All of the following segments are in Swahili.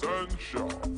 Sunshine.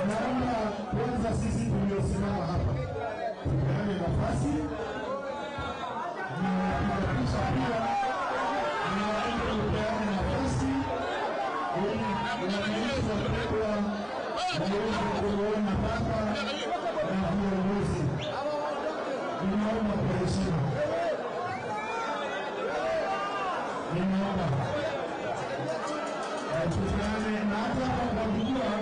Naomba kwanza sisi tuliosimama hapa tupeane nafasi na wapiga picha pia, naomba tupeane nafasi ili wananchi wapendwa waweze kuona baba na viongozi. Ninaomba kwa heshima, ninaomba tupeane, na hata hapa kwa jukwaa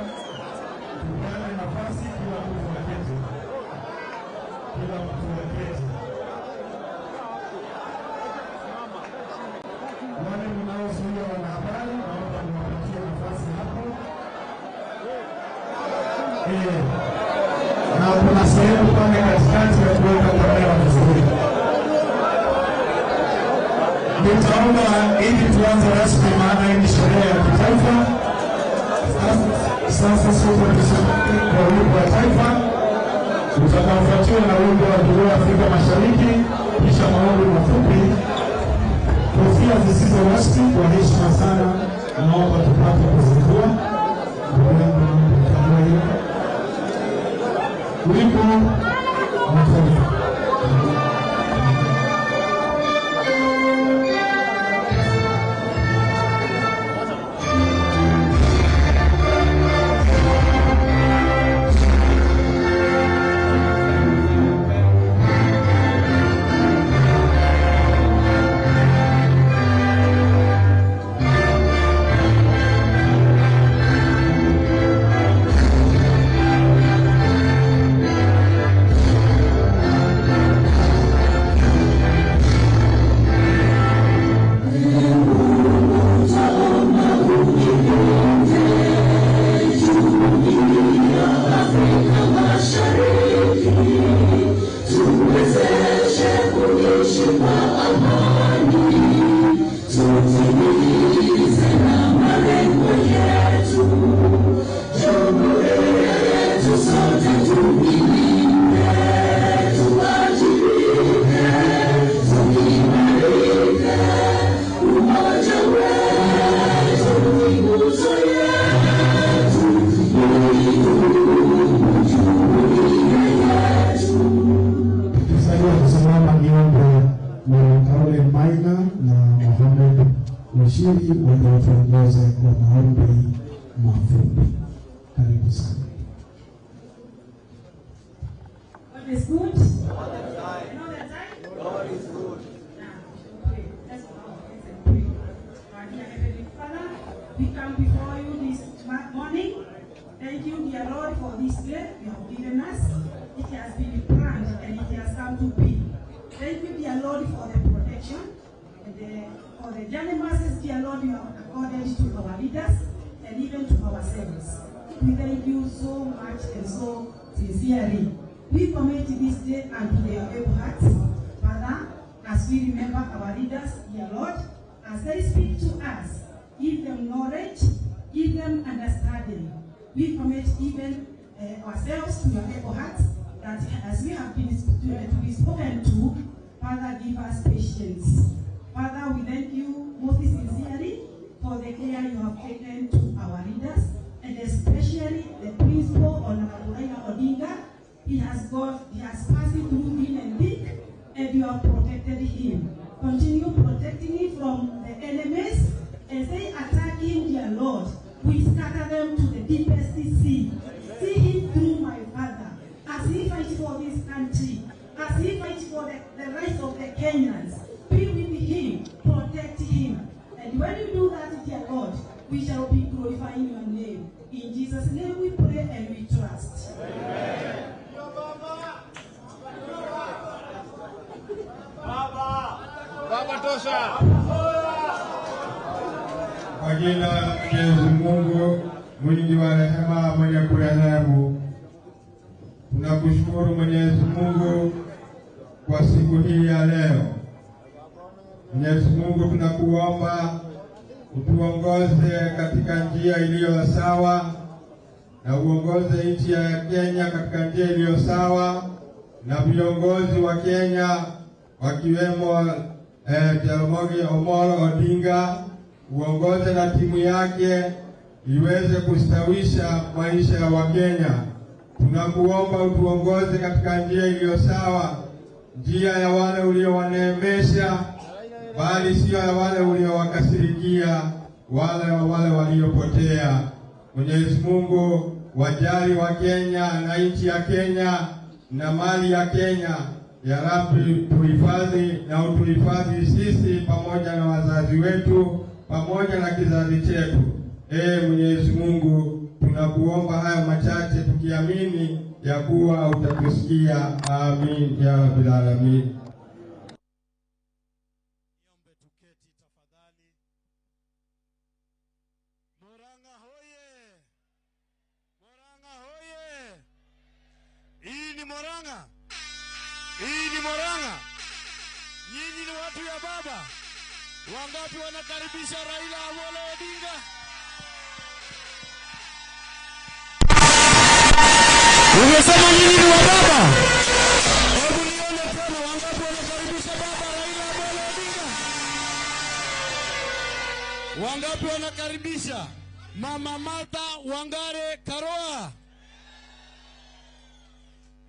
tupeane nafasi, kila mtu aketi, kila mtu aketi. Wale mnaozuia wanahabari, naomba niwapatie nafasi hapo. Na kuna sehemu pale katikati ya kuweka kamera vizuri. Nitaomba ili tuanze rasmi, maana hii ni sherehe ya kitaifa. Sasa sote tusimame kwa wimbo wa taifa utakaofuatiwa na wimbo wa Jumuiya ya Afrika Mashariki, kisha maombi mafupi. Kofia zisizo rasmi, kwa heshima sana, naomba tupate kuzindua. Ndugu yangu, naomba utambue hiyo wimbo wa taifa. Tukisaidia kusimama, niombe Mama Caroline Maina na Mohamed Mushiri waje kwa maombi mafupi. Karibu sana. God is good. And all the time. God is good. Now, we shall pray. Let's bow our heads and pray. Our dear Heavenly Father, we come before you this morning. Thank you, dear Lord, for this day you have given us. It has been planned and it has come to be. Thank you, dear Lord, for the protection and for the journey mercies, dear Lord, you have accorded to our leaders and even to ourselves. We thank you so much and so sincerely. We commit this day unto your able hearts, Father, as we remember our leaders, dear Lord, as they speak to us, give them knowledge, give them understanding. We commit even ourselves to your able hearts, that as we have been to be spoken to, Father, give us patience. Father, we thank you most sincerely for the care you have taken to our leaders, and especially the principal, Honorable Raila Odinga. He has passed through thin and thick, and you have protected him. Continue protecting him from the enemies. As they attack him, dear Lord, we scatter them to the deepest sea. See him through, my Father, as he fights for this country, as he fights for the rights of the Kenyans. Be with him, protect him. And when you do that, dear Lord, we shall be glorifying your name. In Jesus' name we pray and we trust. Amen. Baba tosha. Kwa jina la Mwenyezi Mungu mwingi wa rehema, mwenye kurehemu, tunakushukuru Mwenyezi Mungu kwa siku hii ya leo. Mwenyezi Mungu, tunakuomba utuongoze katika njia iliyo sawa na uongoze nchi ya Kenya katika njia iliyo sawa, na viongozi wa Kenya wakiwemo Jaramogi Omolo Odinga, uongoze na timu yake iweze kustawisha maisha ya Wakenya. Tunakuomba utuongoze katika njia iliyo sawa, njia ya wale uliowaneemesha, bali sio ya wale uliowakasirikia, wale waliopotea. Mwenyezi Mungu, wajali wa Kenya na nchi ya Kenya na mali ya Kenya. Ya Rabbi, tuhifadhi na utuhifadhi sisi pamoja na wazazi wetu pamoja na kizazi chetu. Mwenyezi Mungu, tunakuomba haya machache tukiamini ya kuwa utatusikia. Amin ya Rabbil Alamin. Murang'a hoye! Murang'a hoye! Hii ni Murang'a. Hii ni Murang'a. Nyinyi ni watu ya baba. Wangapi wanakaribisha Raila Amolo Odinga? Umesema nyinyi ni wa baba? Hebu nione tena, wangapi wanakaribisha baba Raila Amolo Odinga? Wangapi wanakaribisha Mama Martha Wangare Karua?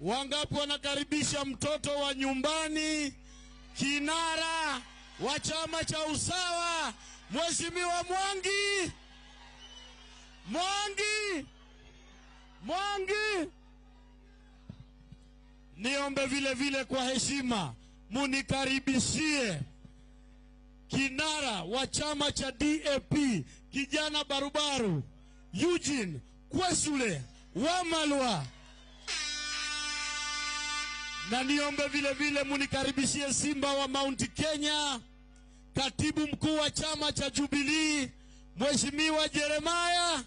Wangapi wanakaribisha mtoto wa nyumbani, kinara wa chama cha Usawa, Mheshimiwa Mwangi? Mwangi! Mwangi! Niombe vile vile kwa heshima munikaribishie kinara wa chama cha DAP, kijana barubaru Eugene Kwesule Wamalwa. Na niombe vile vile munikaribishie simba wa Mount Kenya, katibu mkuu wa chama cha Jubilee, Mheshimiwa Jeremiah.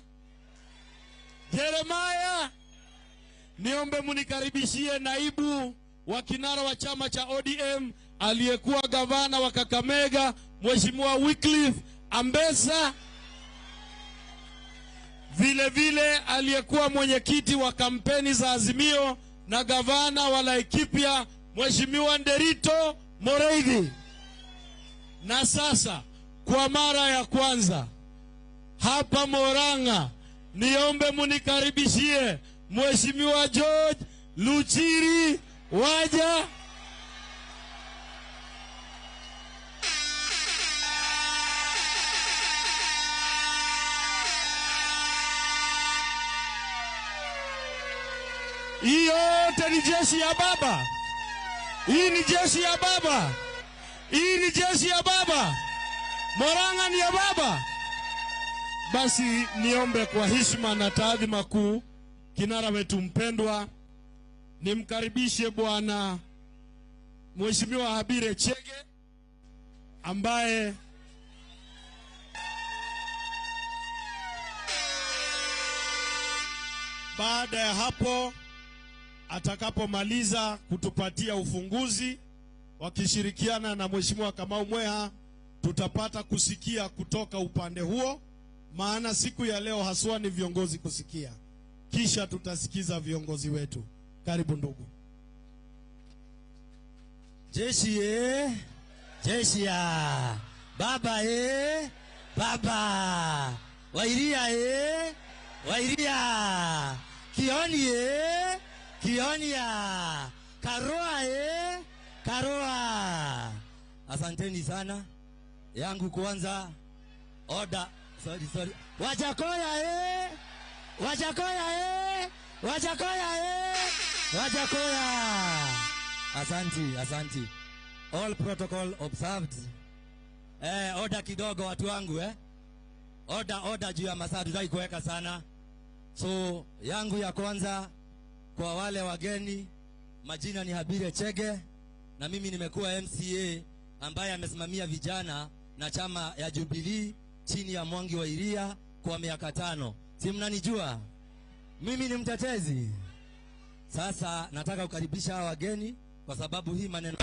Jeremiah. Niombe munikaribishie naibu wa kinara wa chama cha ODM, aliyekuwa gavana wa Kakamega, Mheshimiwa Wycliffe Ambesa. Vile vile aliyekuwa mwenyekiti wa kampeni za Azimio na gavana wa Laikipia, Mheshimiwa Nderito Moreithi. Na sasa kwa mara ya kwanza hapa Murang'a, niombe munikaribishie Mheshimiwa George Luchiri Waja. Hii yote ni jeshi ya baba. Hii ni jeshi ya baba. Hii ni jeshi ya baba. Murang'a ni ya baba. Basi niombe kwa heshima na taadhima kuu kinara wetu mpendwa, nimkaribishe Bwana Mheshimiwa Habire Chege, ambaye baada ya hapo atakapomaliza kutupatia ufunguzi wakishirikiana na Mheshimiwa Kamau Mweha, tutapata kusikia kutoka upande huo, maana siku ya leo haswa ni viongozi kusikia. Kisha tutasikiza viongozi wetu. Karibu ndugu. Jeshi ye, jeshi ya baba ye, baba Wairia ye, Wairia Kioni ye, Kioni ya Karua ye, Karua. Asanteni sana. Yangu kwanza order. Sorry. Wajakoya ye, Wajakoya ye, Wajakoya ye, Wajakoya. Asanti, asanti. All protocol observed. Order kidogo watu wangu Order juu ya masaa tutaki kuweka sana. So yangu ya kwanza kwa wale wageni, majina ni Habire Chege na mimi nimekuwa MCA ambaye amesimamia vijana na chama ya Jubilee chini ya Mwangi wa Iria kwa miaka 5. Si mnanijua? Mimi ni mtetezi. Sasa nataka kukaribisha hawa wageni kwa sababu hii maneno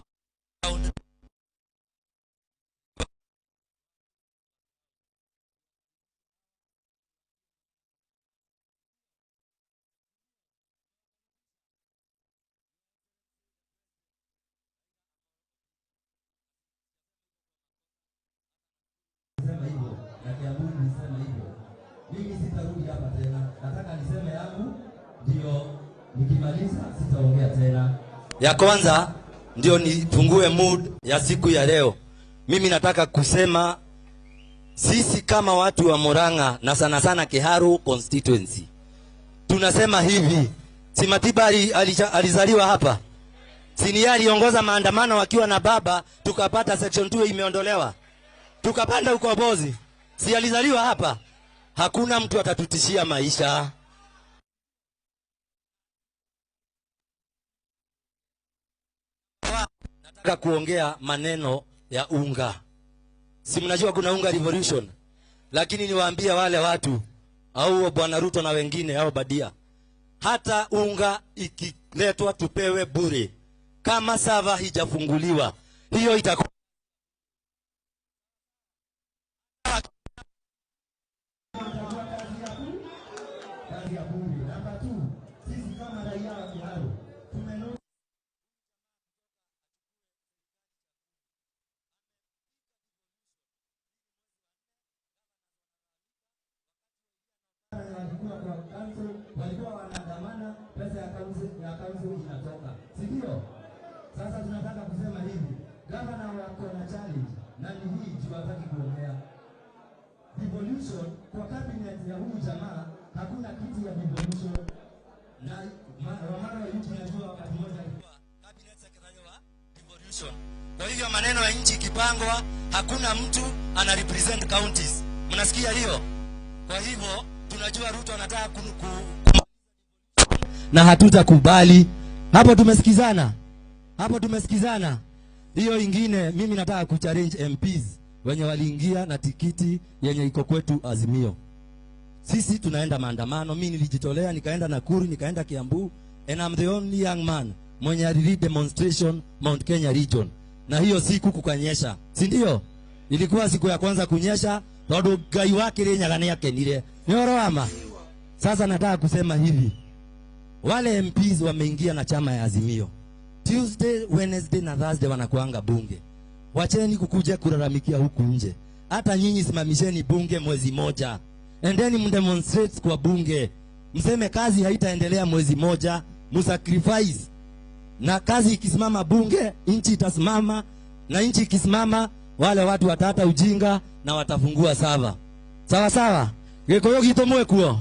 hapa tena. Nataka niseme yangu ndio nikimaliza sitaongea tena. Ya kwanza ndio nifungue mood ya siku ya leo. Mimi nataka kusema sisi kama watu wa Murang'a na sana sana Kiharu constituency tunasema hivi, si Matiba alizaliwa hapa? Si ni aliongoza maandamano akiwa na baba, tukapata section 2 imeondolewa, tukapanda ukombozi. Si alizaliwa hapa? Hakuna mtu atatutishia maisha. Nataka kuongea maneno ya unga. Si mnajua kuna unga revolution? Lakini niwaambie wale watu au Bwana Ruto na wengine au Badia, hata unga ikiletwa tupewe bure, kama sava hijafunguliwa, hiyo itakuwa kazi ya bure. Namba 2, sisi kama raia wa Kiharu tumenona walikuwa kwa council, walikuwa wanaandamana, pesa ya council inatoka, si ndio? Sasa tunataka kusema hivi, governor wako na challenge na ni hii juu hataki kuongea. Devolution kwa cabinet ya huyu jamaa hakuna kitu ya devolution. Na Wamaro yuti najua wakati mmoja alikuwa cabinet secretary wa devolution. Kwa hivyo maneno ya nchi ikipangwa hakuna mtu ana represent counties. Mnasikia hiyo? Kwa hivyo tunajua Ruto anataka na hatutakubali. Hapo tumesikizana. Hapo tumesikizana. Hiyo ingine mimi nataka kuchallenge MPs wenye waliingia na tikiti yenye iko kwetu Azimio. Sisi tunaenda maandamano, mimi nilijitolea nikaenda Nakuru, nikaenda Kiambu, and I'm the only young man mwenye alilid demonstration Mount Kenya region. Na hiyo siku kukanyesha, si ndio? Ilikuwa siku ya kwanza kunyesha, tondu Ngai wa Kirinyaga nĩ akenire. Nĩ ũhoro wa ma? Sasa nataka kusema hivi, wale MPs wameingia na chama ya Azimio. Tuesday, Wednesday na Thursday wanakuanga bunge. Wacheni kukuja kulalamikia huku nje. Hata nyinyi simamisheni bunge mwezi moja. Endeni mdemonstrate kwa bunge. Mseme kazi haitaendelea mwezi moja, musacrifice. Na kazi ikisimama bunge, nchi itasimama, na nchi ikisimama wale watu watata ujinga na watafungua sava. Sawa sawa. Gikuyu gitu mwekuo.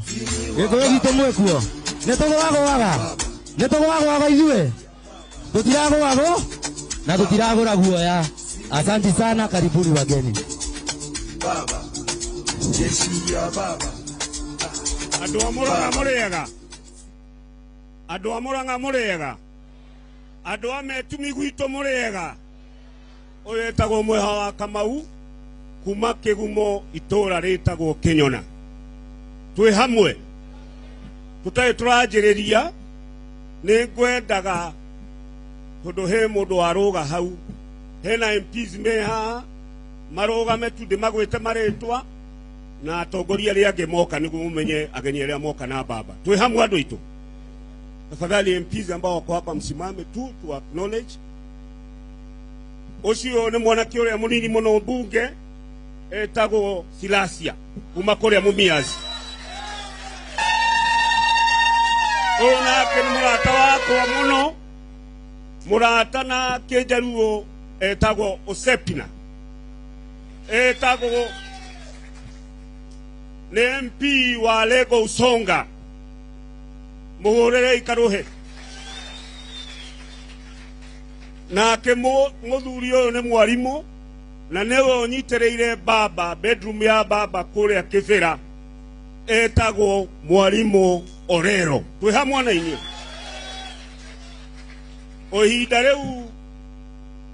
Gikuyu gitu mwekuo. Nĩtũgũagũaga. Nĩtũgũagũaga ithuĩ. Tũtiragũagwo na tũtiragũra guoya. Asante sana, karibuni wageni. Baba, jeshi ya baba. Andũ a Murang'a mũrĩega. Andũ a Murang'a mũrĩega. Andũ a Metumi gwitũ mũrĩega. Ũyũ etagwo Mwĩha wa Kamau kuma Kĩgumo itũũra rĩtagwo Kĩnyona. Twĩ hamwe tũtarĩ tũranjĩrĩria, nĩ ngwendaga tondũ he mũndũ warũga hau, hena MPs me haha marũgame tu ndĩmagwĩte marĩtwa na atongoria arĩa angĩ moka nĩguo mũmenye ageni arĩa moka na baba. Twĩ hamwe andũ aitũ. Tafadhali MPs ambao wako hapa msimame tu tu acknowledge. Ũcio nĩ mwanake ũrĩa mũnini mũno mbunge etagwo Silasia kuma kũrĩa Mumias. Ũyũ nake nĩ mũrata wakwa mũno, mũrata na kĩnjaruo etagwo Osepina, etagwo nĩ MP wa Lego Usonga. Mũhũrĩre ikaruhe. Nake mũthuri ũyũ nĩ mwarimũ na nĩwe ũnyitĩrĩire baba bedroom ya baba kũrĩa Kĩbĩra, etagwo mwarimũ Orero. Twĩ hamwe na inyuĩ. O ihinda rĩu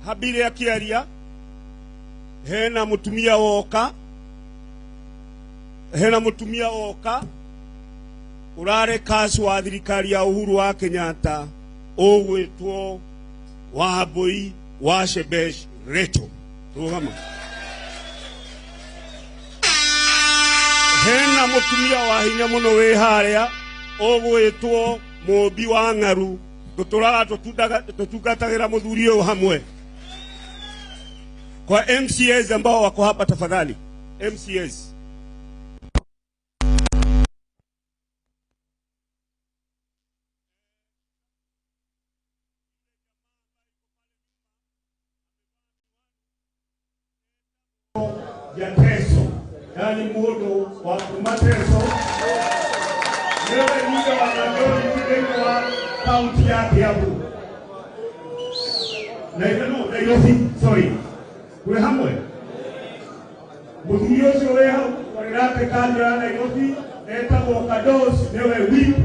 Habire akĩaria, hena mũtumia woka, hena mũtumia woka ũrarĩ kaci wa thirikari ya Uhuru wa Kenyatta ũgwĩtwo Wambui wa Shebesh Rachel. Rũgama. Hena mũtumia wa hinya mũno wĩ harĩa ũgwĩtwo Mũmbi wa Ng'aru, tũtũraga tũtungatagĩra mũthuri ũyũ hamwe. Kwa MCAs ambao wako hapa tafadhali, MCAs. Nani mundu wa kuma Teso, niwe leader wa majority thĩinĩ wa kaunti ya Kiambu. No, Nairobi, sorry. Twĩ hamwe. Mũthuri ũcio wĩ hau ũrĩrate kanjo ya Nairobi etagwo Kados, niwe whip.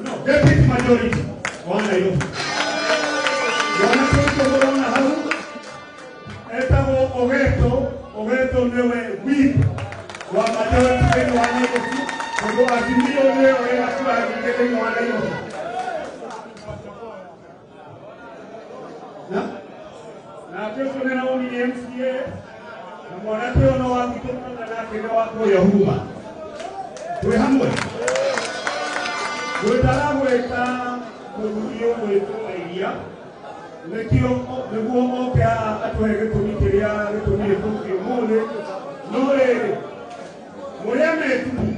No, deputy majority wa Nairobi. Mwanake ũcio mũrona hau etagwo Ogeto, Ogeto niwe whip wa majority thĩinĩ wa Nairobi, tondũ Azimio nĩyo ĩna kura nyingĩ thĩinĩ wa Nairobi. Nake ũcio nĩ Naomi nĩ MCA, na mwanake ũyũ no wa gwitũ Murang'a nake nĩ wa kũrĩa Huruma. Twĩ hamwe. Ngwendaga gwĩta mũthuri ũgwĩtwo Wairia nĩkĩo nĩguo oke haha atũhe gĩtũmi kĩrĩa gĩtũmire tũke ũmũthĩ. No rĩrĩ, mũrĩa metumi,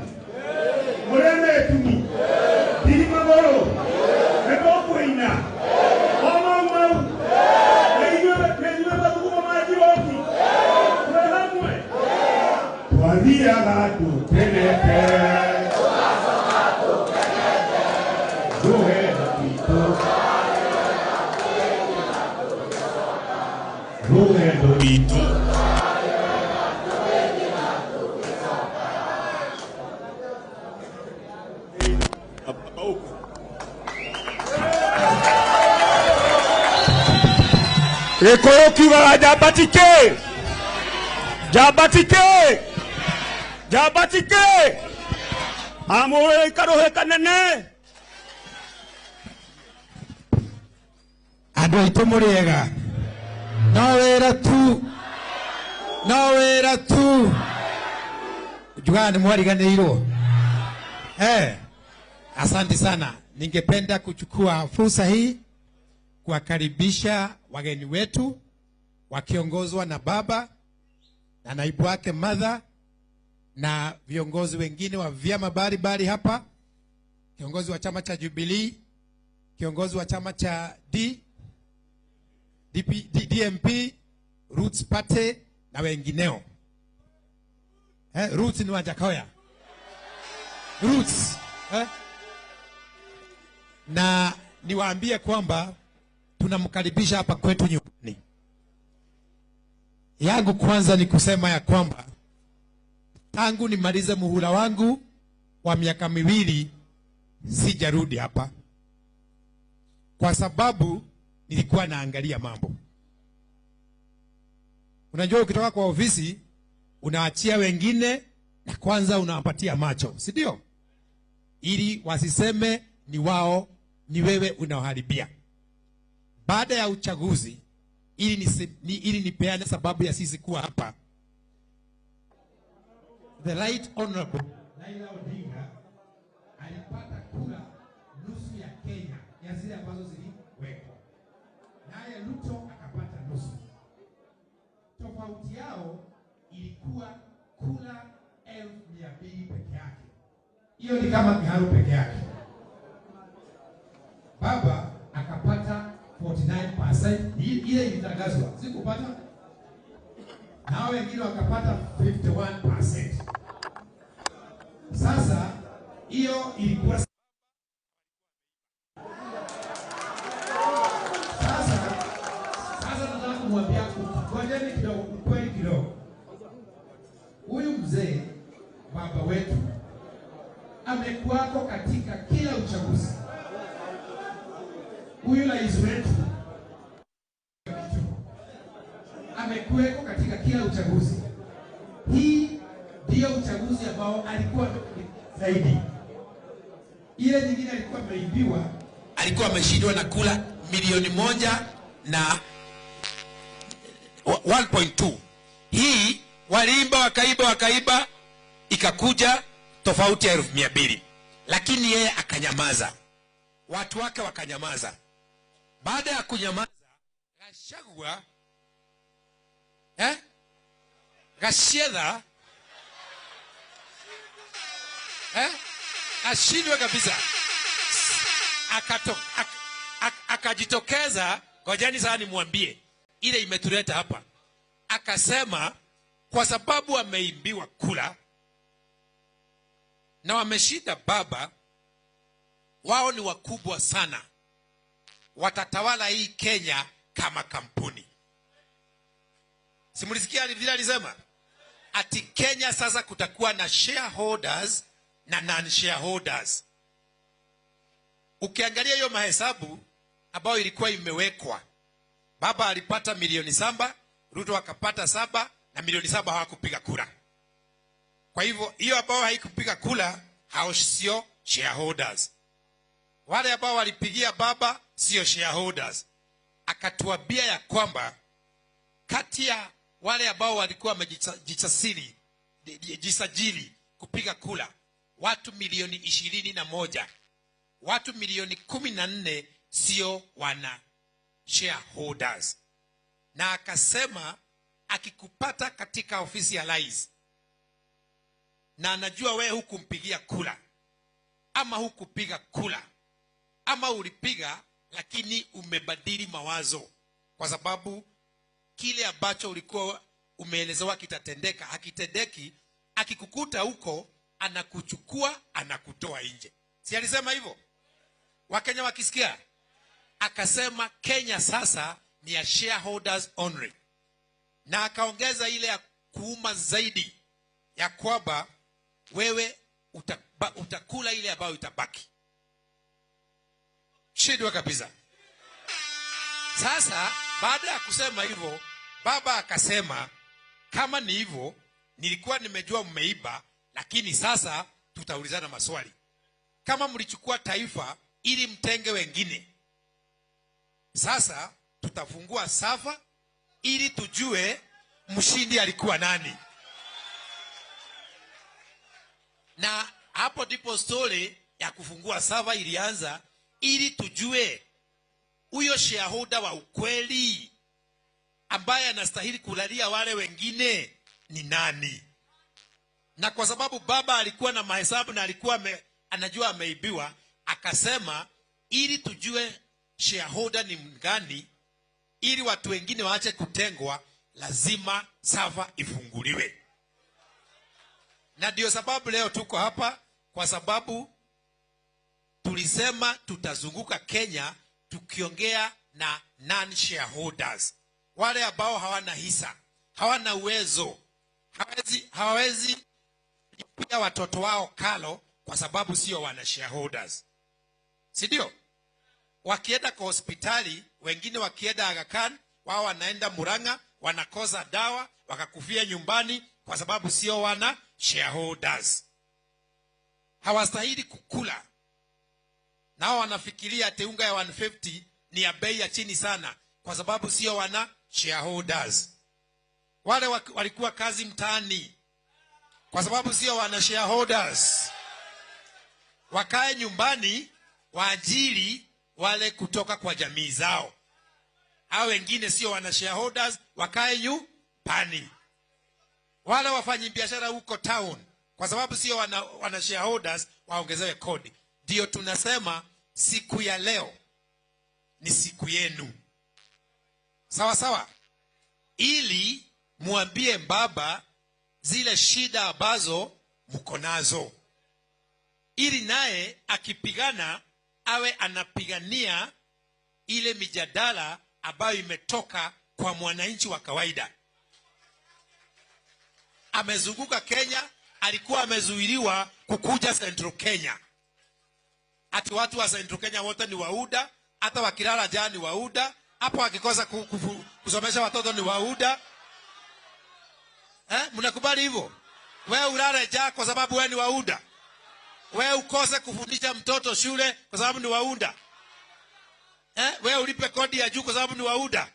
mũrĩa metumi, ndiri magũrũ, nĩtũkũina o mau mau, na inyuĩ mathugumo ma njiroki, twĩ hamwe. Twathiaga tũkenete, rũgendo rwitũ, rũgendo rwitũ. Gĩkũyũ kiugaga njamba ti kĩ? Njamba ti kĩ? Njamba ti kĩ? Amũrĩ karũhĩ kanene. Andũ aitũ mũrĩega. No wĩra tu. No wĩra tu. Njugaga nĩ mwariganĩirwo. Asante sana. Ningependa kuchukua fursa hii kuwakaribisha wageni wetu wakiongozwa na baba na naibu wake Mother na viongozi wengine wa vyama mbalimbali hapa, kiongozi wa chama cha Jubilee, kiongozi wa chama cha DMP, Roots Party na wengineo. Roots ni Wajakoya. Roots. Na niwaambie kwamba tunamkaribisha hapa kwetu nyumbani. Yangu kwanza ni kusema ya kwamba tangu nimalize muhula wangu wa miaka miwili sijarudi hapa, kwa sababu nilikuwa naangalia mambo. Unajua ukitoka kwa ofisi unaachia wengine na kwanza unawapatia macho, si ndio? Ili wasiseme ni wao, ni wewe unaoharibia. Baada ya uchaguzi, ili nipeane sababu ya sisi kuwa hapa, the Right Honorable Raila Odinga alipata kura nusu ya Kenya ya zile ambazo ziliwekwa, naye Ruto akapata nusu. Tofauti yao ilikuwa kura 200,000 peke yake. Hiyo ni kama Kiharu peke yake. Baba akapata 49%, ile ilitangazwa, sikupata. Na wengine wakapata 51%. Sasa hiyo ilikuwa sasa nataka kumwambia, ngojeni kidogo, ukweli kidogo. Huyu mzee baba wetu amekuwako katika kila uchaguzi. Huyu rais wetu amekuweko katika kila uchaguzi. Hii ndio uchaguzi ambao alikuwa zaidi. Ile nyingine alikuwa ameibiwa, alikuwa ameshindwa na kula milioni 1 na 1.2. Hii waliimba wakaiba, ikakuja tofauti ya 200,000. Lakini yeye akanyamaza. Watu wake wakanyamaza. Baada ya kunyamaza, Gachagua Gachagua ashindwe kabisa. Akajitokeza, ngojeni sana nimwambie ile imetuleta hapa. Akasema Kwa sababu wameimbiwa kula na wameshinda baba, wao ni wakubwa sana, watatawala hii Kenya kama kampuni. Simulisikia vile alisema ati Kenya sasa kutakuwa na shareholders na non-shareholders. Ukiangalia hiyo mahesabu ambayo ilikuwa imewekwa, baba alipata milioni 7, Ruto akapata 7, na milioni 7 hawakupiga kura. Kwa hivyo hiyo ambao haikupiga kura hao sio shareholders. Wale ambao walipigia baba sio shareholders. Akatuambia ya kwamba kati ya wale ambao walikuwa wamejisajili kupiga kura, watu milioni 21, watu milioni 14 sio wana shareholders. Na akasema akikupata katika ofisi ya rais na anajua wewe hukumpigia kura ama hukupiga kura ama ulipiga lakini umebadili mawazo kwa sababu kile ambacho ulikuwa umeelezewa kitatendeka hakitendeki, akikukuta huko anakuchukua anakutoa nje. Si alisema hivyo? Wakenya wakisikia? Akasema Kenya sasa ni ya shareholders only. Na akaongeza ile ya kuuma zaidi ya kwamba wewe utakula ile ambayo itabaki. Shidwa kabisa. Sasa baada ya kusema hivyo, baba akasema kama ni hivyo, nilikuwa nimejua mmeiba, lakini sasa tutaulizana maswali. Kama mlichukua taifa ili mtenge wengine, sasa tutafungua safa ili tujue mshindi alikuwa nani. Na hapo ndipo story ya kufungua safa ilianza, ili tujue huyo shareholder wa ukweli ambaye anastahili kulalia wale wengine ni nani. Na kwa sababu baba alikuwa na mahesabu na alikuwa anajua ameibiwa, akasema ili tujue shareholder ni mgani, ili watu wengine waache kutengwa, lazima safa ifunguliwe. Na ndio sababu leo tuko hapa, kwa sababu tulisema tutazunguka Kenya tukiongea na non-shareholders, wale ambao hawana hisa, hawana uwezo, hawawezi kulipia watoto wao karo kwa sababu sio wana shareholders. Si ndio? Wakienda kwa hospitali, wengine wakienda Aga Khan, wao wanaenda Murang'a, wanakosa dawa, wakakufia nyumbani kwa sababu sio wana shareholders. Hawastahili kukula. Nao wanafikiria ati unga ya 150 ni ya bei ya chini sana kwa sababu sio wana shareholders. Wale walikuwa kazi mtaani kwa sababu sio wana shareholders. Wakae nyumbani waajiri wale kutoka kwa jamii zao. Hao wengine sio wana shareholders, wakae nyumbani. Wale wafanyi biashara huko town kwa sababu sio wana shareholders, waongezewe kodi. Ndio tunasema siku ya leo ni siku yenu. Sawa sawa? Ili muambie baba zile shida ambazo mko nazo, ili naye akipigana awe anapigania ile mijadala ambayo imetoka kwa mwananchi wa kawaida. Amezunguka Kenya, alikuwa amezuiliwa kukuja Central Kenya. Ati watu wa Central Kenya wote ni wauda, hata wakilala jana ni wauda, hapo wakikosa kusomesha watoto ni wauda. Mnakubali hivyo? Wewe ulale jana kwa sababu wewe ni wauda. Wewe ukose kufundisha mtoto shule kwa sababu ni wauda. Wewe ulipe kodi ya juu kwa sababu ni wauda.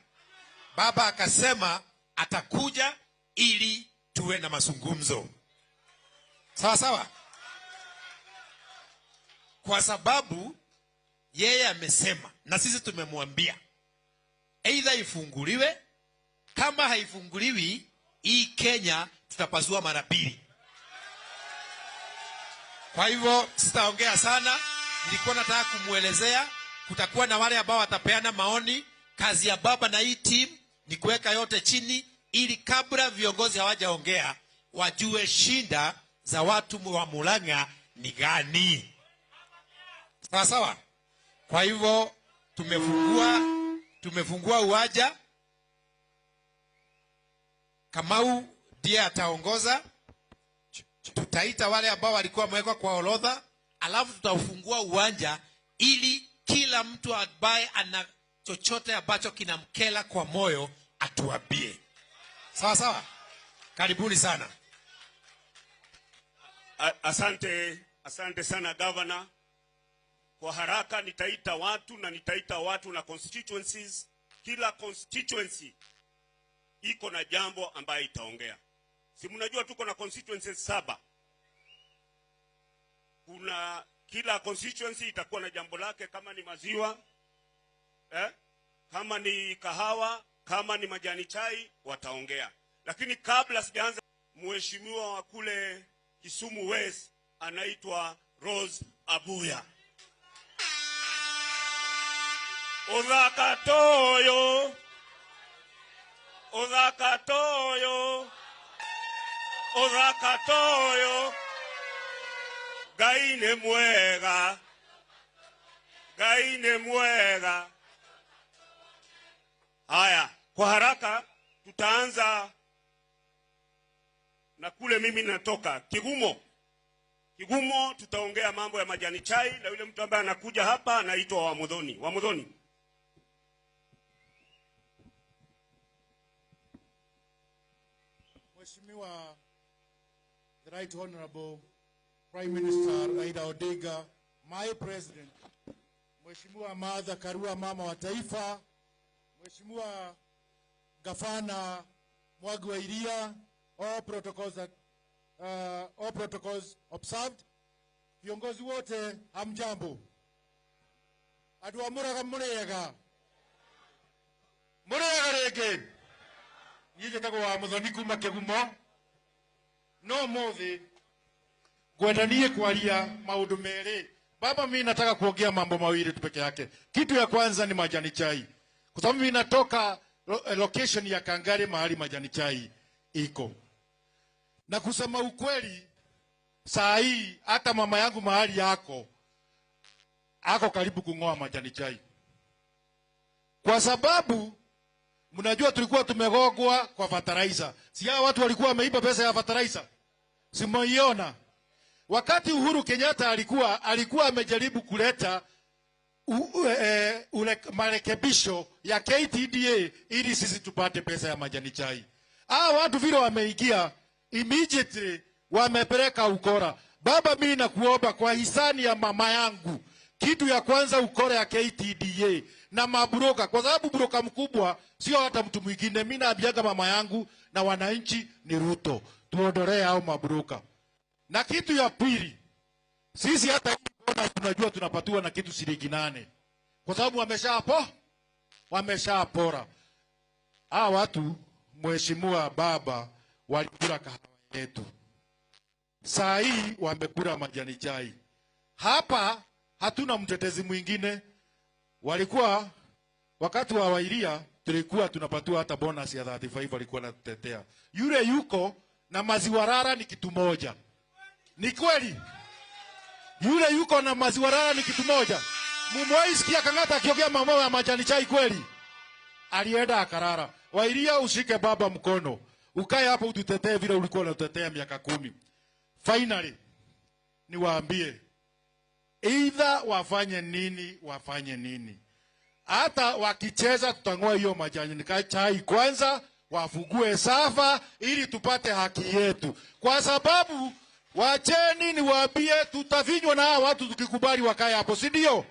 Baba akasema atakuja ili tuwe na mazungumzo. Sawa sawa? Kwa sababu yeye amesema na sisi tumemwambia either ifunguliwe, kama haifunguliwi hii Kenya tutapasua mara mbili. Kwa hivyo sitaongea sana, nilikuwa nataka kumuelezea. Kutakuwa na wale ambao watapeana maoni. Kazi ya baba na hii team ni kuweka yote chini ili kabla viongozi hawajaongea wajue shinda za watu wa Murang'a ni gani. Sawa sawa. Kwa hivyo tumefungua uwanja. Kamau ndiye ataongoza. Tutaita wale ambao walikuwa wamewekwa kwa orodha, alafu tutaufungua uwanja ili kila mtu ambaye ana chochote ambacho kinamkela kwa moyo atuambie. Sawa sawa. Karibuni sana. Asante sana Governor. Kwa haraka nitaita watu na nitaita watu na constituencies. Kila constituency iko na jambo ambayo itaongea. Si mnajua tuko na constituencies 7. Kuna kila constituency itakuwa na jambo lake, kama ni maziwa, kama ni kahawa, kama ni majani chai, wataongea. Lakini kabla sijaanza, mheshimiwa wa kule Kisumu West anaitwa Rose Abuya. Odhakatoyo, odhakatoyo, odhakatoyo, Ngai nĩ mwega, Ngai nĩ mwega. Haya, kwa haraka tutaanza na kule mimi natoka Kigumo. Kigumo tutaongea mambo ya majani chai, na yule mtu ambaye anakuja hapa anaitwa Wamuthoni. Wamuthoni. Mheshimiwa the Right Honorable Prime Minister Raila Odinga, my President, Mheshimiwa Martha Karua, mama wa taifa, Mheshimiwa Gavana Mwangi wa Iria, all protocols observed. Viongozi wote hamjambo. Andũ a Murang'a mũrĩega. Mũrĩega rĩngĩ. Niĩ njĩtagwo Wamuthoni kuma Kĩgumo. No ũmũthĩ ngwenda niĩ kwaria maũndũ merĩ. Baba, mimi nataka kuongea mambo mawili tu peke yake. Kitu ya kwanza ni majani chai. Kwa sababu mimi natoka location ya Kangari, mahali majani chai iko. Na kusema ukweli, saa hii hata mama yangu mahali yako ako karibu kungoa majani chai. Kwa sababu mnajua tulikuwa tumegogwa kwa fertilizer. Si hao watu walikuwa wameiba pesa ya fertilizer? Si mmeiona? Wakati Uhuru Kenyatta alikuwa amejaribu kuleta marekebisho ya KTDA ili sisi tupate pesa ya majani chai. Hao watu vile wameingia immediately wamepeleka ukora. Baba, mimi nakuomba kwa hisani ya mama yangu, kitu ya kwanza ukora ya KTDA na mabroka, kwa sababu broka mkubwa sio hata mtu mwingine. Mimi naambiaga mama yangu na wananchi ni Ruto, tuondolee hao mabroka. Na kitu ya pili, sisi hata hii tunajua tunapatiwa na kitu shilingi 8, kwa sababu wameshapora. Hawa watu, Mheshimiwa Baba, walikula kahawa yetu. Saa hii wamekula majani chai. Hapa hatuna mtetezi mwingine. Walikuwa wakati wa Wairia tulikuwa tunapatiwa hata bonus ya 35, walikuwa wanatutetea. Yule yuko na maziwa rara ni kitu moja. Ni kweli? Yule yuko na maziwa rara ni kitu moja. Mumewahi sikia Kang'ata akiongea mambo ya majani chai kweli? Alienda akarara. Wairia, ushike baba mkono. Ukae hapo ututetee vile ulikuwa unatutetea miaka 10. Finally, niwaambie, either wafanye nini, wafanye nini. Hata wakicheza tutangoa hiyo majani chai kwanza, wafugue safa ili tupate haki yetu. Kwa sababu wacheni niwaambie, tutavinywa na hawa watu tukikubali wakae hapo, si ndio?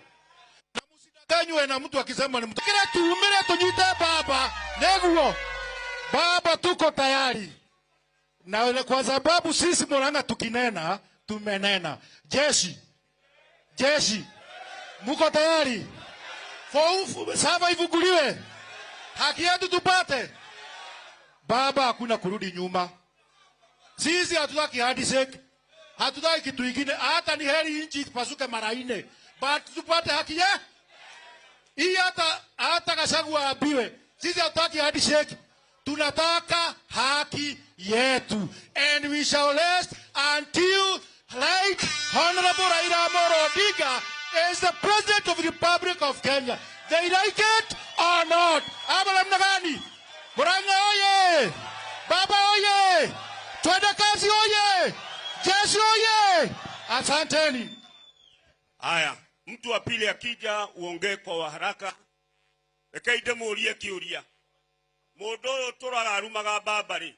Na msidanganywe na mtu akisema ni mtu. Kila tuumire tunyite baba, neguo. Baba, tuko tayari. Na kwa sababu sisi Murang'a tukinena, tumenena. Jeshi, jeshi, muko tayari? Safa ifunguliwe, haki yetu tupate. Baba, hakuna kurudi nyuma. Sisi hatutaki handshake, hatutaki kitu kingine. Hata ni heri nchi ipasuke mara 4, but tupate haki yetu. Hii hata Gachagua aambiwe, sisi hatutaki handshake. Tunataka haki yetu, and we shall rest until Right Honorable Raila Amolo Odinga is the President of the Republic of Kenya. They like it or not. Ama namna gani? Murang'a oye! Baba oye! Twende kazi oye! Jeshi oye! Asanteni. Haya, mtu wa pili akija uongee kwa haraka. Rekei ndĩmũrie kĩũria. Mũndũ ũyũ tũraga arumaga baba rĩ,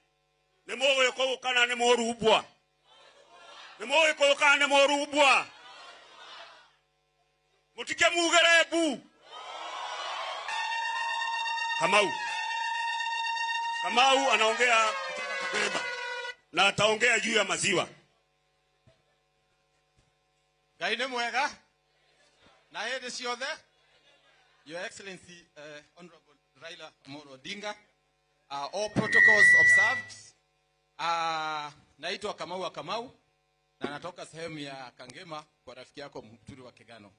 nĩ mũgĩkũyũ kana nĩ mũrumbwa? Nĩ mũgĩkũyũ kana nĩ mũrumbwa? Mũtikĩmugĩre mbu. Kamau. Kamau anaongea kutoka Kagema na ataongea juu ya maziwa. Ngai nĩ mwega na hĩndĩ ciothe. Your Excellency, Honorable Raila Amolo Odinga, all protocols observed. Naitwa Kamau wa Kamau na natoka sehemu ya Kangema kwa rafiki yako Muturi wa Kegano.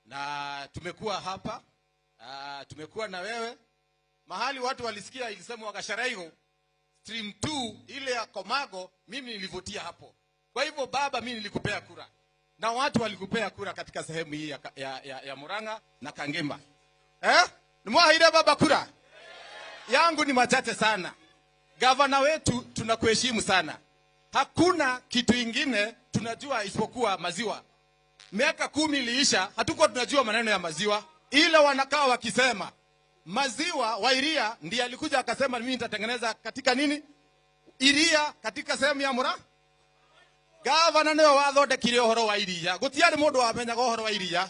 Na tumekuwa hapa, tumekuwa na wewe mahali watu walisikia ilisemwa Gacharaigo stream 2 ile ya Komago, mimi nilivutia hapo. Kwa hivyo baba, mimi nilikupea kura na watu walikupea kura katika sehemu hii ya Murang'a na Kangema. Nimwahaida baba kura yangu ni machache sana. Gavana wetu tunakuheshimu sana. Hakuna kitu ingine tunajua isipokuwa maziwa. Miaka 10 iliisha, hatukuwa tunajua maneno ya maziwa, ila wanakaa wakisema maziwa. Wairia ndiye alikuja akasema mimi nitatengeneza katika nini? Iria katika sehemu ya Murang'a. Gavana niwe wathondekire ũhoro wa iria. Gũtiarĩ mũndũ wamenyaga ũhoro wa iria.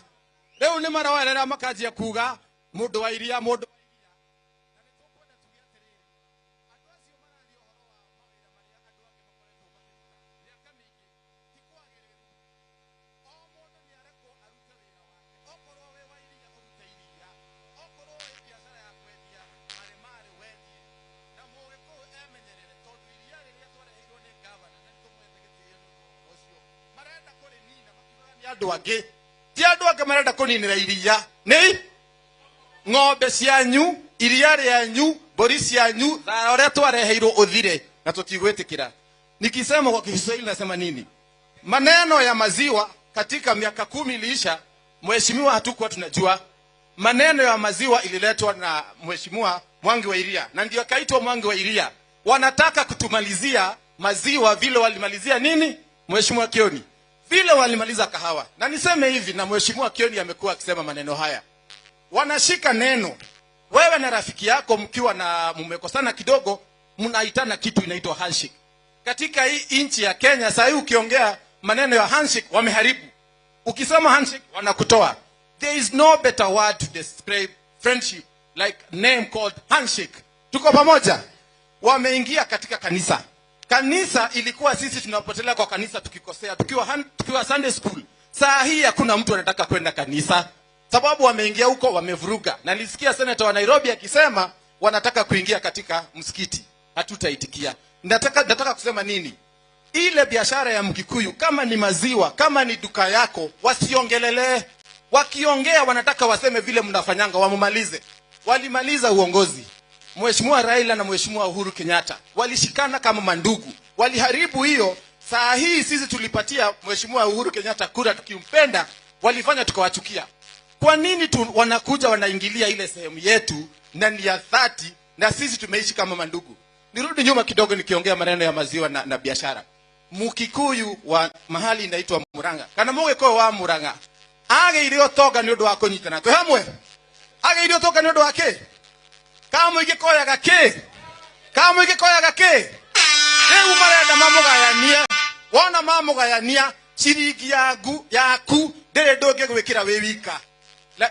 Rĩu nĩ maroerera makanjia kuga mũndũ wa iria, mũndũ wa iria. Na nĩ tũkwenda tuge atĩrĩrĩ, andũ acio mararia ũhoro wa mawĩra marĩa andũ angĩ makoretwo makĩruta mĩaka mĩingĩ ti kwagĩrĩru. O mũndũ nĩ arekwo arute wĩra wake. Okorwo wĩ wa iria ũrute iria, okorwo wĩ biacara ya kwendia marĩ wendie. Na mũgĩkũyũ emenyerere, tondũ iria rĩrĩa twareheirwo nĩ gavana na nĩtũmũhete gĩtĩo nĩ ũndũ wa ũhoro ũcio, marenda kũrĩnina makiugaga nĩ andũ angĩ. Ti andũ angĩ marenda kũninĩra iria, nĩ ng'ombe cianyu, iria rĩanyu, mbũri cianyu, thara ũrĩa twareheirwo ũthire na tũtigwĩtĩkĩra. Nikisema kwa Kiswahili nasema nini? Maneno ya maziwa katika miaka 10 iliisha, mheshimiwa, hatukuwa tunajua. Maneno ya maziwa ililetwa na mheshimiwa Mwangi wa Iria, na ndio akaitwa Mwangi wa Iria. Wanataka kutumalizia maziwa vile walimalizia nini, mheshimiwa Kioni, vile walimaliza kahawa. Na niseme hivi, na mheshimiwa Kioni amekuwa akisema maneno haya, wanashika neno. Wewe na rafiki yako mkiwa na mmekosana kidogo, mnaitana kitu inaitwa handshake. Katika hii nchi ya Kenya sasa hivi ukiongea maneno ya handshake wameharibu. Ukisema handshake wanakutoa. There is no better word to describe friendship like name called handshake. Tuko pamoja? Wameingia katika kanisa. Kanisa ilikuwa sisi tunapotelea kwa kanisa tukikosea, tukiwa Sunday school. Saa hii hakuna mtu anataka kwenda kanisa, sababu wameingia huko wamevuruga. Na nilisikia senator wa Nairobi akisema wanataka kuingia katika msikiti. Hatutaitikia. Nataka kusema nini? Ile biashara ya Mkikuyu, kama ni maziwa, kama ni duka yako, wasiongelele. Wakiongea wanataka waseme vile mnafanyanga, wamumalize. Walimaliza uongozi. Mheshimiwa Raila na Mheshimiwa Uhuru Kenyatta walishikana kama mandugu. Waliharibu hiyo. Saa hii sisi tulipatia Mheshimiwa Uhuru Kenyatta kura tukimpenda, walifanya tukawachukia. Kwa nini wanakuja wanaingilia ile sehemu yetu na ni ya dhati, na sisi tumeishi kama mandugu? Nirudi nyuma kidogo nikiongea maneno ya maziwa na biashara. Mukikuyu wa mahali inaitwa Murang'a, kana mugikuyu wa Murang'a ageire ũtonga nĩ ũndũ wa kũnyitana twĩ hamwe. Ageire ũtonga nĩ ũndũ wa kĩ? Kamũingĩ koyaga kĩ? Kamũingĩ koyaga kĩ? Rĩu marenda mamũgayanie. Wona mamũgayania, ciringi yaku ndĩrĩ ndũngĩgwĩkĩra wĩ wika.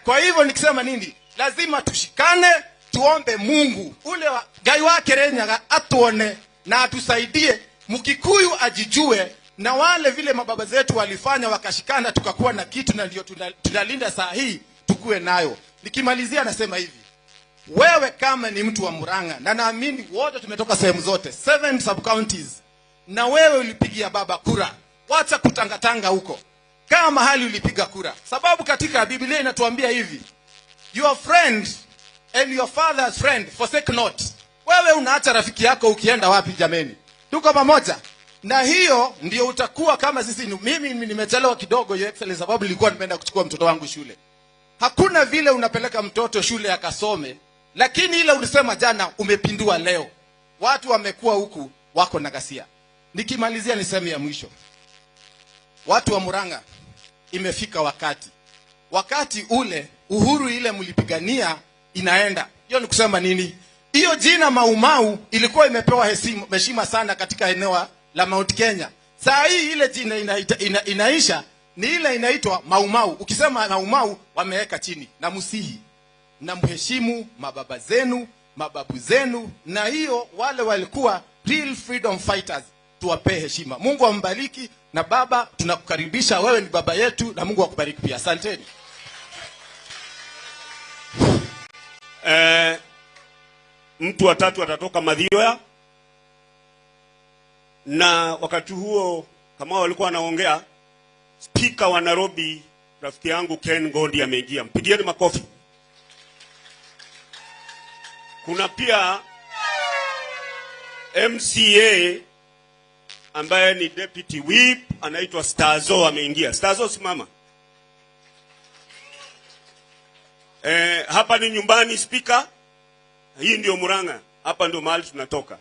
Kwa hivyo nikisema nini? Lazima tushikane, tuombe Mungu ule wa Ngai wa Kirinyaga atuone na atusaidie. Mkikuyu ajijue, na wale vile mababa zetu walifanya wakashikana tukakuwa na kitu, na ndio tunalinda saa hii tukue nayo. Nikimalizia nasema hivi, wewe kama ni mtu wa Murang'a, na naamini wote tumetoka sehemu zote 7 sub counties, na wewe ulipigia baba kura, wacha kutangatanga huko. Kama mahali ulipiga kura, sababu katika Biblia inatuambia hivi, your friend and your father's friend forsake not. Wewe unaacha rafiki yako ukienda wapi jameni? Tuko pamoja. Na hiyo ndio utakuwa kama sisi. Mimi nimechelewa kidogo, Your Excellency, sababu nilikuwa nimeenda kuchukua mtoto wangu shule. Hakuna vile unapeleka mtoto shule akasome, lakini ile ulisema jana umepindua leo. Watu wamekuwa huku wako na ghasia. Nikimalizia niseme ya mwisho. Watu wa Murang'a, imefika wakati. Wakati ule uhuru ile mlipigania inaenda. Hiyo ni kusema nini? Hiyo jina Maumau ilikuwa imepewa heshima sana katika eneo la Mount Kenya. Saa hii ile jina inaisha ni ile inaitwa Maumau. Ukisema Maumau wameweka chini. Na msihi na mheshimu mababa zenu, mababu zenu, na hiyo wale walikuwa real freedom fighters, tuwapee heshima. Mungu ambariki. Na baba, tunakukaribisha, wewe ni baba yetu, na Mungu akubariki pia. Asanteni. Mtu wa tatu atatoka Mathioya. Na wakati huo kama walikuwa wanaongea, speaker wa Nairobi rafiki yangu Ken Gondi ameingia. Mpigieni makofi. Kuna pia MCA ambaye ni deputy whip anaitwa Stazo ameingia. Stazo, simama. Hapa ni nyumbani speaker. Hii ndio Murang'a. Hapa ndio mahali tunatoka.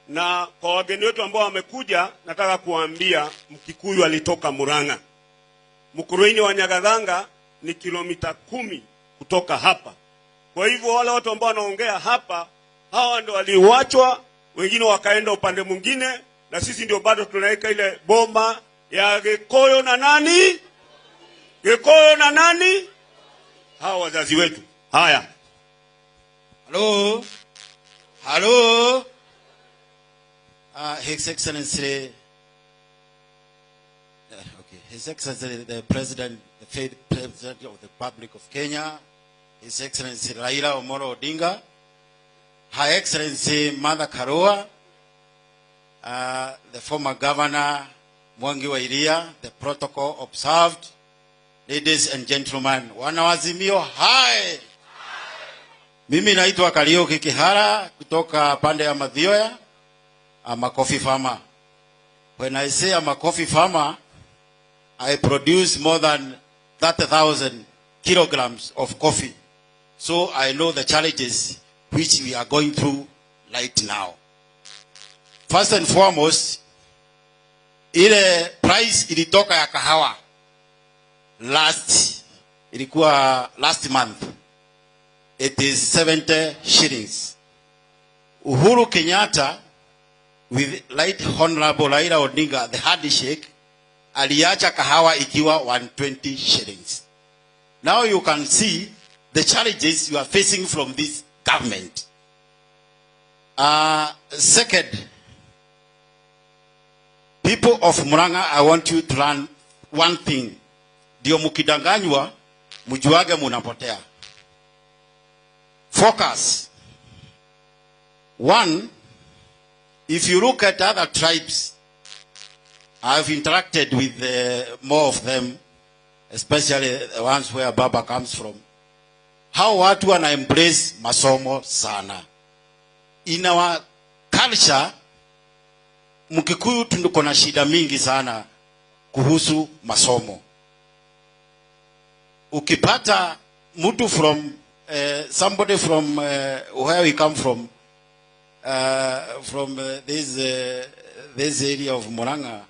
Na kwa wageni wetu ambao wamekuja, nataka kuambia Mkikuyu alitoka Murang'a. Mkuruini wa Nyagathanga ni kilomita 10 kutoka hapa. Kwa hivyo wale watu ambao wanaongea hapa, hawa ndio waliwachwa, wengine wakaenda upande mwingine, na sisi ndio bado tunaweka ile boma ya Gikuyu na nani? Gikuyu na nani? Hawa wazazi wetu. Haya. Hello. Hello. His Excellency, His Excellency the President, the faith President of the Republic of Kenya, His Excellency Raila Omolo Odinga, Her Excellency Martha Karua, the former Governor Mwangi wa Iria, the protocol observed, ladies and gentlemen, wanaazimio hai. Mimi naitwa Kariuki Kihara kutoka pande ya Mathioya. I'm a coffee farmer. When I say I'm a coffee farmer, I produce more than 30,000 kilograms of coffee. So I know the challenges which we are going through right now. First and foremost, ile price ilitoka ya kahawa last, ilikuwa last month. It is 70 shillings. Uhuru Kenyatta with Right Honorable Raila Odinga, the handshake, aliacha kahawa ikiwa 120 shillings. Now you can see the challenges you are facing from this government. Second, people of Murang'a, I want you to learn one thing. Ndio mukidanganywa, mjuage munapotea. Focus. One, if you look at other tribes, I've interacted with more of them, especially the ones where Baba comes from. How watu wana embrace masomo sana. In our culture, Mkikuyu tuko na shida mingi sana kuhusu masomo. Ukipata mtu from somebody from where we come from, this area of Murang'a,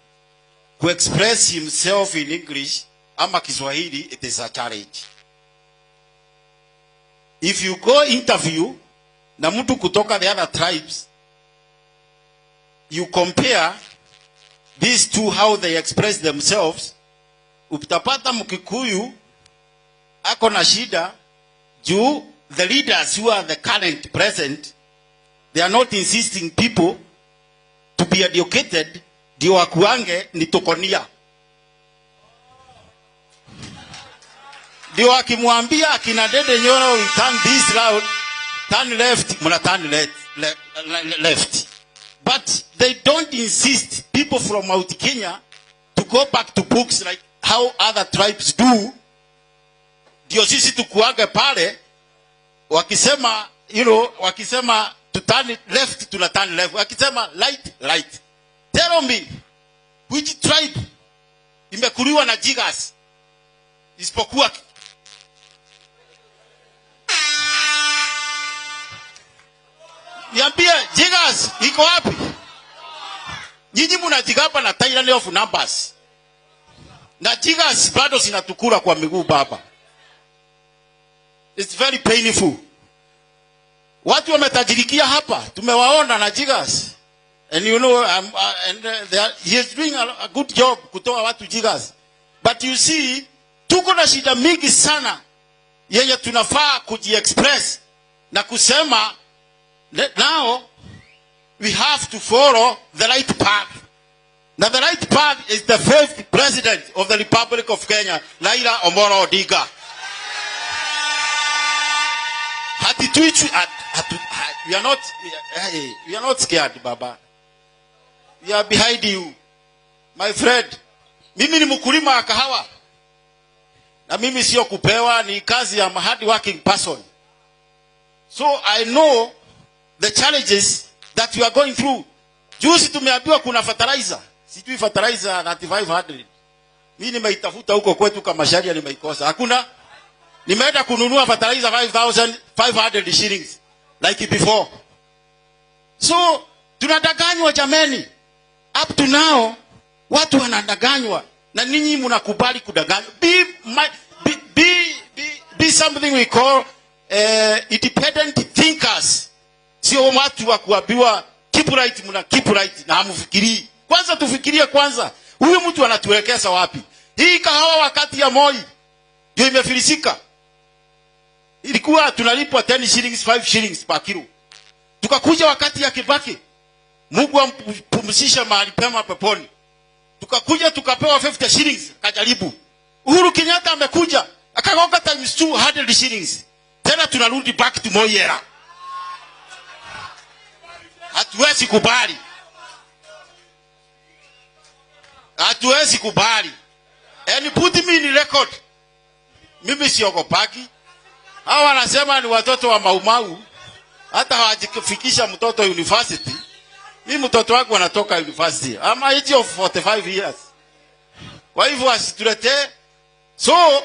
who express himself in English ama Kiswahili, it is a challenge. If you go interview na mtu kutoka the other tribes, you compare these two how they express themselves, utapata Mkikuyu ako na shida juu the leaders who are the current present, they are not insisting people to be educated, ndio wakuange ni tokonia. Ndio akimwambia akina Dede Nyoro, turn this round, turn left, mna turn left. But they don't insist people from Mount Kenya to go back to books like how other tribes do. Ndio sisi tukuange pale wakisema, you know, wakisema to turn left, tuna turn left. Akisema right, right. Tell me which tribe imekuliwa na jiggers isipokuwa niambie, jiggers iko wapi? Nyinyi mnajigamba na tyranny of numbers. Na jiggers bado zinatukula kwa miguu baba. It's very painful. Watu wametajirikia hapa, tumewaona na jiggers. And you know, he is doing a good job kutoa watu jiggers. But you see, tuko na shida mingi sana yenye tunafaa kujiexpress na kusema now we have to follow the right path. Now the right path is the fifth president of the Republic of Kenya, Raila Omolo Odinga. We are not scared, baba. We are behind you, my friend. Mimi ni mkulima wa kahawa. Na mimi sio kupewa, ni kazi ya hard working person. So I know the challenges that you are going through. Juzi tumeambiwa kuna fertilizer. Sijui fertilizer 3500. Mimi nimeitafuta huko kwetu kama sharia nimeikosa. Hakuna. Nimeenda kununua fertilizer 5500 shillings like before. So tunadanganywa jameni. Up to now watu wanadanganywa na ninyi mnakubali kudanganywa. Be something we call independent thinkers. Sio watu wa kuambiwa keep right, mna keep right na hamfikirii. Kwanza tufikirie kwanza. Huyu mtu anatuelekeza wapi? Hii kahawa wakati ya Moi ndio imefilisika. Ilikuwa tunalipwa 10 shillings, 5 shillings per kilo. Tukakuja wakati ya Kibaki, Mungu ampumzishe mahali pema peponi. Tukakuja tukapewa 50 shillings, kajaribu. Uhuru Kenyatta amekuja, akagonga times 200 shillings. Tena tunarudi back to Moi era. Hatuwezi kubali. Hatuwezi kubali. And put me in record. Mimi siogopaki. Hawa wanasema ni watoto wa Maumau. Hata hawajifikisha mtoto university. Mimi mtoto wangu anatoka university. I'm age of 45 years. Kwa hivyo asituletee. So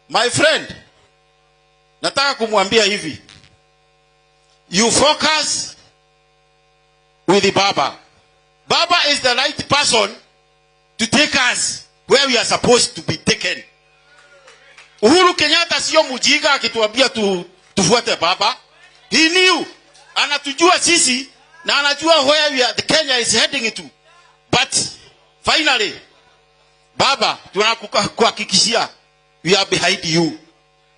my friend, nataka kumwambia hivi. You focus with the Baba. Baba is the right person to take us where we are supposed to be taken. Uhuru Kenyatta sio mjinga akituambia tufuate Baba. He knew. Anatujua sisi na anajua where we are, the Kenya is heading to. But finally, Baba, tunakuhakikishia we are behind you.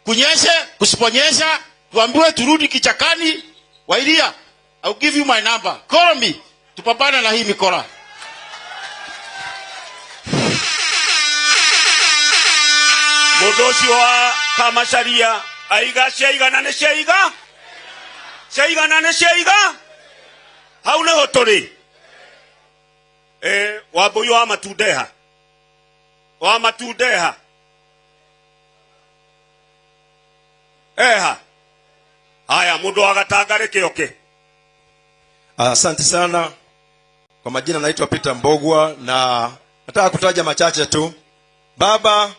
Kunyeshe, kusiponyesha, tuambiwe turudi kichakani. Wairia, I'll give you my number. Call me. Tupambane na hii mikora. Mundu ucio wa Kamacharia aiga ciaigana nĩ ciaiga ciaigana nĩ ciaiga hau nĩho tũrĩ. Wambũi wa matundeha wa matundeha eha haya mundu wa Gatanga reke oke. Asante sana. Kwa majina naitwa Peter Mbogwa na nataka kutaja machache tu. Baba,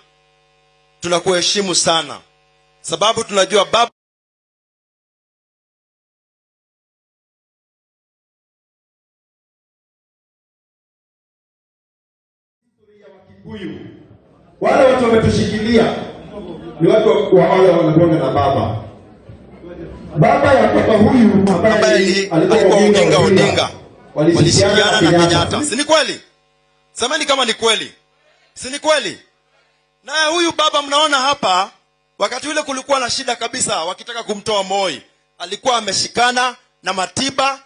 tunakuheshimu sana. Sababu tunajua baba Huyu. Wale watu wametushikilia ni watu wa wale wanakuanga na baba. Baba ya baba huyu ambaye alikuwa Oginga Odinga walishikiana na Kenyatta. Si ni kweli? Semeni kama ni kweli. Si ni kweli? Na huyu baba mnaona hapa, wakati ule kulikuwa na shida kabisa wakitaka kumtoa Moi, alikuwa ameshikana na Matiba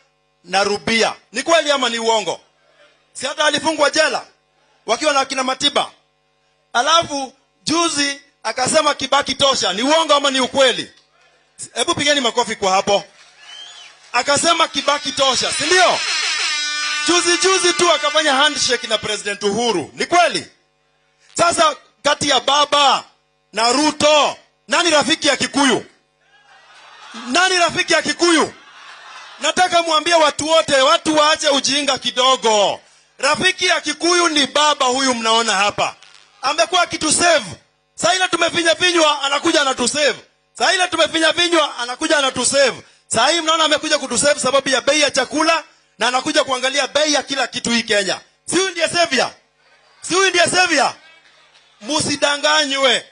na Rubia. Ni kweli ama ni uongo? Si hata alifungwa jela wakiwa na akina Matiba. Alafu juzi akasema Kibaki tosha. Ni uongo ama ni ukweli? Hebu pigeni makofi kwa hapo. Akasema Kibaki tosha, si ndio? Juzi juzi tu akafanya handshake na President Uhuru. Ni kweli? Sasa kati ya baba na Ruto, nani rafiki ya Kikuyu? Nani rafiki ya Kikuyu? Nataka muambie watu wote, watu waache ujinga kidogo. Rafiki ya Kikuyu ni baba huyu mnaona hapa. Amekuwa akitusave. Saa ile tumefinya vinywa anakuja anatusave. Saa ile tumefinya vinywa anakuja anatusave. Saa hii mnaona amekuja kutusave sababu ya bei ya chakula na anakuja kuangalia bei ya kila kitu hii Kenya. Si huyu ndiye savior? Si huyu ndiye savior? Msidanganywe.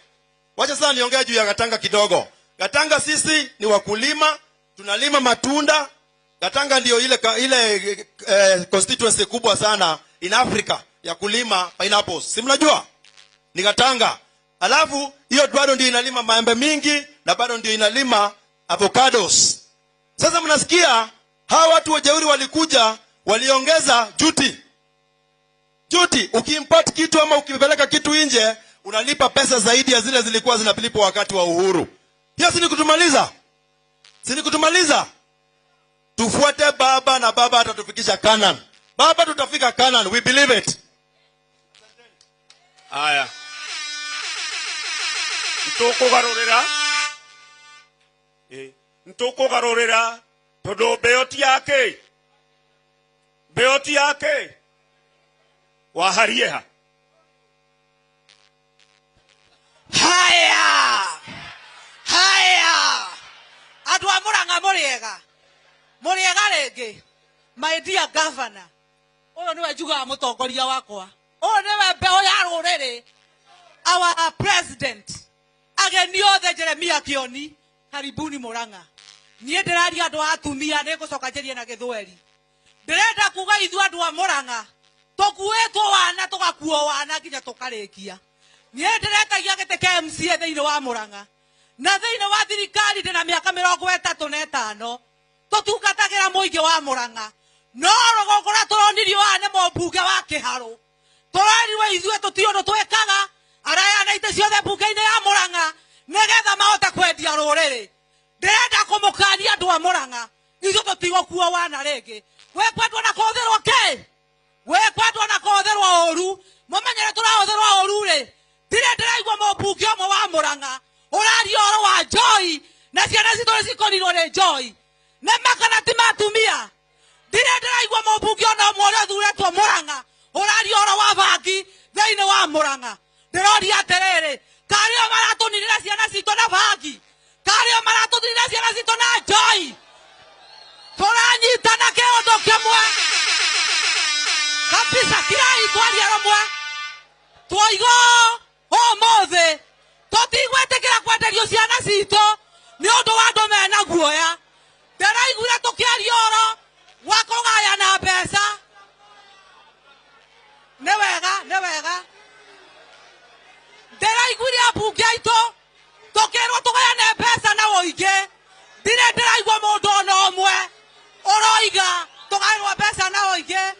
Wacha sasa niongee juu ya Gatanga kidogo. Gatanga sisi ni wakulima, tunalima matunda. Gatanga ndio ile constituency kubwa sana in Africa ya kulima pineapples. Si mnajua? Ni Gatanga. Alafu hiyo bado ndio inalima maembe mingi na bado ndio inalima avocados. Sasa mnasikia hawa watu wajeuri walikuja waliongeza duty. Duty, ukiimport kitu ama ukipeleka kitu nje unalipa pesa zaidi ya zile zilikuwa zinalipwa wakati wa uhuru. Hiyo si ni kutumaliza? Si ni kutumaliza? Tufuate baba na baba atatufikisha Canaan. Baba tutafika Canaan, we believe it. Aya. Ntukugarurira. Ntukugarurira tondu mbeo ti yake. Mbeo ti yake. Waharie ha. Haya. Haya. Andu a Murang'a muriega. Muriega ringi. My dear governor. Uyu niwe njugaga mutongoria wakwa. Uyu niwe mbeo ya ruriri. Our president. Ageni othe Jeremia Kioni. Karibuni Murang'a. Nie ndiraria andu a atumia nigucoka njerie na githweri. Ndirenda kuga ithu andu a Murang'a tukuitwo wana tugakuo wana nginya tukarikia. Nie ndiretagia gite kia MCA thiini wa Murang'a. Na thiini wa thirikari ndina miaka 35 tutungatagira muingi wa Murang'a. No rugongo ruria turonirio haha ni mũmbunge wa Kiharu. Tũrerirwo ithuĩ tũtiũĩ ũndũ twĩkaga, arayana itĩ ciothe mbunge-inĩ ya Murang'a nĩgetha mahote kwendia rũrĩrĩ. Ndĩrenda kũmũkania andũ a Murang'a, ithuĩ tũtigũkuo wana rĩngĩ. Wĩkwendwo na kũhũthĩrwo kĩ? Wĩkwendwo na kũhũthĩrwo ũru. Mũmenyere tũrahũthĩrwo ũru rĩ. Ndirĩ ndĩraigua mũmbunge ũmwe wa Murang'a ũraria ũhoro wa njoi na ciana citũ nĩcikorirwo nĩ njoi. Nĩ makana ti matumia. Ndirĩ ndĩraigua mũmbunge ona ũmwe ũrĩa ũthuretwo Murang'a ũraria ũhoro wa bangi thĩinĩ wa Murang'a. Ndĩroria atĩrĩrĩ, karĩo maratũninĩra ciana citũ na bangi, karĩo maratũninĩra ciana citũ na njoi. Tũranyitana kĩũndũ kĩmwe kabisa, kirai twaria rũmwe. Twoiga ũmũthĩ tũtigwĩtĩkĩra kwenderio ciana citũ nĩ ũndũ wa andũ mena guoya. Ndĩraiguire tũkĩaria ũhoro wa kũgayana mbeca. Nĩ wega, nĩ wega. Ndĩraiguire ambunge aitũ tũkĩrwo tũgayane mbeca na ũingĩ. Ndirĩ ndĩraigua mũndũ ona ũmwe ũroiga tũgaĩrwo mbeca na ũingĩ.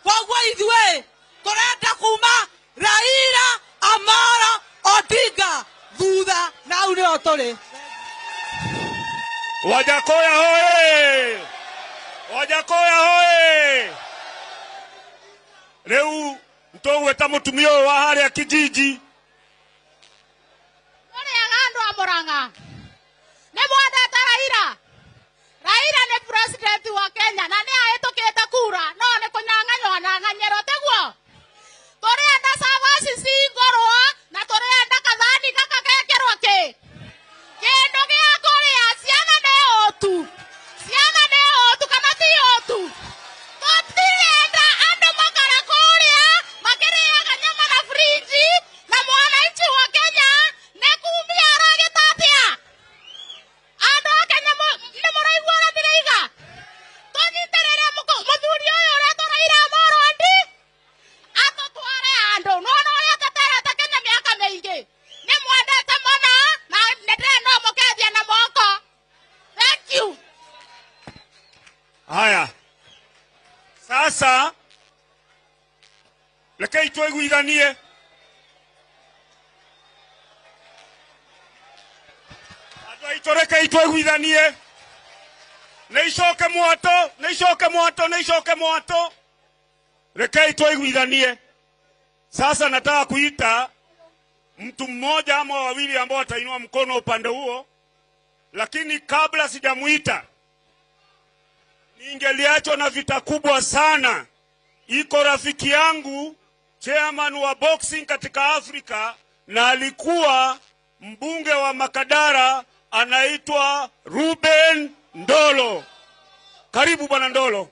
Koguo ithuĩ tũrenda kuma Raila Amolo Odinga thutha, na hau nĩho tũrĩ. Wajakoya hoye! Wajakoya hoye! Rĩu ntũgwĩta mũtumia ũyũ wa harĩa kijiji. Mũrĩega andũ a Murang'a. Nĩ mwendete Raila? Raila nĩ president wa Kenya na nĩ ahĩtũkĩte kura no nĩ kũnyang'anywo anyang'anyĩrwo tiguo? Tũrenda cabaci cingũrwo na tũrenda kathani gaka gekĩrwo kĩ? Kĩndũ gĩa kũrĩa ciana nĩ ũtu. Ciana nĩ ũtu kana ti ũtu? Tũtirenda andũ makara kũrĩa makĩrĩaga nyama na fridge na mwananchi wa Kenya nĩ kumia aragĩta atĩa? Andũ a Kenya nĩ mũraigua ũrĩa ndĩroiga? Tũnyitĩrĩre mũthuri ũyũ ũretwo Raila Amolo Odinga atũtware handũ. Nĩwona ũrĩa ateterete Kenya mĩaka mĩingĩ. Nĩ mwendete mũno na nĩ ndĩrenda ũmũkethie na moko. Thank you. Haya. Sasa rekei tũiguithanie. Andũ aitũ rekei tũiguithanie. Nĩ icoke mwatũ, nĩ icoke mwatũ, nĩ icoke mwatũ. Rekei tũiguithanie. Sasa nataka kuita mtu mmoja ama wawili ambao watainua mkono upande huo, lakini kabla sijamuita Ningeliachwa na vita kubwa sana. Iko rafiki yangu chairman wa boxing katika Afrika na alikuwa mbunge wa Makadara, anaitwa Ruben Ndolo. Karibu bwana Ndolo.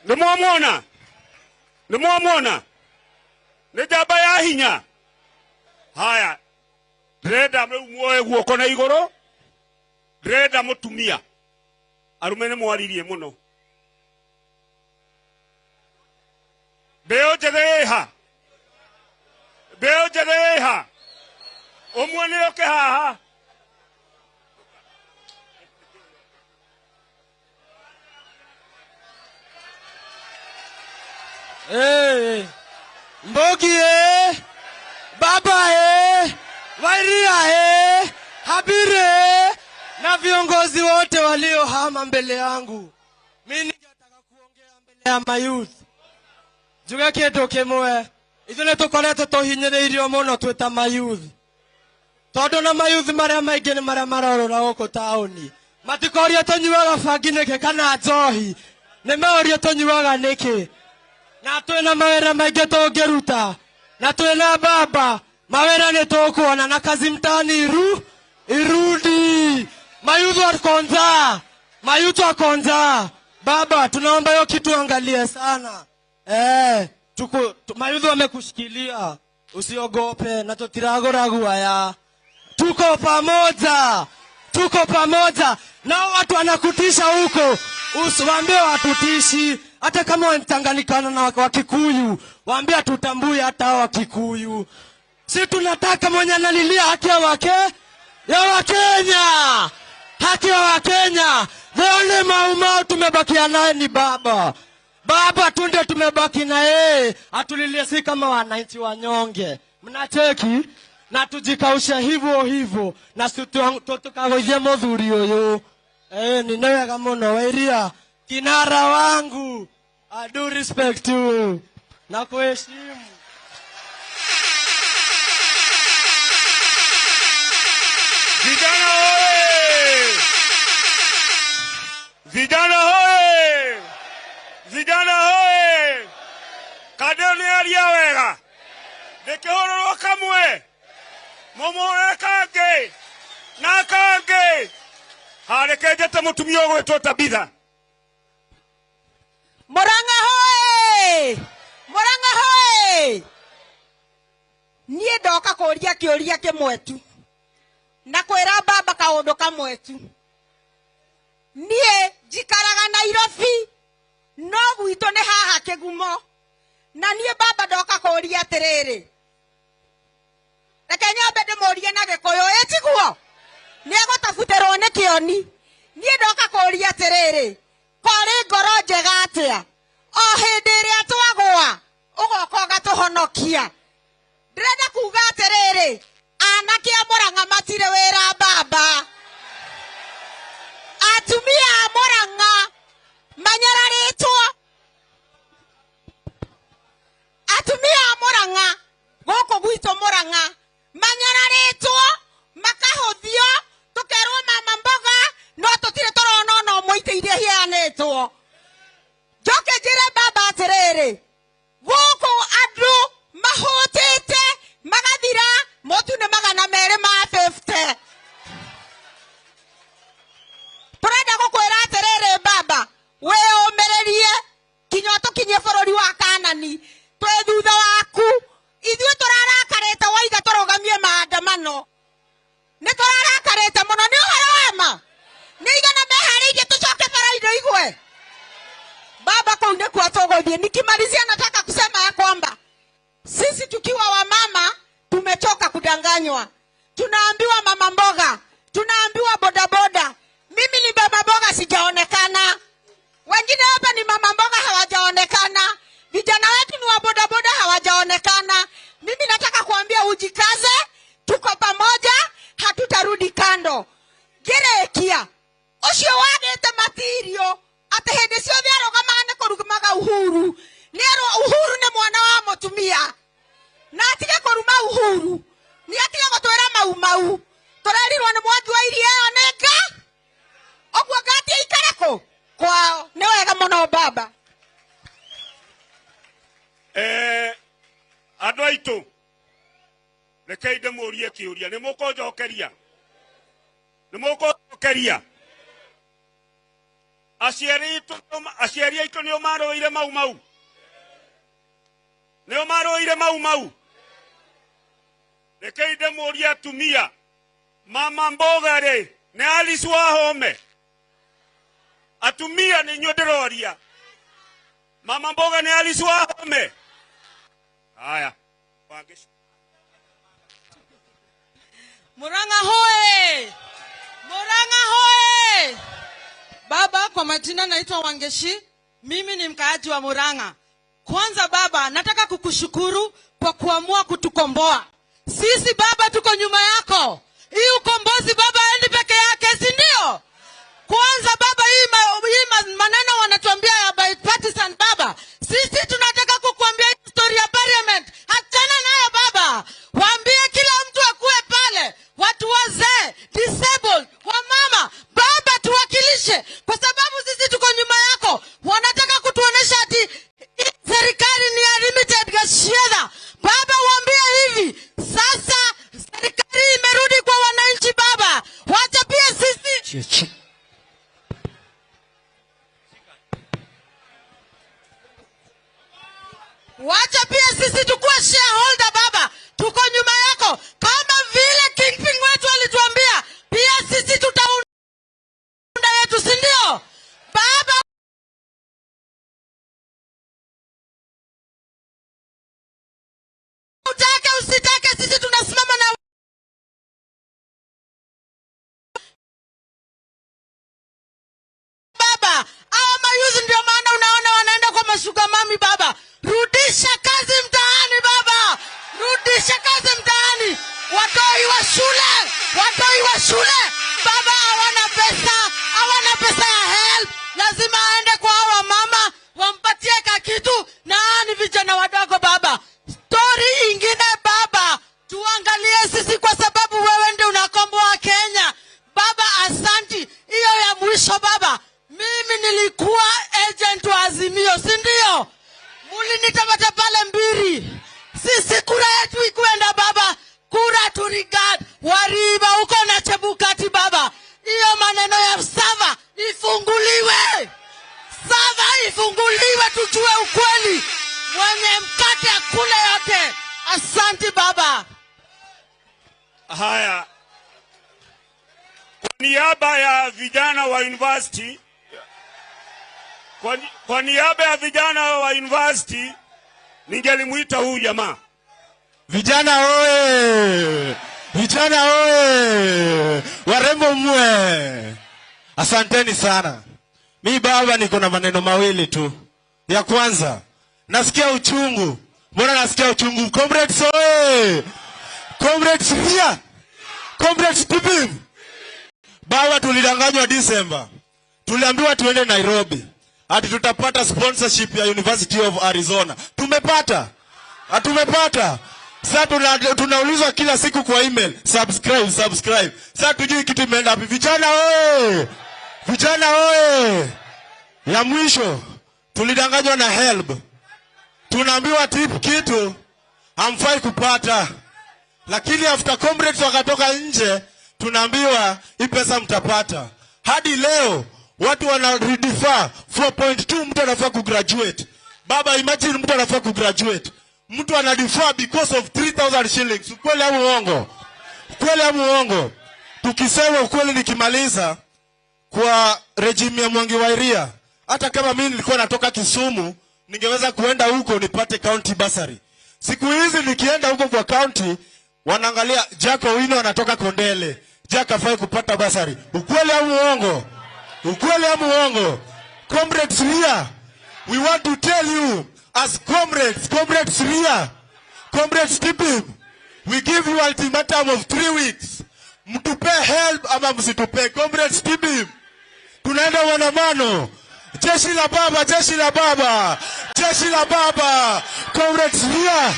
Nimwamwona? Nimwamwona? Nĩ njamba ya hinya. Haya, ndĩrenda rĩu muoe guoko na igũrũ. Ndĩrenda mũtumia. Arũme nĩ mwaririe mũno. Mbeo njĩthĩ ĩha? Mbeo njĩthĩ ĩha? Ũmwe nĩ oke haha. Hey, Mbogi eh, Baba eh, Wairia eh, Habire na viongozi wote waliohama mbele yangu. Mimi ningetaka kuongea mbele ya mayouth. Njuge kindu kimwe, ithuĩ nĩtũkoretwo tũhinyĩrĩirio mũno twĩ ta mayouth. Tondũ na mayouth marĩa maingĩ nĩ marĩa marorũra gũkũ taũni. Matikorio tũnyuaga bangi nĩkĩ kana njohi. Nĩ maũrio tũnyuaga nĩkĩ. Na twĩna mawĩra maingĩ tũngĩruta. Na twĩna baba, mawĩra nĩ tũkuona na kazi mtaani irudi. Mayouth wa Konza, mayouth wa Konza. Baba, tunaomba hiyo kitu angalie sana. Mayouth wamekushikilia. Usiogope na tutiragora guaya. Tuko pamoja. Tuko pamoja. Na watu wanakutisha huko. Usiwaambie watutishi. Hata kama wamechanganyikana na Wakikuyu, waambie tutambue hata Wakikuyu. Si tunataka mwenye analilia haki ya ya Wakenya. Haki ya Wakenya. The only Mau Mau tumebakia naye ni baba. Baba tu ndio tumebaki na yeye. Atulilie si kama wananchi wanyonge. Mnacheki na tujikausha hivyo hivyo na tukagoje muthuri uyu. Ni wega muno Wairia. Kinara wangu, I do respect you. Na kuheshimu. Vijana hoye! Vijana hoye! Vijana hoye! Kadeo nĩ aria wega. Ndĩkĩhũrũrwo kamwe. Mũmũhũre kangĩ. Na kangĩ. Hareke njĩte mũtumia ũgwĩtwo Tabitha. Murang'a hoye! Murang'a hoye! Niĩ ndoka kũria kĩũria kĩmwe tu. Na kwĩra baba kaũndũ kamwe tu. Niĩ njikaraga Nairobi, no gwitũ nĩ haha Kĩgumo. Na niĩ baba ndoka kũria atĩrĩrĩ. Reke nyambe ndĩmũrie na Gĩkũyũ, ĩ tiguo? Nĩegũtabuterwo nĩ kĩoni. Niĩ ndoka kũria atĩrĩrĩ. Kwarĩ ngoro njega atĩa? O hĩndĩ ĩrĩa twagũa, ũgoka ũgatũhonokia. Ndĩrenda kuga atĩrĩrĩ, anake a Murang'a matirĩ wĩra baba. Atumia a Murang'a manyararĩtwo. Atumia a Murang'a gũkũ gwitũ Murang'a manyararĩtwo, makahũthio, tũkerwo mama mboga, no tũtirĩ tũrona ona ũmwe itĩ iria iheanĩtwo. Njoke njĩre baba atĩrĩrĩ, gũkũ andũ mahũtĩte magathira mũtu nĩ 250. Tũrenda gũkwĩra atĩrĩrĩ baba, wĩyũmĩrĩrie kinya tũkinyie bũrũri wa Kanani. Twĩ thutha waku. Ithuĩ tũrarakarĩte waiga tũrũgamie maandamano. Nĩ tũrarakarĩte mũno. Nĩ ũhoro wa ma? Nĩ igana meharĩirie tũcoke bara igwe. Baba, kũu nĩkuo tũgũthiĩ. Nikimalizia nataka kusema ya kwamba sisi tukiwa wamama tumechoka kudanganywa. Tunaambiwa mama mboga, tunaambiwa bodaboda. Mimi ni mama mboga sijaonekana. Wengine hapa ni mama mboga hawajaonekana. Vijana wetu ni wa bodaboda hawajaonekana. Mimi nataka kuambia ujikaze, tuko pamoja, hatutarudi kando. Ngerekia ucio wagite matirio ati hindi ciothe arũgamaga nĩ kũrumaga Uhuru. Nĩerwo Uhuru nĩ mwana wa mũtumia. Na atige kũruma Uhuru. Nĩ atige gũtwĩra mau mau. Tũrerirwo nĩ Mwangi wa Iria ĩyo nĩ nga. Ũguo Kwao. Nĩ wega mũno baba. Andũ aitũ, rekei ndĩmũrie kĩũria, nĩ mũkũnjokeria? Nĩ mũkũnjokeria? Aciari aitũ nĩo marũĩire Mau Mau? Nĩo marũĩire Mau Mau? Rekei ndĩmũrie atumia, mama mboga rĩ, nĩ Alice Wahome? Atumia nĩ inyuĩ ndĩroria. Mama mboga nĩ Alice Wahome? Haya. Murang'a hoe! Murang'a hoe! Baba, kwa majina naitwa Wangeshi. Mimi ni mkaaji wa Murang'a. Kwanza baba, nataka kukushukuru kwa kuamua kutukomboa. Sisi baba tuko nyuma yako. Hii ukombozi baba haendi peke yake, si ndio? Kwanza baba, hii maneno wanatuambia ya bipartisan baba. Sisi tunataka kukuambia story ya parliament. Achana nayo baba. Waambie kila mtu akue pale. Watu wazee, disabled, wamama, baba tuwakilishe kwa sababu sisi tuko nyuma yako. Wanataka kutuonesha ati serikali ni ya limited gashiedha. Baba waambie hivi, sasa serikali imerudi kwa wananchi baba. Wacha pia sisi. Wacha pia sisi tukue shareholder baba. Tuko nyuma yako. Kama vile Kingpin wetu alituambia, pia sisi tutaunda yetu, si ndio? Baba, utake usitake, sisi tunasimama na baba. Hawa mayuzi ndio maana unaona wanaenda kwa mashuga mami baba. Rudisha kazi mtaani baba. Rudisha kazi mtaani. Watoi wa shule, watoi wa shule baba hawana pesa, hawana pesa ya help. Lazima aende kwa hawa mama wampatie kakitu, na ni vijana wadogo baba. Story ingine baba, tuangalie sisi kwa sababu wewe ndio unakomboa Kenya. Baba asanti. Hiyo ya mwisho baba, mimi nilikuwa agent wa Azimio, si ndio? Mulinitabata pale mbiri. Sisi kura yetu ikuenda baba, kura to regard Wariba huko na Chebukati baba. Hiyo maneno ya sava ifunguliwe. Sava ifunguliwe tujue ukweli. Mwenye mkate akule yote. Asante baba. Haya. Kwa niaba ya vijana wa university, kwa niaba ya vijana wa university, ningelimuita huyu jamaa. Vijana oe! Vijana oe! Warembo mwe! Asanteni sana. Mi baba niko na maneno mawili tu. Ya kwanza, nasikia uchungu. Mbona nasikia uchungu? Comrades oe! Comrades here! Comrades Tibim! Baba tulidanganywa December. Tuliambiwa tuende Nairobi. Ati tutapata sponsorship ya University of Arizona. Tumepata. Tumepata. Sasa tunaulizwa kila siku kwa email, subscribe, subscribe. Sasa tujui kitu imeenda wapi. Vijana oe! Vijana oe! Ya mwisho, tulidanganywa na HELB. Tunaambiwa tip kitu hamfai kupata. Lakini after comrades wakatoka nje, tunaambiwa hii pesa mtapata. Hadi leo watu wana redefer 4.2, mtu anafaa kugraduate. Baba, imagine mtu anafaa kugraduate. Mtu ana defer because of 3,000 shillings. Ukweli au uongo? Ukweli au uongo? Tukisema ukweli, nikimaliza kwa regime ya Mwangi wa Iria, hata kama mimi nilikuwa natoka Kisumu, ningeweza kuenda huko nipate county bursary. Siku hizi nikienda huko kwa county, wanaangalia Jack Owino anatoka Kondele. Jack hafai kupata bursary. Ukweli au uongo? Ukweli au uongo? Comrades here, we want to tell you as comrades, comrades here, comrades Tibim, we give you ultimatum of 3 weeks. Mtupe help ama msitupe. Comrades Tibim, tunaenda maandamano. Jeshi la baba, jeshi la baba, jeshi la baba. Comrades here,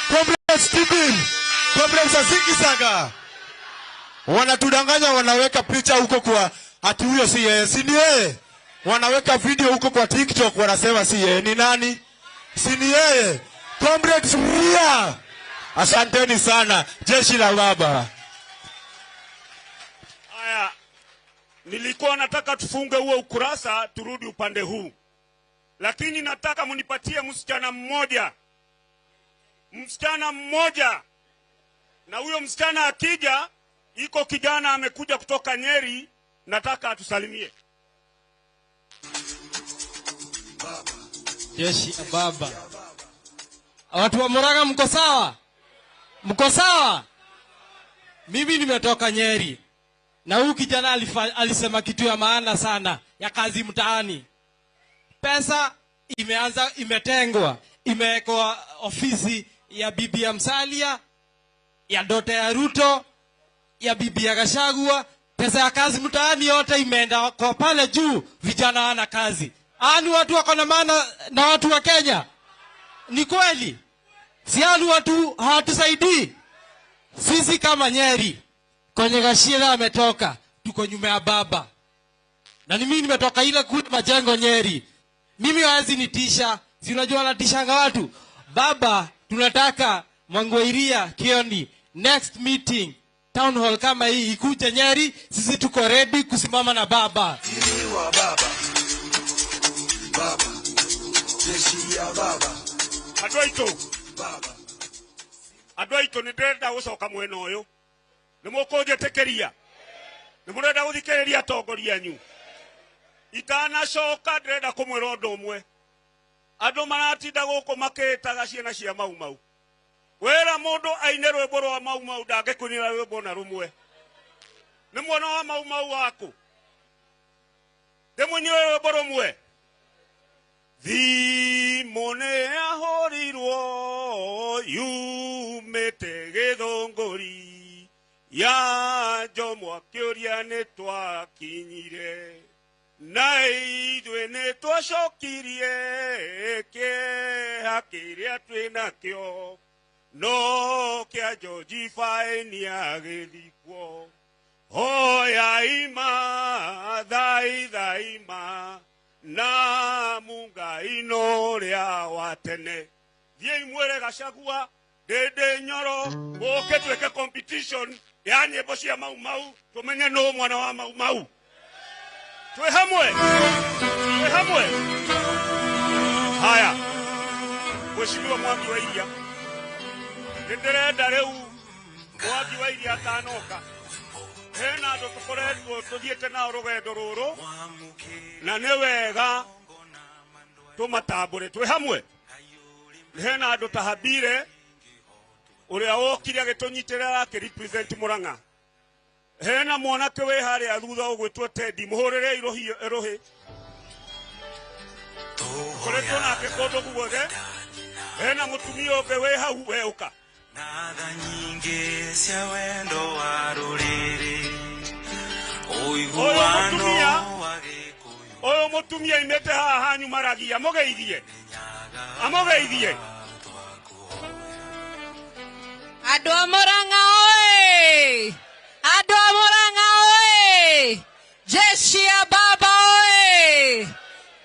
comrades Tibim, comrades Azikisaga. Wanatudanganya, wanaweka picha huko kwa ati huyo si yeye, si ni yeye. Wanaweka video huko kwa TikTok wanasema si yeye. Ni nani? Si ni yeye. Comrades Ria. Asanteni sana jeshi la baba. Haya, nilikuwa nataka tufunge huo ukurasa turudi upande huu. Lakini nataka munipatie msichana mmoja. Msichana mmoja. Na huyo msichana akija, iko kijana amekuja kutoka Nyeri, nataka atusalimie. Jeshi ya baba. Watu wa Murang'a mko sawa? Mko sawa? Mimi nimetoka Nyeri. Na huyu kijana alisema kitu ya maana sana ya kazi mtaani. Pesa imeanza, imetengwa, imewekwa ofisi ya bibi ya Musalia, ya dota ya Ruto, ya bibi ya Gachagua. Pesa ya kazi mtaani yote imeenda kwa pale juu, vijana hawana kazi. Ani watu wako na maana na watu wa Kenya. Ni kweli? Si ani watu hawatusaidii. Sisi kama Nyeri, kwenye Gachagua ametoka, tuko nyuma ya baba. Na mimi nimetoka ile kule majengo Nyeri. Mimi hawezi nitisha, si unajua wanatishanga watu. Baba, tunataka Mwangoiria Kioni next meeting town hall kama hii ikuje Nyeri, sisi tuko ready kusimama na baba. Wa baba. Baba. Jeshi ya baba. Andũ aitũ. Baba. Andũ aitũ nĩ ndĩrenda gũcoka mwena ũyũ. Nĩ mũkũnjĩtĩkĩria? Nĩ mũrenda gũthikĩrĩria atongoria anyu? Itanacoka ndĩrenda kũmwĩra ũndũ ũmwe. Andũ maratinda gũkũ makĩĩtaga ciana cia Mau Mau. Wĩra mũndũ aine rwĩmbo rwa Mau Mau ndangĩkũinĩra rwĩmbo na rũmwe. Nĩ mwana wa Mau Mau waku. Ndĩmũinĩre rwĩmbo rũmwe. Thimũ nĩ yahũrirwo yumĩte Gĩthũngũri, ya Jomo akĩũria nĩ twakinyire, na ithuĩ nĩ twacokirie kĩeha kĩrĩa twĩ nakĩo, no kĩa George Faini agĩthikwo. Hoya ima thaitha ima na Mungai no rĩa wa tene. Thiĩi mwĩre Gachagua Ndĩndĩ Nyoro gũke twĩke competition ya nyĩmbo cia Mau Mau tũmenye nũ mwana wa Mau Mau. Twĩ hamwe, twĩ hamwe. Haya, Mheshimiwa Mwangi wa Iria, nĩ ndĩrenda rĩu Mwangi wa Iria atanoka hena andũ tũkoretwo tũthiĩte nao rũgendo rũrũ, na nĩ wega tũmatambũre. Twĩ hamwe. Hena andũ ta Habire ũrĩa wokire agĩtũnyitĩrĩra akĩrepresent Murang'a. Hena mwanake wĩ harĩa thutha ũgwĩtwo Teddy, mũhũrĩre rũhĩ. Tũkoretwo nake kũndũ guothe. Hena mũtumia ũngĩ wĩ hau we ũka. Natha nyingĩ cia wendo wa rũrĩrĩ, ũiguano wa Gĩkũyũ. Ũyũ mũtumia aimĩte haha hanyu maragia, amũgeithie. Amũgeithie. Andũ a Murang'a oe! Andũ a Murang'a oe! Jeshi ya baba oe!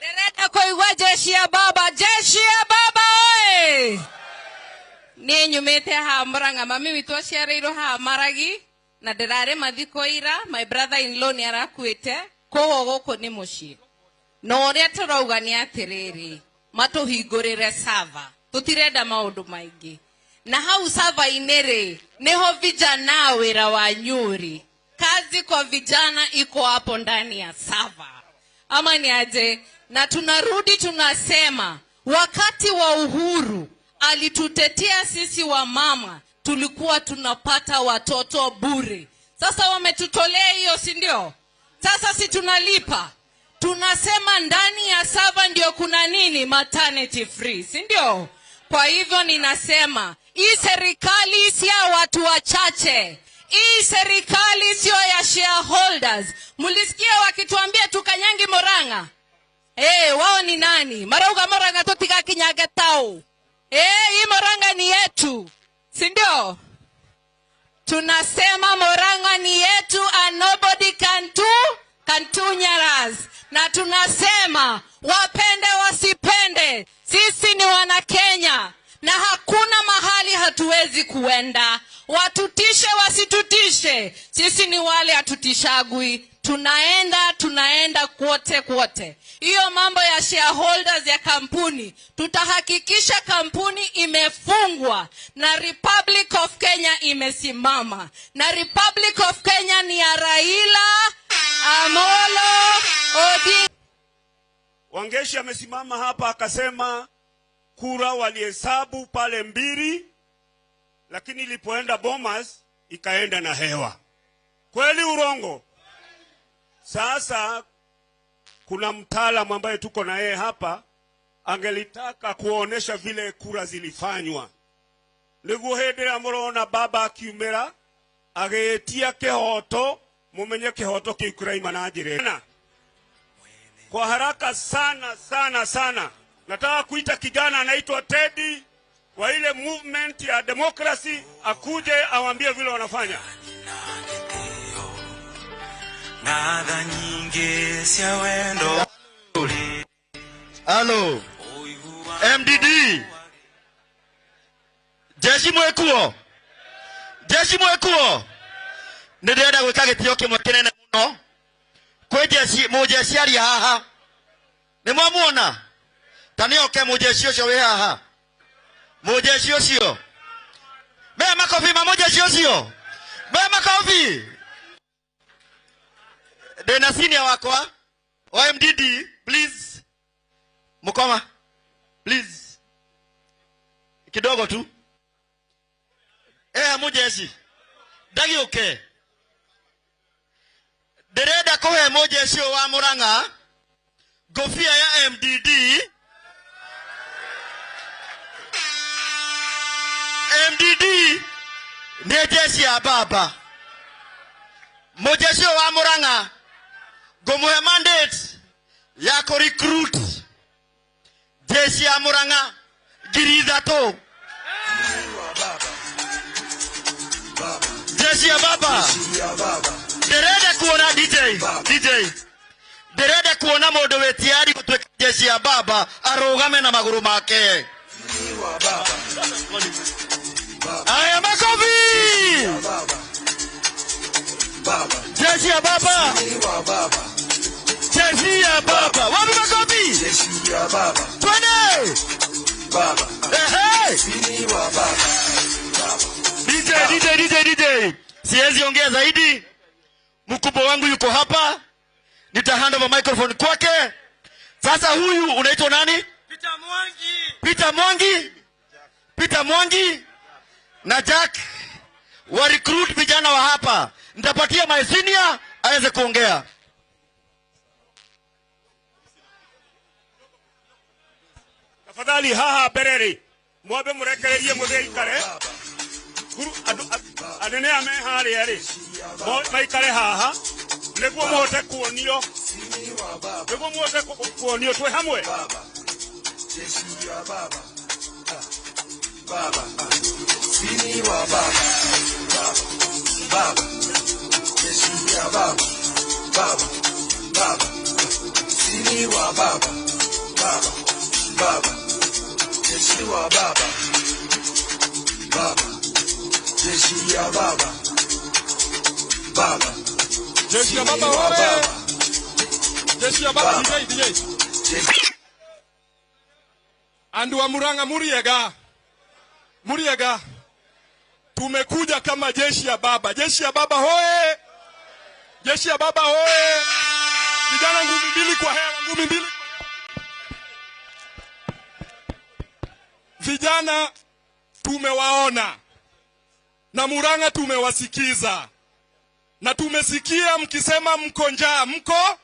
Ndĩrenda kũigua jeshi ya baba, jeshi ya baba oe! Niĩ nyumĩte haha Murang'a, mami witũ aciarĩirwo haha Maragi, na ndĩrarĩ mathiko ira, my brother in law nĩ arakuĩte, koguo gũkũ nĩ mũciĩ. Na ũrĩa tũrauga nĩ atĩrĩrĩ, matũhingũrĩre sava, tũtirenda maũndũ maingĩ. Na hau sava-inĩ rĩ, nĩho vijana wĩra wa nyuri. Kazi kwa vijana iko hapo ndani ya sava. Ama ni aje? Na tunarudi tunasema, wakati wa uhuru alitutetea sisi wa mama, tulikuwa tunapata watoto bure. Sasa wametutolea hiyo, si ndio? Sasa si tunalipa. Tunasema ndani ya sava ndio kuna nini? Maternity free, si ndio? Kwa hivyo ninasema, hii serikali si ya watu wachache. Hii serikali sio ya shareholders. Mulisikia wakituambia tukanyangi Murang'a. Wao ni nani? Marauga Murang'a totika kinyaga tao. Hii Murang'a ni yetu. Si ndio? Tunasema Murang'a ni yetu and nobody can do Kantunyaras, na tunasema wapende wasipende, sisi ni wana Kenya na hakuna mahali hatuwezi kuenda. Watutishe wasitutishe, sisi ni wale hatutishagwi. Tunaenda kwote kwote. Hiyo mambo ya shareholders ya kampuni, tutahakikisha kampuni imefungwa na Republic of Kenya imesimama. Na Republic of Kenya ni ya Raila Amolo Odinga. Wangeshi amesimama hapa akasema kura walihesabu pale 2, lakini ilipoenda Bomas ikaenda na hewa. Kweli urongo? Sasa kuna mtaalamu ambaye tuko na yeye hapa angelitaka kuonesha vile kura zilifanywa. Niguo hindi ĩrĩa mũrona baba akiumĩra agĩtia kĩhoto, mumenye kĩhoto kĩu kĩraima na njĩra ĩna. Kwa haraka sana sana sana nataka kuita kijana anaitwa Teddy wa ile movement ya democracy akuje awambie vile wanafanya. Nada nyingi cia wendo. Halo MDD. Jeshi mwekuo. Jeshi mwekuo. Ndirenda gwika gitio kimwe kinene muno. Kwi jeshi mujeshi ari haha. Ni mwamuona? Ta ni oke mujeshi ucio wi haha. Mujeshi ucio. Mea makofi ma mujeshi ucio. Mea makofi. Ndina senior wakwa wa MDD, please. Mukoma, please. Kidogo tu. Mujeshi. Ndagiuke. Ndirenda kuhe mujeshi wa Murang'a ngobia ya MDD. MDD ni jeshi ya baba. Mujeshi wa Murang'a ngumuhe mandate ya ku recruit jeshi ya Murang'a 3,000. Jeshi ya baba. Ndirenda kuona DJ ndirenda kuona mundu wi tiari gutuika jeshi ya baba arugame na maguru make. Aya makofi. Jeshi ya baba. Jeshi ya baba. Wapi makofi? Jeshi ya baba. Twende. Baba. Ehe. DJ DJ. Siwezi ongea zaidi. Mkubwa wangu yuko hapa. Nita hand over microphone kwake. Sasa huyu unaitwa nani? Peter Mwangi. Peter Mwangi. Peter Mwangi na Jack wa recruit vijana wa hapa. Nitapatia my senior aweze kuongea. Tafadhali haha bereri. Mwabe murekererie muthie ikare. Guru anene ame haria ri. Maikare haha niguo muhote kuonio. Niguo muhote kuonio twe hamwe. Jeshi ya baba. Baba. Sini wa baba. Baba. Jeshi ya baba. Baba. Baba. Sini wa baba. Baba. Baba. Jeshi wa baba. Baba. Jeshi ya baba. Baba. Jeshi ya baba oye. Jeshi ya baba DJ. Andu wa Murang'a muriega. Muriega. Tumekuja kama jeshi ya baba. Jeshi ya baba hoye. Jeshi ya baba hoye. Vijana ngumi mbili kwa hewa, ngumi mbili. Vijana tumewaona. Na Murang'a tumewasikiza. Na tumesikia mkisema mko njaa, mko?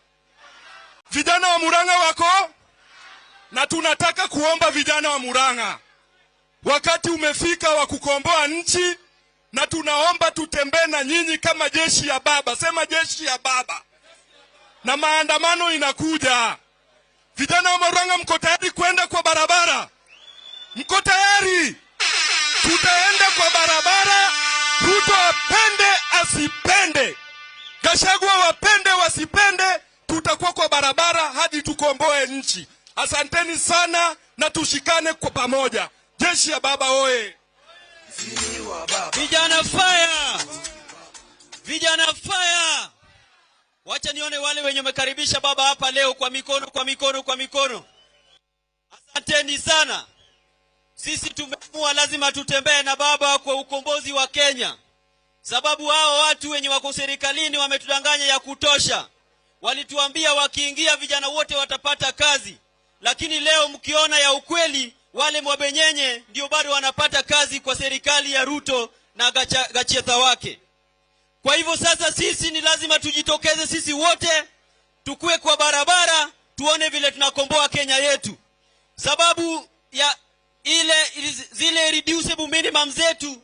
Vijana wa Murang'a wako? Na tunataka kuomba vijana wa Murang'a, wakati umefika wa kukomboa nchi, na tunaomba tutembee na nyinyi kama jeshi ya baba. Sema jeshi ya baba. Na maandamano inakuja. Vijana wa Murang'a mko tayari kwenda kwa barabara? Mko tayari? Tutaenda kwa barabara, Ruto apende asipende. Gachagua wapende wasipende, tutakuwa kwa barabara hadi tukomboe nchi. Asanteni sana na tushikane kwa pamoja. Jeshi ya baba oye! Vijana fire! Vijana fire! Wacha nione wale wenye wamekaribisha baba hapa leo kwa mikono, kwa mikono, kwa mikono. Asanteni sana. Sisi tumeamua lazima tutembee na baba kwa ukombozi wa Kenya. Sababu hao watu wenye wako serikalini wametudanganya ya kutosha. Walituambia wakiingia vijana wote watapata kazi. Lakini leo mkiona ya ukweli, wale mwabenyenye ndio bado wanapata kazi kwa serikali ya Ruto na Gachetha wake. Kwa hivyo sasa sisi ni lazima tujitokeze sisi wote, tukue kwa barabara, tuone vile tunakomboa Kenya yetu. Sababu ya zile reducible minimum zetu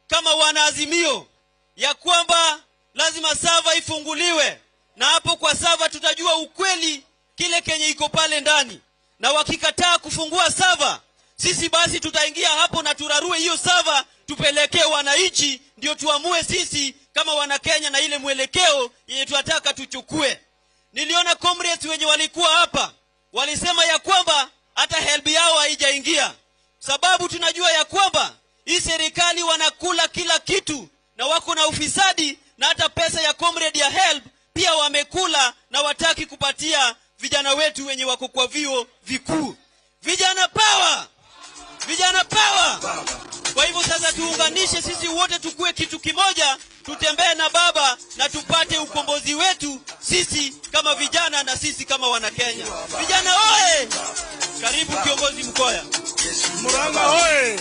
kama wanaazimio ya kwamba lazima sava ifunguliwe, na hapo kwa sava tutajua ukweli kile kenye iko pale ndani. Na wakikataa kufungua sava, sisi basi tutaingia hapo na turarue hiyo sava, tupelekee wananchi, ndio tuamue sisi kama wana Kenya na ile mwelekeo yenye tunataka tuchukue. Niliona comrades wenye walikuwa hapa walisema ya kwamba hata help yao haijaingia. Sababu tunajua ya kwamba hii serikali wanakula kila kitu na wako na ufisadi, na hata pesa ya comrade ya help pia wamekula na wataki kupatia vijana wetu wenye wako kwa vyuo vikuu. Vijana power! Vijana power! Kwa hivyo sasa tuunganishe sisi wote, tukue kitu kimoja, tutembee na baba na tupate ukombozi wetu sisi kama vijana na sisi kama wana Kenya. Vijana oye! Karibu kiongozi Mkoya. Murang'a oye!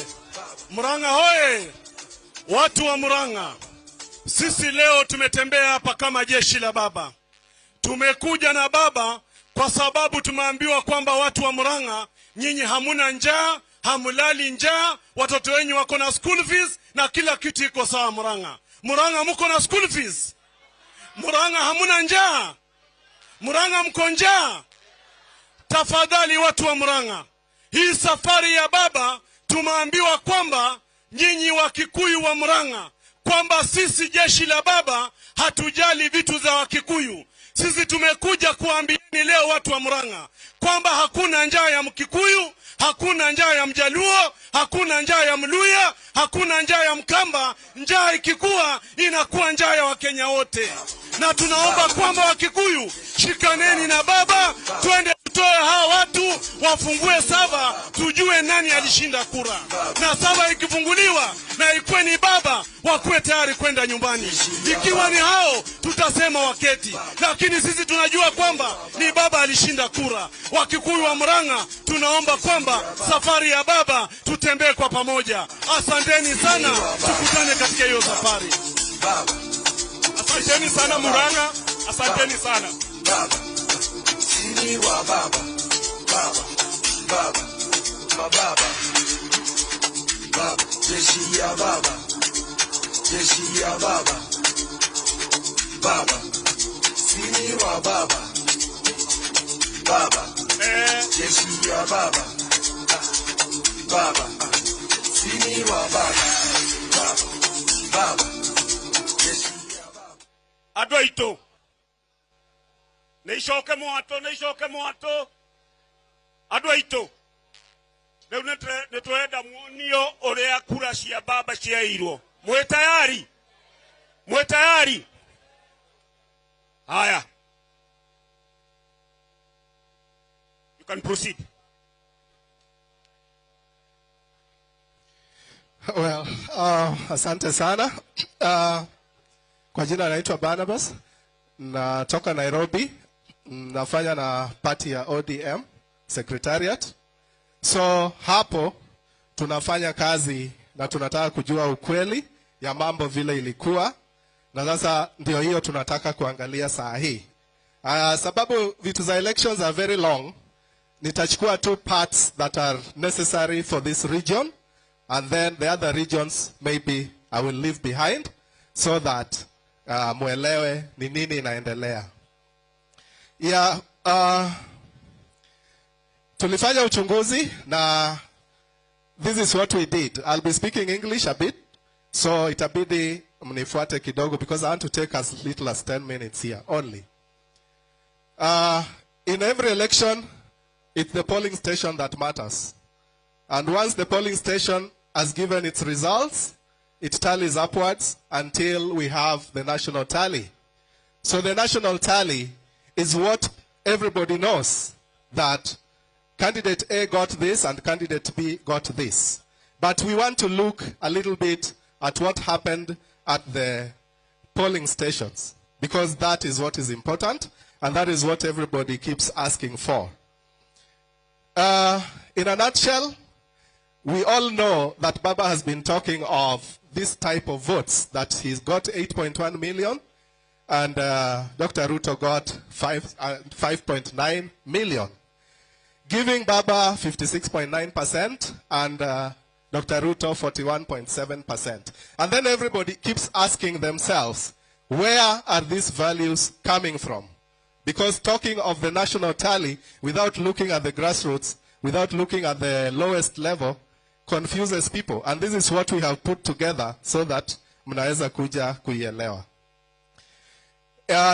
Murang'a oye! Watu wa Murang'a, sisi leo tumetembea hapa kama jeshi la baba. Tumekuja na baba kwa sababu tumeambiwa kwamba watu wa Murang'a nyinyi hamuna njaa, hamulali njaa, watoto wenyu wako na school fees na kila kitu iko sawa Murang'a. Murang'a mko na school fees? Murang'a hamuna njaa? Murang'a mko njaa? Tafadhali watu wa Murang'a, hii safari ya baba tumeambiwa kwamba nyinyi wa Kikuyu wa Murang'a, kwamba sisi jeshi la baba hatujali vitu za Wakikuyu. Sisi tumekuja kuambieni leo watu wa Murang'a kwamba hakuna njaa ya Mkikuyu, hakuna njaa ya Mjaluo, hakuna njaa ya Mluya, hakuna njaa ya Mkamba. Njaa ikikuwa inakuwa njaa ya Wakenya wote. Na tunaomba kwamba Wakikuyu shikaneni na baba, twende tutoe hawa watu wafungue saba, tujue nani alishinda kura. Na saba ikifunguliwa na ikuwe ni baba, wakuwe tayari kwenda nyumbani. Ikiwa ni hao tutasema waketi, lakini sisi tunajua kwamba ni baba alishinda kura. Wakikuyu wa Murang'a tunaomba kwamba safari ya baba tutembee kwa pamoja. Asanteni sana, tukutane katika hiyo safari. Asanteni sana Murang'a, asanteni sana. Baba, sini wa baba, baba, baba, baba, baba, jeshi ya baba, jeshi ya baba, baba, sini wa baba, baba, jeshi ya baba, baba, sini wa baba, baba, baba, jeshi ya baba. Andũ aitũ, nĩ icoke mwatũ, nĩ icoke mwatũ. Andũ aitũ, rĩu nĩ tũrenda muonio ũrĩa kura cia baba ciairwo. Mwĩ tayari? Mwĩ tayari? Haya, you can proceed. Well, asante sana. Kwa jina naitwa Barnabas, natoka Nairobi, nafanya na party ya ODM Secretariat. So hapo tunafanya kazi na tunataka kujua ukweli ya mambo vile ilikuwa, na sasa ndio hiyo tunataka kuangalia saa hii. Sababu vitu za elections are very long, nitachukua two parts that are necessary for this region, and then the other regions maybe I will leave behind so that muelewe ni nini inaendelea. Yeah, tulifanya uchunguzi na this is what we did. I'll be speaking English a bit, so itabidi mnifuate kidogo because I want to take as little as 10 minutes here only. In every election, it's the polling station that matters. And once the polling station has given its results, it tallies upwards until we have the national tally. So the national tally is what everybody knows, that candidate A got this and candidate B got this. But we want to look a little bit at what happened at the polling stations, because that is what is important, and that is what everybody keeps asking for. In a nutshell, we all know that Baba has been talking of this type of votes, that he's got 8.1 million and Dr. Ruto got 5.9 million, giving Baba 56.9% and Dr. Ruto 41.7%. And then everybody keeps asking themselves, where are these values coming from? Because talking of the national tally without looking at the grassroots, without looking at the lowest level, confuses people. And this is what we have put together so that mnaweza kuja kuielewa.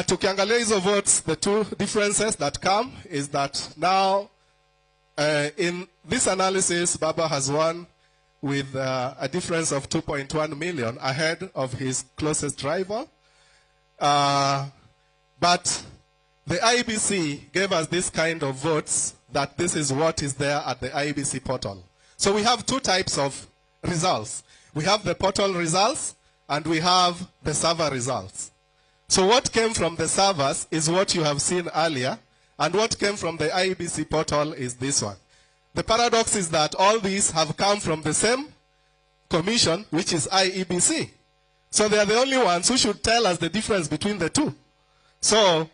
Tukiangalia hizo votes, the two differences that come is that now in this analysis, Baba has won with a difference of 2.1 million ahead of his closest rival. But the IEBC gave us this kind of votes, that this is what is there at the IEBC portal. So we have two types of results. We have the portal results and we have the server results. So what came from the servers is what you have seen earlier, and what came from the IEBC portal is this one. The paradox is that all these have come from the same commission, which is IEBC. So they are the only ones who should tell us the difference between the two. So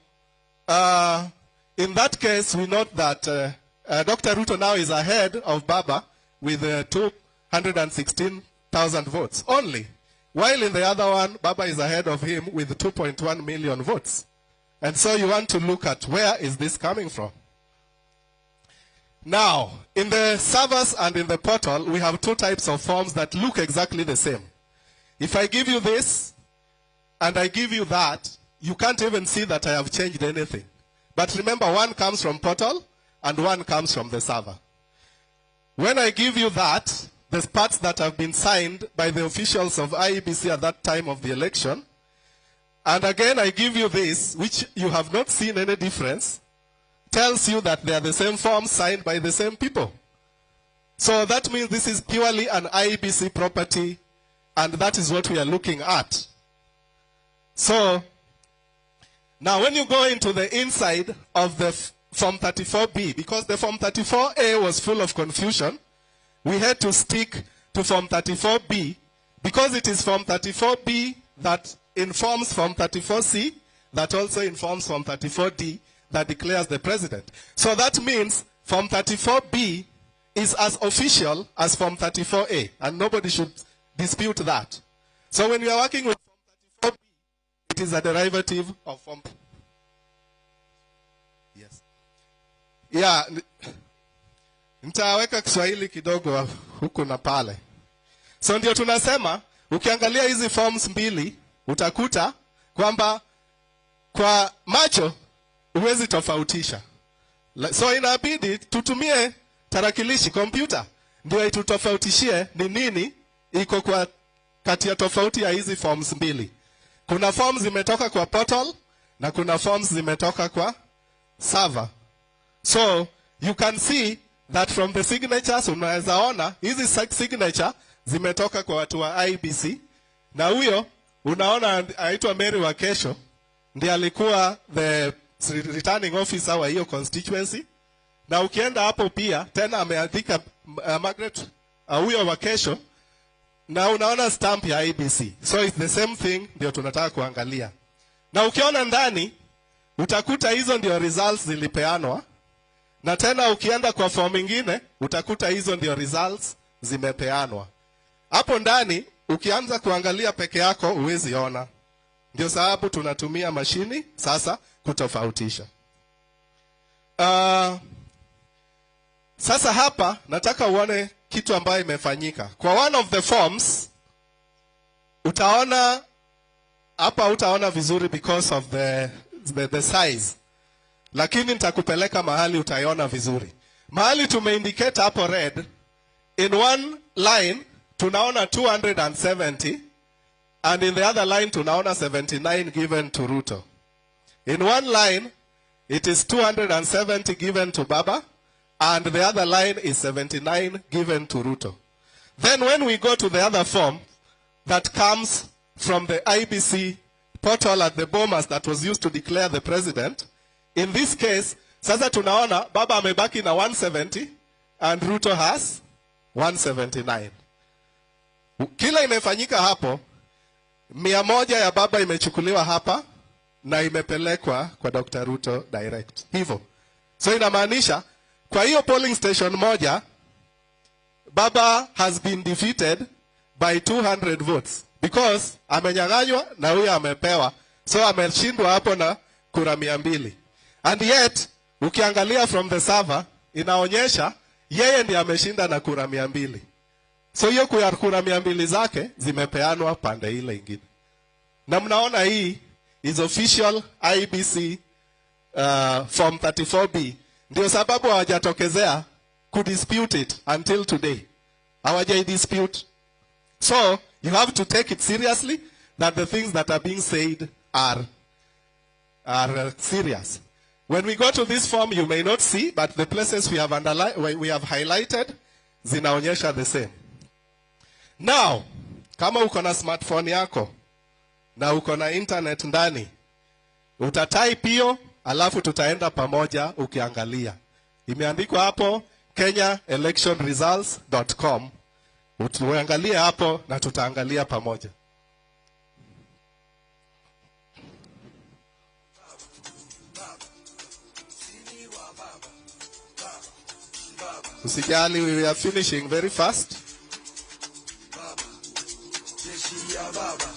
in that case, we note that Dr. Ruto now is ahead of Baba with 216,000 votes only, while in the other one, Baba is ahead of him with 2.1 million votes. And so you want to look at where is this coming from. Now, in the servers and in the portal, we have two types of forms that look exactly the same. If I give you this and I give you that, you can't even see that I have changed anything. But remember, one comes from portal and one comes from the server. When I give you that, the parts that have been signed by the officials of IEBC at that time of the election, and again I give you this, which you have not seen any difference, tells you that they are the same forms signed by the same people. So that means this is purely an IEBC property, and that is what we are looking at. So now when you go into the inside of the Form 34B, because the Form 34A was full of confusion, we had to stick to Form 34B, because it is Form 34B that informs Form 34C, that also informs Form 34D, that declares the president. So that means Form 34B is as official as Form 34A, and nobody should dispute that. So when we are working with Form 34B, it is a derivative of Form... Yes. Yeah. Nitaweka Kiswahili kidogo huku na pale. So ndio tunasema, ukiangalia hizi forms mbili, utakuta kwamba kwa macho huwezi tofautisha. So inabidi tutumie tarakilishi, kompyuta, ndio itutofautishie ni nini iko kwa kati ya tofauti ya hizi forms mbili. Kuna forms zimetoka kwa portal na kuna forms zimetoka kwa server. So you can see that from the signatures, unaweza ona hizi signature zimetoka kwa watu wa IEBC, na huyo unaona aitwa Mary Wakesho ndiye alikuwa the returning officer wa hiyo constituency. Na ukienda hapo pia tena ameandika Margaret huyo Wakesho, na unaona stamp ya IEBC. So it's the same thing ndio tunataka kuangalia. Na ukiona ndani utakuta hizo ndio results zilipeanwa. Na tena ukienda kwa form nyingine utakuta hizo ndio results zimepeanwa. Hapo ndani ukianza kuangalia peke yako huwezi ona. Ndio sababu tunatumia mashini sasa kutofautisha. Sasa hapa nataka uone kitu ambayo imefanyika. Kwa one of the forms utaona Hapa utaona vizuri because of the size. Lakini nitakupeleka mahali utaiona vizuri. Mahali tumeindicate hapo red, in one line tunaona 270 and in the other line tunaona 79 given to Ruto. In one line it is 270 given to Baba and the other line is 79 given to Ruto. Then when we go to the other form that comes from the IBC portal at the Bomas that was used to declare the president, in this case, sasa tunaona Baba amebaki na 170 and Ruto has 179. Kila imefanyika hapo, 100 ya Baba imechukuliwa hapa na imepelekwa kwa Dr. Ruto direct. Hivyo. So inamaanisha kwa hiyo polling station moja, Baba has been defeated by 200 votes because amenyang'anywa na huyo amepewa. So ameshindwa hapo na kura 200. And yet, ukiangalia from the server, inaonyesha yeye ndiye ameshinda na kura 200. So hiyo kura 200 zake zimepeanwa pande ile ingine. Na mnaona hii is official IBC form 34B. Ndio sababu hawajatokezea kudispute it until today. Hawajai dispute. So you have to take it seriously that the things that are being said are serious. When we go to this form, you may not see, but the places we have we have highlighted zinaonyesha the same. Now, kama uko na smartphone yako na uko na internet ndani, utatype hiyo, alafu tutaenda pamoja ukiangalia. Imeandikwa hapo kenyaelectionresults.com. Utuangalie hapo na tutaangalia pamoja. Usijali, we are finishing very fast. Jeshi ya baba.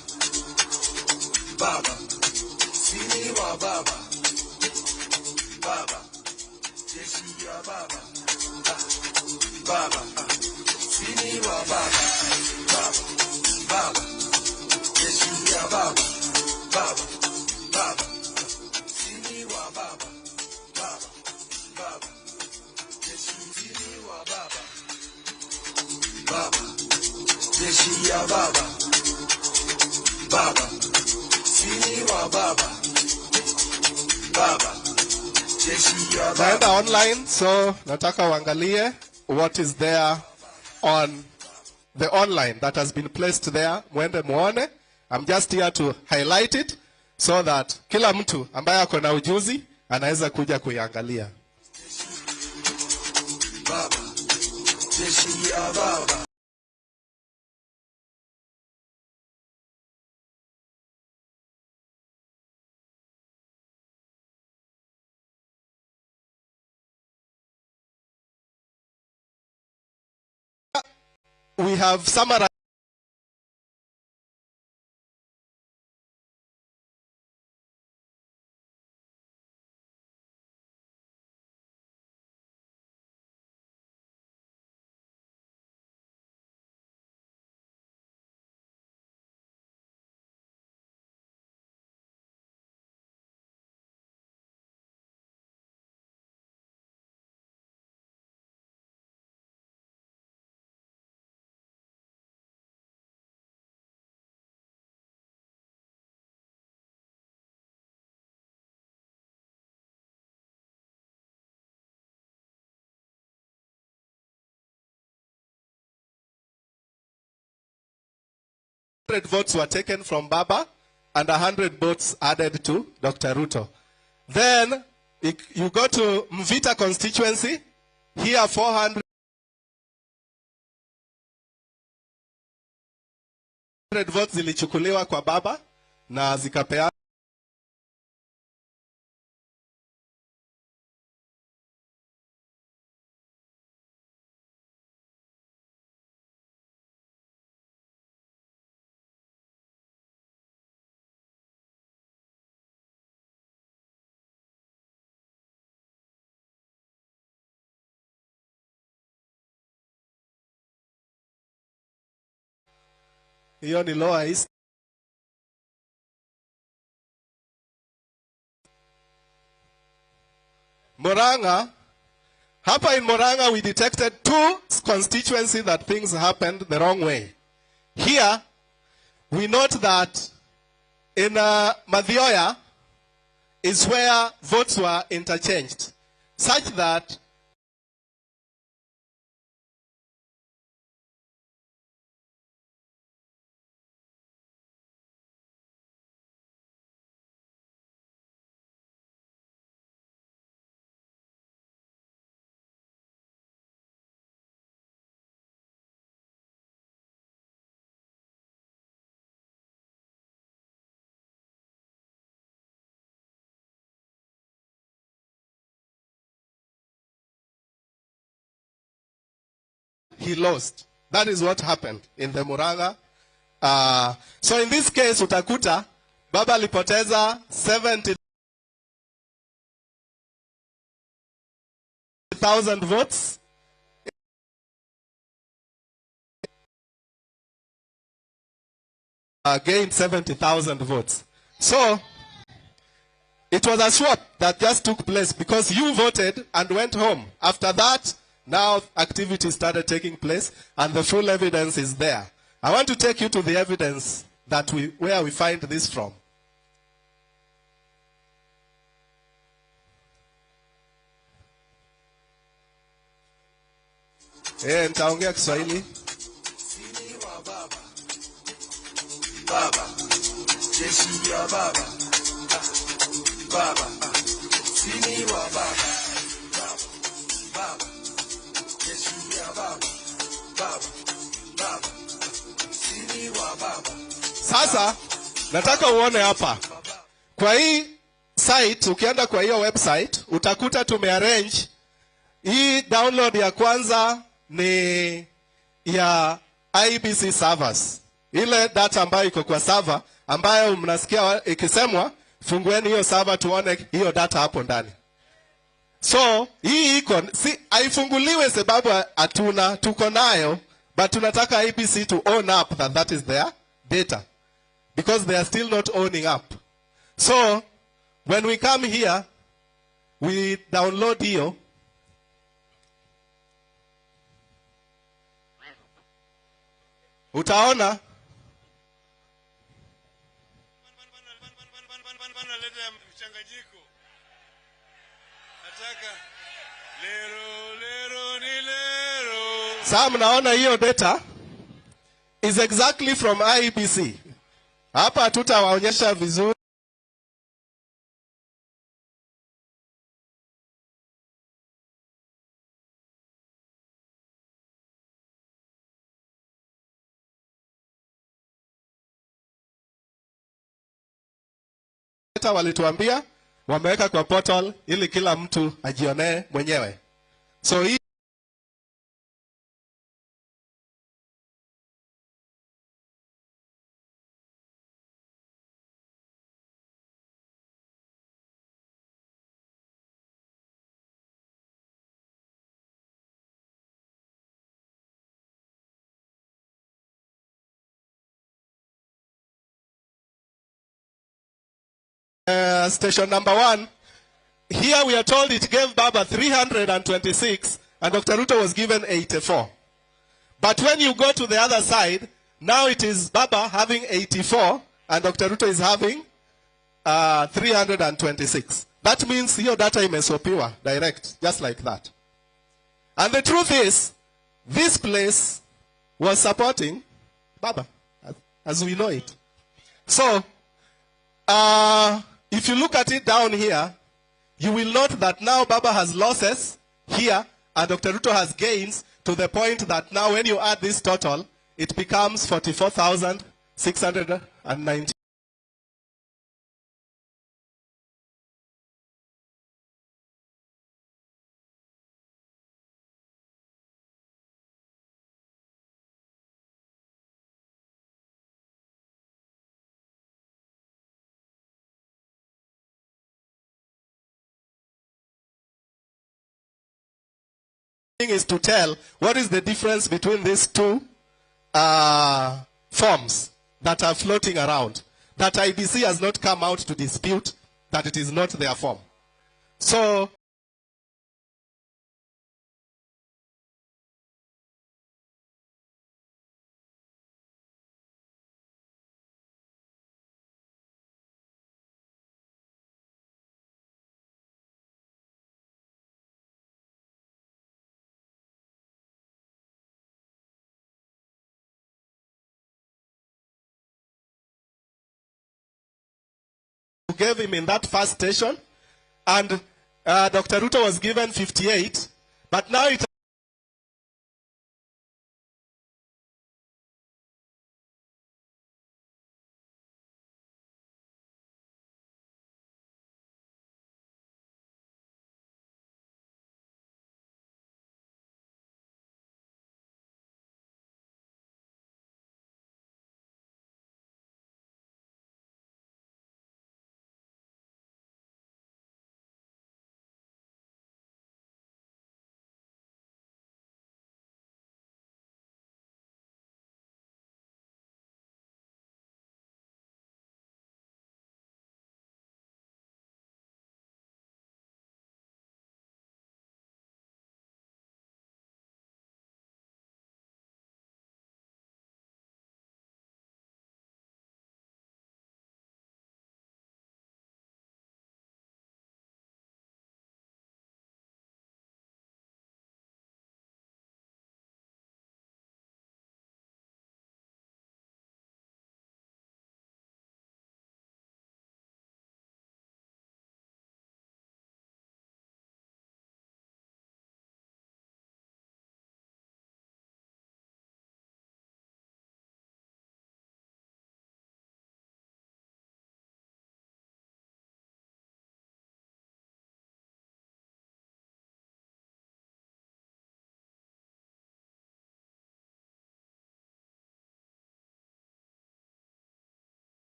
Baba. Sini wa baba. Baba. Jeshi ya baba. Baba. Sini wa baba. Baba. Baba. Jeshi ya baba. Baba. Baba. Sini wa baba. Baba. Baba. Jeshi wa baba. Baba. Jeshi ya baba. Baba. Sini wa baba. Baba. Jeshi ya baba. Naenda online, so nataka uangalie what is there on the online that has been placed there. Mwende muone. I'm just here to highlight it so that kila mtu ambaye ako na ujuzi anaweza kuja kuiangalia. Baba. Jeshi ya baba. We have summarized votes were taken from Baba and 100 votes added to Dr. Ruto. Then you go to Mvita constituency, here 400 votes zilichukuliwa kwa Baba na zikapeanwa Hiyo ni Lower East. Murang'a, hapa in Murang'a we detected two constituencies that things happened the wrong way. Here, we note that in Mathioya is where votes were interchanged, such that he lost. That is what happened in the Murang'a. So in this case, utakuta baba alipoteza 70,000 votes. Gained 70,000 votes. So it was a swap that just took place because you voted and went home. After that, now activity started taking place and the full evidence is there. I want to take you to the evidence that where we find this from. Nitaongea Kiswahili. Baba, jeshi ya baba, baba, sini wa baba, baba, jeshi ya baba, baba, baba, sini wa baba. Sasa nataka uone hapa. Kwa hii site, ukienda kwa hiyo website, utakuta tumearrange hii download ya kwanza ni ya IBC servers. Ile data ambayo iko kwa server ambayo mnasikia ikisemwa, fungueni hiyo server tuone hiyo data hapo ndani. So hii iko si haifunguliwe sababu hatuna, tuko nayo, but tunataka IBC to own up that that is their data because they are still not owning up. So when we come here we download hiyo. Utaona sasa mnaona hiyo data is exactly from IEBC. Hapa tutawaonyesha vizuri. Data walituambia wameweka kwa portal ili kila mtu ajionee mwenyewe. So hii station number 1, here we are told it gave Baba 326 and Dr. Ruto was given 84. But when you go to the other side, now it is Baba having 84 and Dr. Ruto is having 326. That means your data imeswapiwa direct, just like that. And the truth is, this place was supporting Baba, as we know it. So, if you look at it down here, you will note that now Baba has losses here and Dr. Ruto has gains to the point that now when you add this total, it becomes 44,690. Is to tell what is the difference between these two forms that are floating around, that IBC has not come out to dispute that it is not their form. So gave him in that first station, and Dr. Ruto was given 58, but now it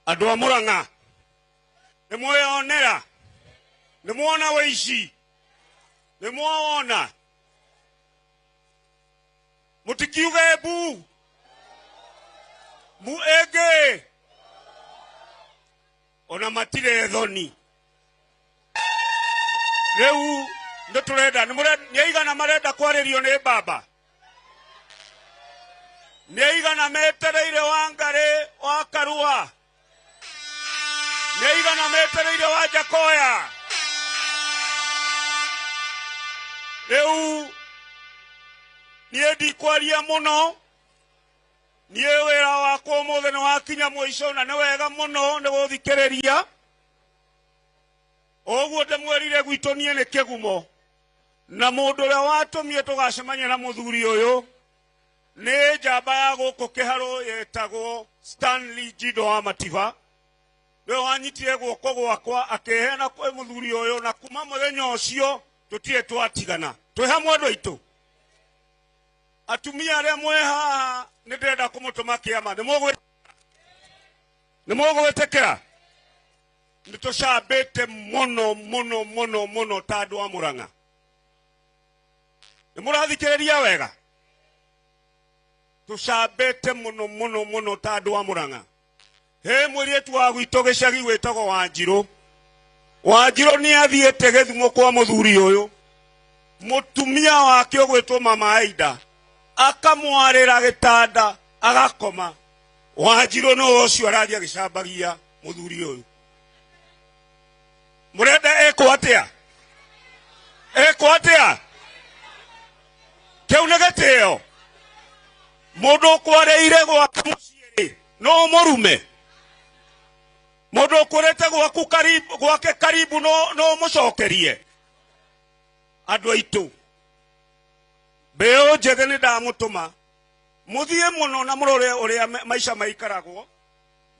Andũ a Murang'a nĩ mweyonera, nĩ mwona wĩici, nĩ mwawona. Mũtikiuge mbu mbu ĩngĩ, ona matirĩ thoni. Rĩu nĩ tũrenda, nĩ aigana marenda kwarĩrio nĩ baba, nĩ aigana metereire Wangari wa Karua, nĩ aigana metereire wa Jakoya. Rĩu niĩ ndikwaria mũno, niĩ wĩra wakwa ũmũthĩ nĩ wakinya mũico, na nĩ wega mũno nĩ gũthikĩrĩria. Ũguo ndĩmwĩrire gwitũ niĩ nĩ kĩgumo, na mũndũ ũrĩa watũmire tũgacemania na mũthuri ũyũ nĩ njamba ya gũkũ kĩharũ yetagwo Stanley Jido wa Matiba. Nĩwe wanyitire guoko gwakwa akĩheana kwĩ mũthuri ũyũ, na kuma mũthenya ũcio tũtirĩ twatigana. Twĩ hamwe andũ aitũ. Atumia arĩa mwĩ haha nĩ ndĩrenda kũmũtũma kĩama, nĩ mũgwĩtĩkĩra? Nĩ tũcambĩte mũno mũno mũno mũno ta andũ a Murang'a. Nĩ mũrathikĩrĩria wega? Tucambĩte mũno mũno mũno ta andũ a Mũrang'a. He mũirĩtu wa gwitũ gĩcagi wĩtagwo Wanjirũ. Wanjirũ nĩ athiĩte gĩthumo kwa mũthuri ũyũ. Mũtumia wake ũgwĩtwo Mama Aida akamwarĩra gĩtanda agakoma. Wanjirũ no ũcio arathiĩ agĩcambagia mũthuri ũyũ. Mũrenda ekwo atĩa? Ekwo atĩa? Kĩu nĩ gĩtĩo. Mũndũ ũkwarĩire gwake mũciĩ no mũrume. Mũndũ ũkũrĩte gwaku karibu, gwake karibu no mũcokerie. Andũ aitũ, mbeũ njĩthĩ nĩ ndamũtũma mũthiĩ mũno na mũrore ũrĩa maica maikaragwo.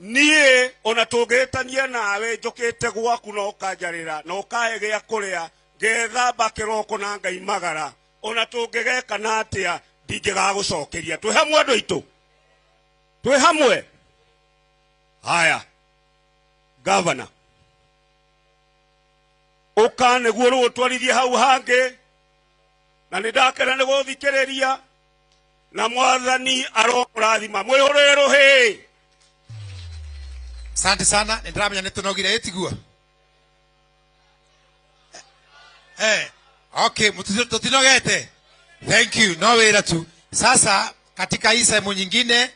Niĩ ona tũngĩtania nawe njũkĩte gwaku na ũkanjarĩra na ũkahe gĩa kũrĩa ngethamba kĩroko na ngaimagara, ona tũngĩgeka na atĩa ndingĩgagũcokeria. Twĩ hamwe andũ aitũ, twĩ hamwe. Haya, gavana, ũka nĩguo rĩu ũtwarithie hau hangĩ, na nĩ ndakena nĩ gũthikĩrĩria, na Mwathani aromũrathima. Mwĩhũrĩre rũhĩ. Asante sana, nĩ ndĩramenya nĩ tũnogire ĩtiguo. Okay, tutinogete. Thank you, no wĩra tu. Sasa katika hii sehemu nyingine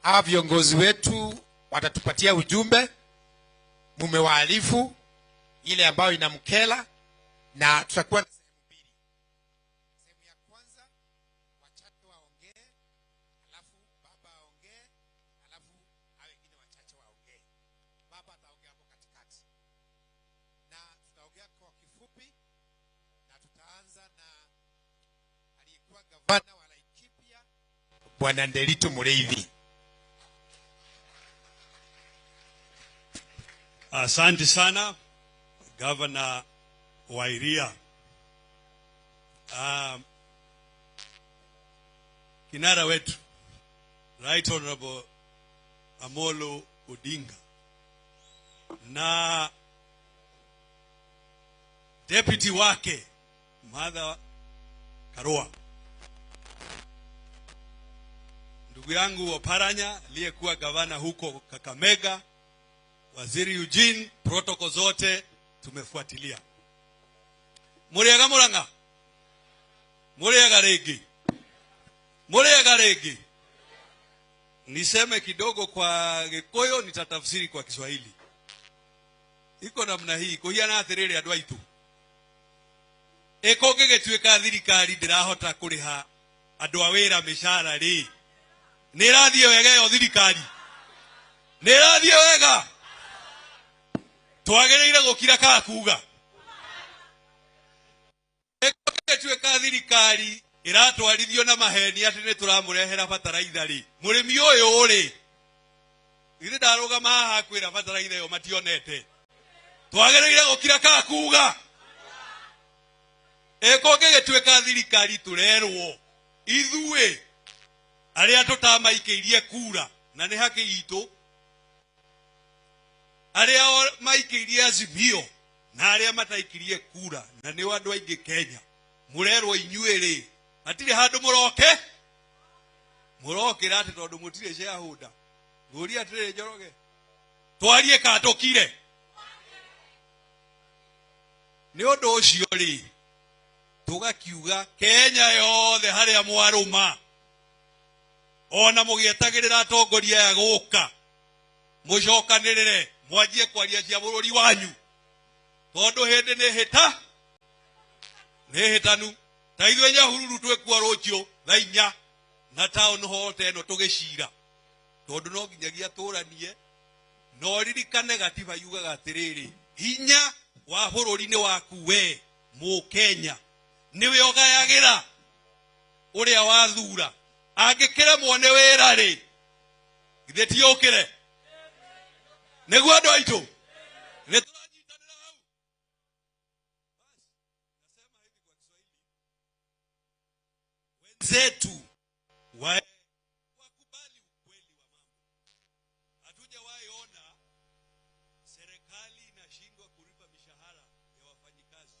hawa viongozi wetu watatupatia ujumbe, mumewaarifu ile ambayo inamkela, na tutakuwa na sehemu mbili. Sehemu ya kwanza wachache waongee, alafu baba aongee, alafu hao wengine wachache waongee. Baba ataongea hapo katikati, na tutaongea kwa kifupi, na tutaanza na aliyekuwa gavana wa Laikipia Bwana Nderitu Mureithi. Asante sana Governor Wairia. Kinara wetu Right Honorable Amolo Odinga na deputy wake Martha Karua, ndugu yangu Oparanya aliyekuwa gavana huko Kakamega, Waziri Eugene, protocol zote tumefuatilia. Muriaga Murang'a, muriaga rĩngĩ, muriaga rĩngĩ. Niseme kidogo kwa Gikuyu, nitatafsiri kwa Kiswahili. Iko namna hii, kuhiana atiriri andu aitu. Eko gĩgĩtuĩka thirikari ndĩrahota kũrĩha andũ a wĩra mĩcara rĩ, nĩ ĩrathiĩ wega ĩyo thirikari? Nĩ ĩrathiĩ wega? Twagĩrĩire gũkira kana kuga? Eko gĩgĩtuĩka thirikari ĩratwarithio na maheni atĩ nĩ tũramũrehera bataraitha rĩ, mũrĩmi ũyũ rĩ, githĩ ndarũgama haha kwĩra bataraitha ĩyo mationete? Twagĩrĩire gũkira kana kuga? Eko gĩgĩtuĩka thirikari tũrerwo ithuĩ arĩa tũtamaikĩirie kura, na nĩ haki itũ, arĩa maikĩirie Azimio na arĩa mataikirie kura, na nĩ andũ aingĩ Kenya, mũrerwo inyuĩ rĩ, hatirĩ handũ mũroke mũrokĩra atĩ tondũ mũtirĩ shareholder. Ngũria atĩrĩrĩ Njoroge, twarie kana tũkire? Nĩ ũndũ ũcio rĩ, tũgakiuga Kenya yothe harĩa mwarũma, ona mũgĩetagĩrĩra atongoria aya gũka, mũcokanĩrĩre mwanjie kwaria cia bũrũri wanyu, tondũ hĩndĩ nĩ hĩta nĩ hĩtanu. Ta ithuĩ Nyahururu twĩkuo rũciũ thaa 4 na town hall ta ĩno tũgĩcira, tondũ no nginyagia tũranie. Na ũririkane gatiba yugaga atĩrĩrĩ, hinya wa bũrũri nĩ waku we Mũkenya, nĩwe ũgayagĩra ũrĩa wathura. Angĩkĩremwo nĩ wĩra rĩ, githĩ ti ũkĩre? Nĩguo andũ aitũ, nĩ tũranyitanĩra hau. Wenzetu wakubali ukweli wa mambo. Hatujawahi ona serikali inashindwa kulipa mishahara ya wafanyikazi,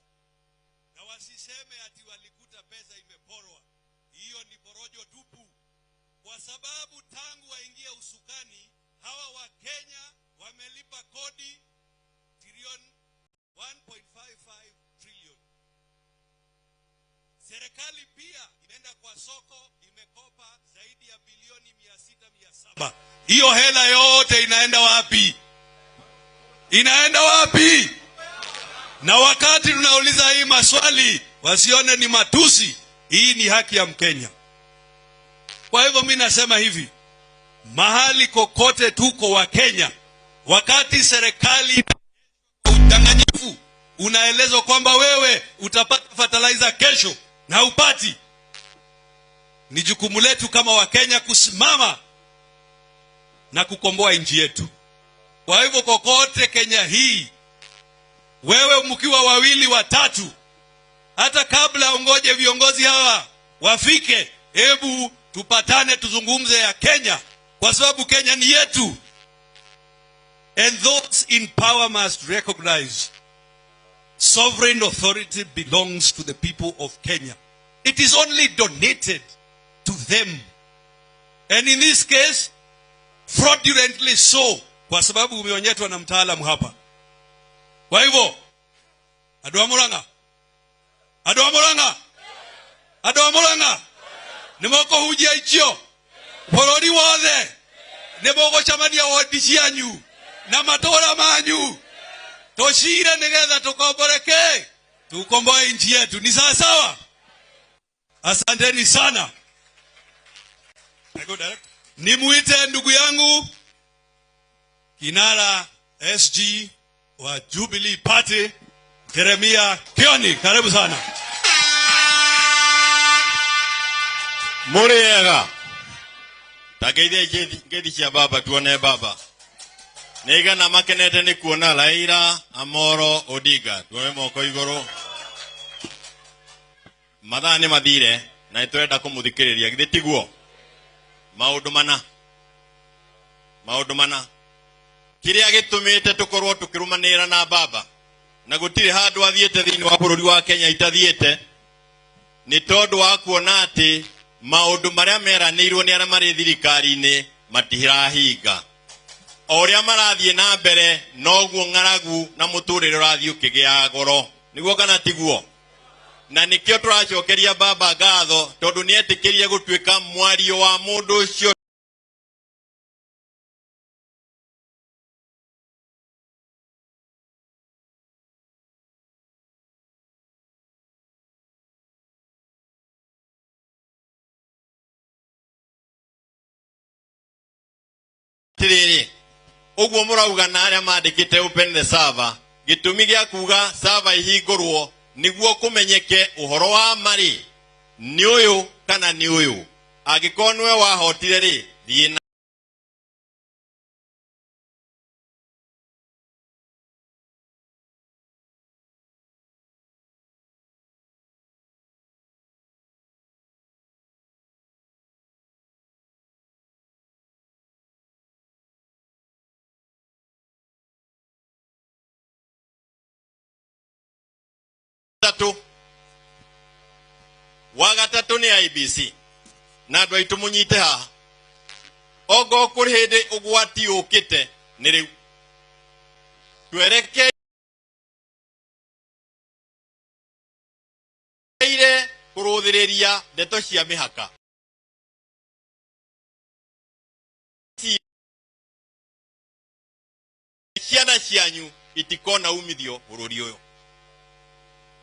na wasiseme ati walikuta pesa imeporwa. Hiyo ni porojo tupu. Kwa sababu tangu waingie usukani hawa wa Kenya wamelipa kodi trilioni 1.55 trillion. Serikali pia imeenda kwa soko, imekopa zaidi ya bilioni 600, 700. Hiyo hela yote inaenda wapi? Inaenda wapi? Na wakati tunauliza hii maswali, wasione ni matusi. Hii ni haki ya Mkenya. Kwa hivyo mimi nasema hivi, mahali kokote tuko wa Kenya, wakati serikali udanganyifu unaelezwa kwamba wewe utapata fertilizer kesho na upati, ni jukumu letu kama Wakenya kusimama na kukomboa nchi yetu. Kwa hivyo kokote Kenya hii, wewe mkiwa wawili watatu, hata kabla ungoje viongozi hawa wafike, hebu tupatane tuzungumze ya Kenya, kwa sababu Kenya ni yetu. And those in power must recognize sovereign authority belongs to the people of Kenya. It is only donated to them. And in this case, fraudulently so, kwa sababu umeonyeshwa na mtaalamu hapa. Kwa hivyo, andũ a Murang'a, andũ a Murang'a, andũ a Murang'a, nĩ mũkũhunjia icio bũrũri wothe, nĩ mũgũcemania wodi cianyu na matũra manyu, tũcire nĩgetha tũkomboreke, tukomboe nchi yetu. Ni sawa sawa? Asanteni sana. Nimuite ndugu yangu kinara SG wa Jubilee Party, Jeremiah Kioni, karibu sana. Muriega tageithie ngeithi cia baba, tuone baba nĩigana makenete nĩ kuona Raila Amolo Odinga, tuone moko igũrũ. Mathaa nĩ mathire na nĩtũrenda kũmũthikĩrĩria, githĩ tiguo? Maũndũ mana, maũndũ mana kĩrĩa gĩtũmĩte tũkorwo tũkĩrũmanĩrĩra na baba na gũtirĩ handũ athiĩte thĩinĩ wa bũrũri wa Kenya itathiĩte, nĩ tondũ wa kuona atĩ maũndũ marĩa meranĩirwo nĩ arĩa marĩ thirikari-inĩ matirahinga. O ũrĩa marathiĩ na mbere noguo ng'aragu na mũtũrĩre ũrathiĩ ũkĩgĩaga goro, nĩguo kana tiguo? Na nĩkĩo tũracokeria baba ngatho tondũ nĩetĩkĩrie gũtuĩka mwario wa mũndũ ũcio atiriri uguo murauga na aria mandikite open the server, gitumi gia kuga server ihingurwo niguo kumenyeke uhoro wa mari ni uyu kana ni uyu. Angikorwo niwe wahotire ri, thiĩ na wa gatatũ nĩ IBC na andũ aitũ mũnyite haha, ongo kũrĩ hĩndĩ ũgwati ũkĩte nĩ rĩu. Twerekeire kũrũthĩrĩria ndeto cia mĩhaka. Ciana cianyu itikona umithio bũrũri ũyũ.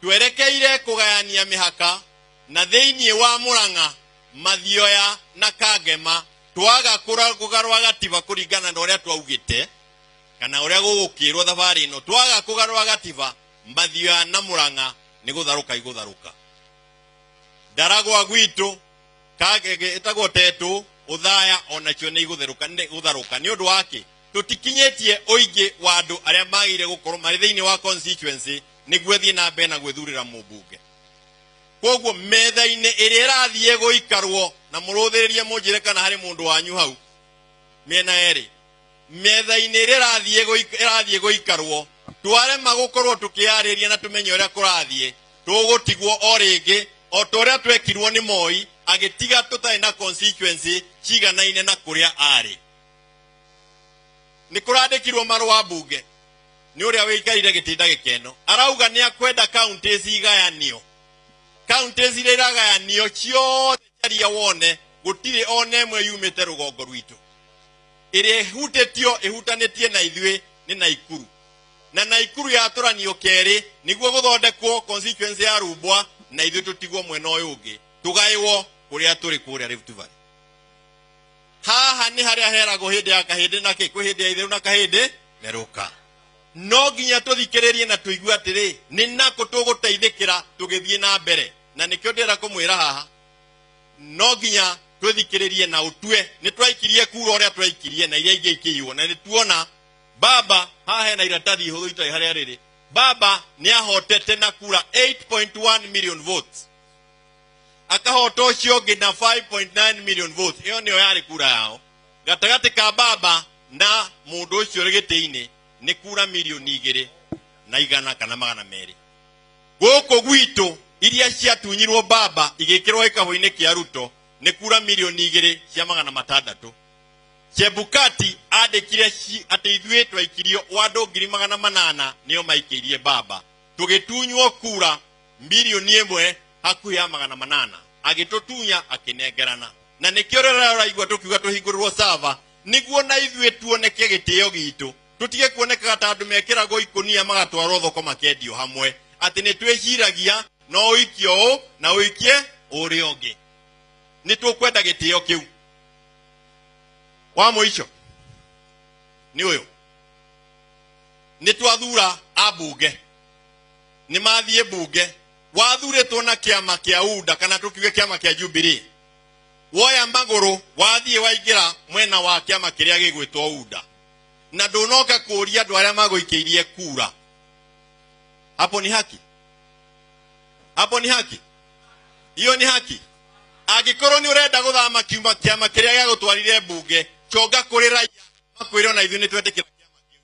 Twerekeire kũgayania mĩhaka na thĩinĩ wa Murang'a, Mathioya na Kangema, twaga kũgarũra gatiba kũringana na ũrĩa twaugĩte kana ũrĩa gũgũkĩrwo thabarĩ ĩno, twaga kũgarũra gatiba, Mathioya na Murang'a nĩ gũtharũka igũtharũka. Ndaragwa gwitũ ĩtagwo Tetũ, Ũthaya onacio nĩ igũtherũka, nĩ gũtharũka. Nĩ ũndũ wa kĩ? Tũtikinyĩtie ũingĩ wa andũ arĩa magĩrĩire gũkorwo marĩ thĩinĩ wa constituency nĩguo thiĩ na mbere na gwĩthurĩra mũmbunge. Koguo metha-inĩ ĩrĩa ĩrathiĩ gũikarwo na mũrũthĩrĩrie mũnjĩre kana harĩ mũndũ wanyu hau mĩena yerĩ, metha-inĩ ĩrĩa ĩrathiĩ gũikarwo twarema gũkorwo tũkĩarĩria na tũmenye ũrĩa kũrathiĩ, tũgũtigwo o rĩngĩ o ta ũrĩa twekirwo nĩ Moi Agĩtiga tũtarĩ na constituency ciganaine na kũrĩa arĩ. Nĩ kũrandĩkirwo marũa mbunge nĩ ũrĩa wĩikarire gĩtĩ ndagĩka ĩno, arauga nĩ akwenda counties igayanio. Counties iria iragayanio ciothe caria wone gũtirĩ ona ĩmwe yumĩte rũgongo rwitũ. Ĩrĩa ĩhutĩtio ĩhutanĩtie na ithuĩ nĩ Naikuru, na Naikuru yatũranio kerĩ nĩguo gũthondekwo constituency ya Rumbwa, na ithuĩ tũtigwo mwena ũyũ ũngĩ tũgaĩwo kũrĩa tũrĩ kũrĩa Rift Valley. Haha nĩ harĩa heragwo hĩndĩ ya kahĩndĩ na kĩ, kwĩ hĩndĩ ya itherũ na kahĩndĩ merũka. No nginya tũthikĩrĩrie na tũigue atĩrĩ nĩ nakũ tũgũteithĩkĩra tũgĩthiĩ na mbere, na nĩkĩo ndĩrenda kũmwĩra haha no nginya twĩthikĩrĩrie na ũtue. Nĩ twaikirie kura ũrĩa twaikirie na iria ingĩ ikĩiywo, na nĩ tuona baba haha hena iratathi ihũthũ itarĩ harĩa rĩrĩ. Baba nĩ ahotete na kura 8.1 million votes, akahota ũcio ũngĩ na 5.9 million votes. Ĩyo nĩyo yarĩ kura yao. Gatagatĩ ka baba na mũndũ ũcio ũrĩ gĩtĩ-inĩ nĩ kura milioni igĩrĩ na igana kana magana merĩ. Gũkũ gwitũ iria ciatunyirwo baba igĩkĩrwo gĩkabũ-inĩ kĩa Ruto nĩ kura milioni igĩrĩ cia magana matandatũ. Chebukati andĩkire atĩ ithuĩ twaikirio wa andũ ngiri magana manana nĩo maikĩirie baba, tũgĩtunywo kura milioni ĩmwe hakuhĩ ya magana manana, agĩtũtunya akĩnengerana. Na nĩkĩo rĩrĩa ũraigua tũkiuga tũhingũrĩrwo sava nĩguo na ithuĩ tuoneke gĩtĩo gitũ, tũtige kuonekaga ta andũ mekĩragwo ikũnia magatwarwo thoko makendio hamwe, atĩ nĩ twĩciragia no ũikie ũũ na ũikie ũrĩa ũngĩ. Nĩ tũkwenda gĩtĩo kĩu. Wa mũico nĩ ũyũ, nĩ twathura ambunge, nĩ mathiĩ mbunge. Wathurĩtwo na kĩama kĩa UDA kana tũkiuge kĩama kĩa Jubilee, woya magũrũ wathiĩ waingĩra mwena wa kĩama kĩrĩa gĩgwĩtwo UDA, na ndũnoka kũũria andũ arĩa magũikĩirie kura. Hapo ni haki? Hapo ni haki? Hiyo ni haki? Angĩkorwo nĩ ũrenda gũthama kiuma kĩama kĩrĩa gĩagũtwarire mbunge, conga kũrĩ raia makwĩre ona ithuĩ nĩ twetĩkĩra kĩama kĩu.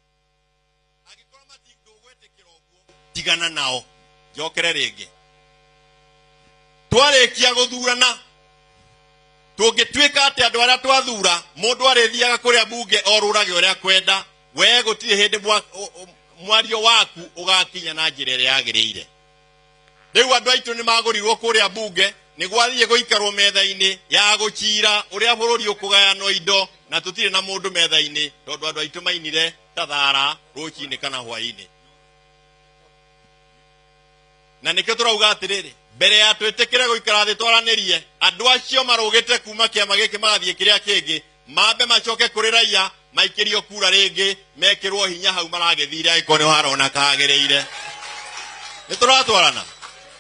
Angĩkorwo matingĩgwĩtĩkĩra ũguo, tigana nao. Njokere rĩngĩ, twarĩkia gũthurana tũngĩtuĩka atĩ andũ arĩa twathura mũndũ arĩthiaga kũrĩa mbunge orũrage ũrĩa kwenda, we gũtirĩ hĩndĩ mwario waku ũgakinya na njĩra ĩrĩa yagĩrĩire. Rĩu andũ aitũ nĩ magũrirwo kũrĩa mbunge nĩguo athiĩ gũikarwo metha-inĩ ya gũcira ũrĩa bũrũri ũkũgayanwo indo, na tũtirĩ na mũndũ metha-inĩ tondũ andũ aitũ mainire ta thara rũcinĩ kana hwaĩ-inĩ. Na nĩkĩo tũrauga atĩrĩrĩ, mbere ya twĩtĩkĩre gũikara thĩ twaranĩrie, andũ acio marũgĩte kuma kĩama gĩkĩ magathiĩ kĩrĩa kĩngĩ, mambe macoke kũrĩ raia maikĩrio kura rĩngĩ, mekĩrwo hinya hau maragĩthire angĩkorwo nĩho harona kagĩrĩire. Nĩ tũratwarana?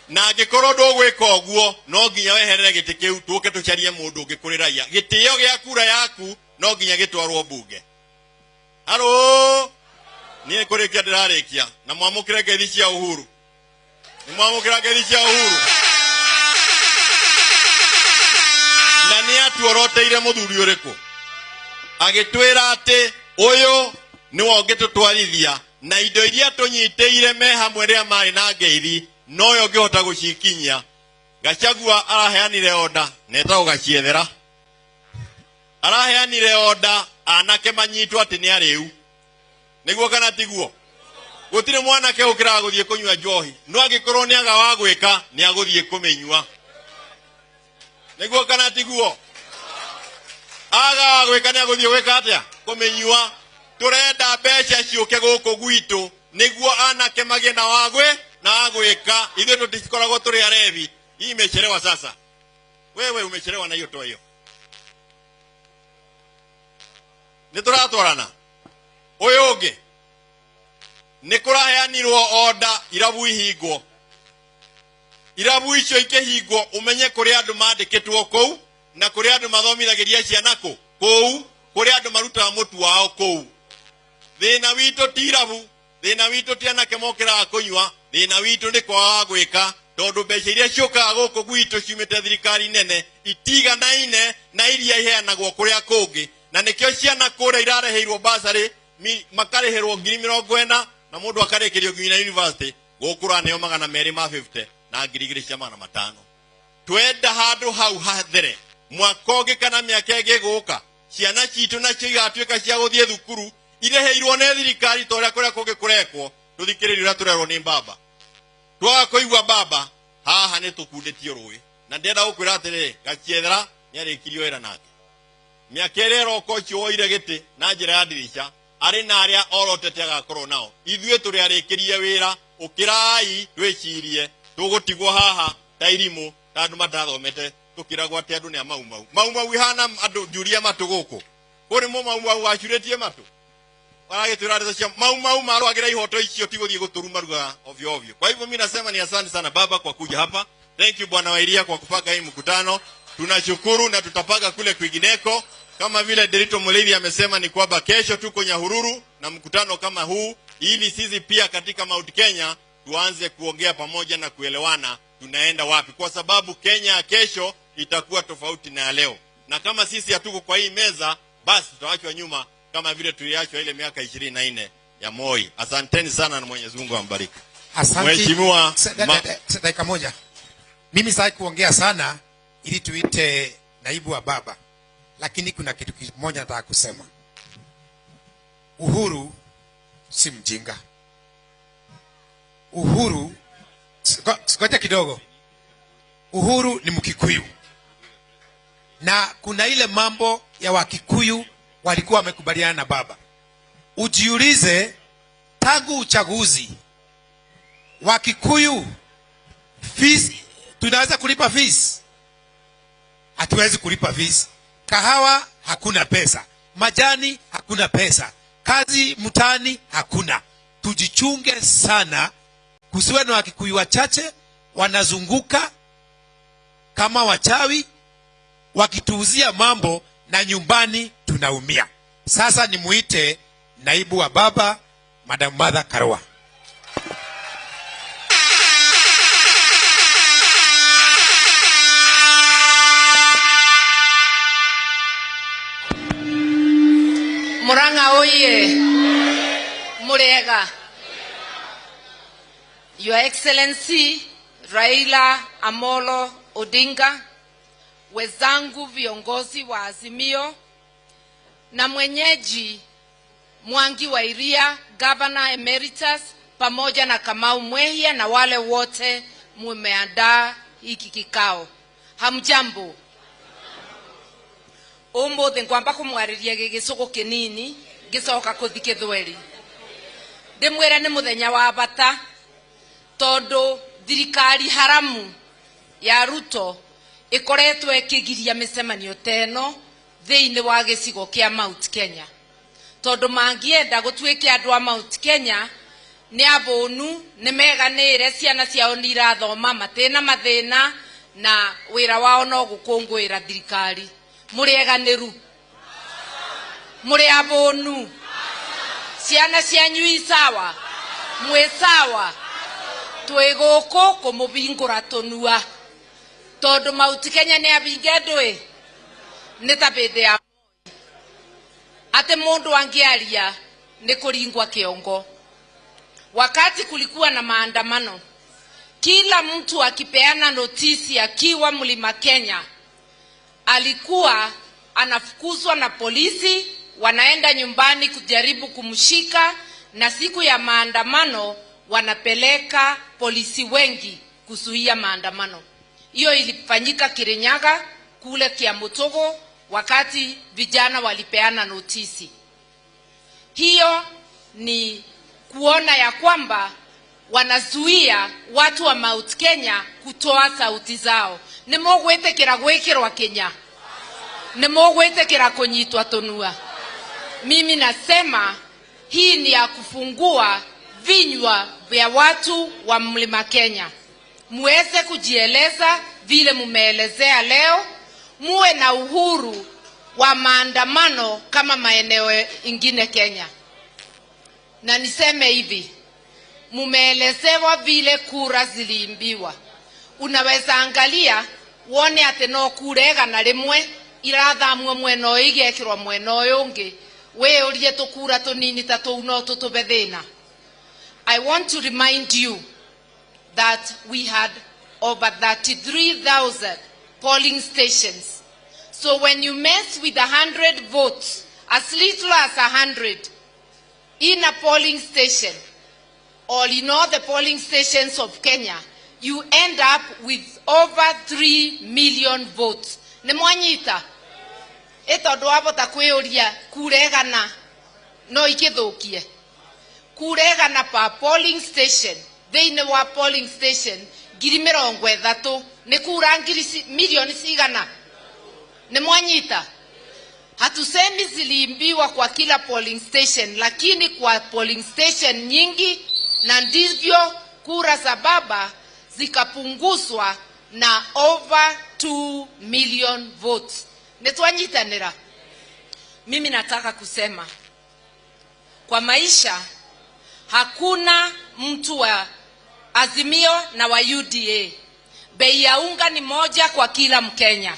Na angĩkorwo ndũgwĩka ũguo, no nginya weherere gĩtĩ kĩu tũke tũcarie mũndũ ũngĩ kũrĩ raia. Gĩtĩo gĩa kura yaku no nginya gĩtwarwo mbunge. Haro, niĩ kũrĩkia ndĩrarĩkia, na mwamũkĩre ngeithi cia Uhuru. Nĩ mwamũkĩra ngeithi cia Uhuru? Na nĩ atuoroteire mũthuri ũrĩkũ? Agĩtwĩra atĩ ũyũ nĩwe ũngĩtũtwarithia, na indo iria tũnyitĩire me hamwe rĩrĩa marĩ na ngeithi noyo ũngĩhota gũcikinyia. Gachagua araheanire oda na etagwo Gaciethera, araheanire oda anake manyitwo atĩ nĩ arĩu, nĩguo kana tiguo? Gũtirĩ mwanake ũkĩraga gũthiĩ kũnyua njohi, no angĩkorwo nĩ aga wa gwĩka nĩ agũthiĩ kũmĩnyua, nĩguo kana tiguo? Aga wa gwĩka nĩ agũthiĩ gwĩka atĩa? Kũmĩnyua. Tũrenda mbeca ciũke gũkũ gwitũ nĩguo anake magĩe na wagwe na wagwĩka. Ithuĩ tũtikoragwo tũrĩ arevi. Hii imechelewa sasa. Wewe umechelewa na hiyo toa hiyo. Nĩ tũratwarana? Ũyũ ũngĩ nĩ kũraheanirwo oda irabu ihingwo. Irabu icio ikĩhingwo ũmenye kũrĩ andũ mandĩkĩtwo kũu, na kũrĩ andũ mathomithagĩria ciana kũ kũu, kũrĩ andũ marutaga mũtu wao kũu. Thĩna witũ ti irabu, thĩna witũ ti anake mokĩraga kũnyua, thĩna witũ nĩ kwaga gwĩka, tondũ mbeca iria ciũkaga gũkũ gwitũ ciumĩte thirikari nene itiganaine na iria iheanagwo kũrĩa kũngĩ, na nĩkĩo ciana kũrĩa irareheirwo basarĩ makarĩhĩrwo ngiri mĩrongo ĩna na mũndũ akarĩkĩrio nginya university, gũkũ ũraneo magana merĩ ma 50 na ngiri igĩrĩ cia magana matano. Twenda handũ hau hathere mwaka ũngĩ kana mĩaka ĩngĩ ĩgũka, ciana citũ nacio igatuĩka cia gũthiĩ thukuru irĩhĩirwo nĩ thirikari ta ũrĩa kũrĩa kũngĩ kũrekwo. Tũthikĩrĩrie ũrĩa tũrerwo nĩ baba. Twaga kũigua baba haha nĩ tũkundĩtio rũĩ, na ndĩrenda gũkwĩra atĩrĩrĩ, Gachiethera nĩarĩkirio wĩra nake. Mĩaka ĩrĩa ĩroka ũcio woire gĩtĩ na njĩra ya ndirica arĩ na arĩa orotete agakorwo nao. Ithuĩ tũrĩ arĩkĩrie wĩra, ũkĩrai twĩcirie tũgũtigwo haha ta irimũ ta andũ matathomete, tũkĩragwo atĩ andũ nĩ a Mau Mau. Mau Mau ihana andũ njuria matũ gũkũ. Kũrĩ mũ Mau Mau wacurĩtie matũ. Waragĩtwĩra ndeto cia Mau Mau marũagĩra ihoto icio ti gũthiĩ gũtũruma ruga ovyo ovyo. Kwa hivyo mimi nasema ni asante sana baba kwa kuja hapa. Thank you Bwana Wairia kwa kupanga hii mkutano. Tunashukuru na tutapanga kule kwingineko. Kama vile Derito Muleithi amesema ni kwamba kesho tuko Nyahururu na mkutano kama huu, ili sisi pia katika Mount Kenya tuanze kuongea pamoja na kuelewana tunaenda wapi, kwa sababu Kenya ya kesho itakuwa tofauti na ya leo. Na kama sisi hatuko kwa hii meza, basi tutaachwa nyuma kama vile tuliachwa ile miaka 24 ya Moi. Asanteni sana na Mwenyezi Mungu ambariki. Asante. Mheshimiwa Dakika moja. Mimi sitaki kuongea sana ili tuite naibu wa baba, lakini kuna kitu kimoja nataka kusema. Uhuru si mjinga. Uhuru, ngoja kidogo. Uhuru ni Mkikuyu. Na kuna ile mambo ya Wakikuyu walikuwa wamekubaliana na baba. Ujiulize, tangu uchaguzi Wakikuyu fees, tunaweza kulipa fees? Hatuwezi kulipa fees. Kahawa hakuna pesa, majani hakuna pesa, kazi mtaani hakuna. Tujichunge sana, kusiwe na Wakikuyu wachache wanazunguka kama wachawi wakituuzia mambo na nyumbani tunaumia. Sasa nimuite naibu wa baba, Madam Martha Karua. Murang'a oye. Murega. Your Excellency Raila Amolo Odinga, wenzangu viongozi wa Azimio na mwenyeji Mwangi wa Iria, Governor Emeritus, pamoja na Kamau Mwehia na wale wote mumeandaa hiki kikao. Hamjambo. Umuthi ngwamba kumwariria gigicugu kinini ngicoka kuthi githweri. Ndimwire ni muthenya wa bata tondu thirikari haramu ya Ruto ikoretwo ikigiria micemanio teno thiini wa gicigo kia Mount Kenya, tondu mangienda gutuike andu a Mount Kenya ni abunu, ni meganire, ciana ciao ni irathoma, matina mathina na wira wao no gukungwira thirikari. Murieganiru, muri abunu, ciana cianyu i sawa, mwi sawa, twi guku kumubingura tunua tondu Mount Kenya ni abinge ndui ni ta bindi ya Moi ati mundu angiaria ni kuringwa kiongo. Wakati kulikuwa na maandamano, kila mtu akipeana notisi akiwa Mlima Kenya alikuwa anafukuzwa na polisi, wanaenda nyumbani kujaribu kumshika, na siku ya maandamano wanapeleka polisi wengi kuzuia maandamano. Hiyo ilifanyika Kirinyaga kule Kiamutogo wakati vijana walipeana notisi. Hiyo ni kuona ya kwamba wanazuia watu wa Mount Kenya kutoa sauti zao. Ni mugwitikira gwikirwa Kenya, ni mugwitikira kunyitwa tunua. Mimi nasema hii ni ya kufungua vinywa vya watu wa Mlima Kenya, muweze kujieleza vile mumeelezea leo, muwe na uhuru wa maandamano kama maeneo ingine Kenya. Na niseme hivi, mumeelezewa vile kura ziliimbiwa. Unaweza angalia wone ati no kura igana rimwe irathamwo mwena ũyũ igekĩrwo mwena ũyũ ũngĩ, wĩyũrie tũkura tũnini ta tũu no tũtũbe thĩna. I want to remind you that we had over 33,000 polling stations. So when you mess with 100 votes, as little as 100 in a polling station, or in all the polling stations of Kenya, you end up with over 3 million votes. Nĩ mwanyita? Ĩ tondũ wavota kwĩyũria kura ĩgana no ikĩthũkie. Kura ĩgana per polling station, thĩinĩ wa polling station 30,000 nĩ kura ngiri milioni cigana. Nĩ mwanyita? Hatusemi ziliimbiwa kwa kila polling station, lakini kwa polling station nyingi, na ndivyo kura za baba zikapunguzwa na over 2 million votes. Nitwanyitanira. Mimi nataka kusema kwa maisha hakuna mtu wa Azimio na wa UDA. Bei ya unga ni moja kwa kila Mkenya.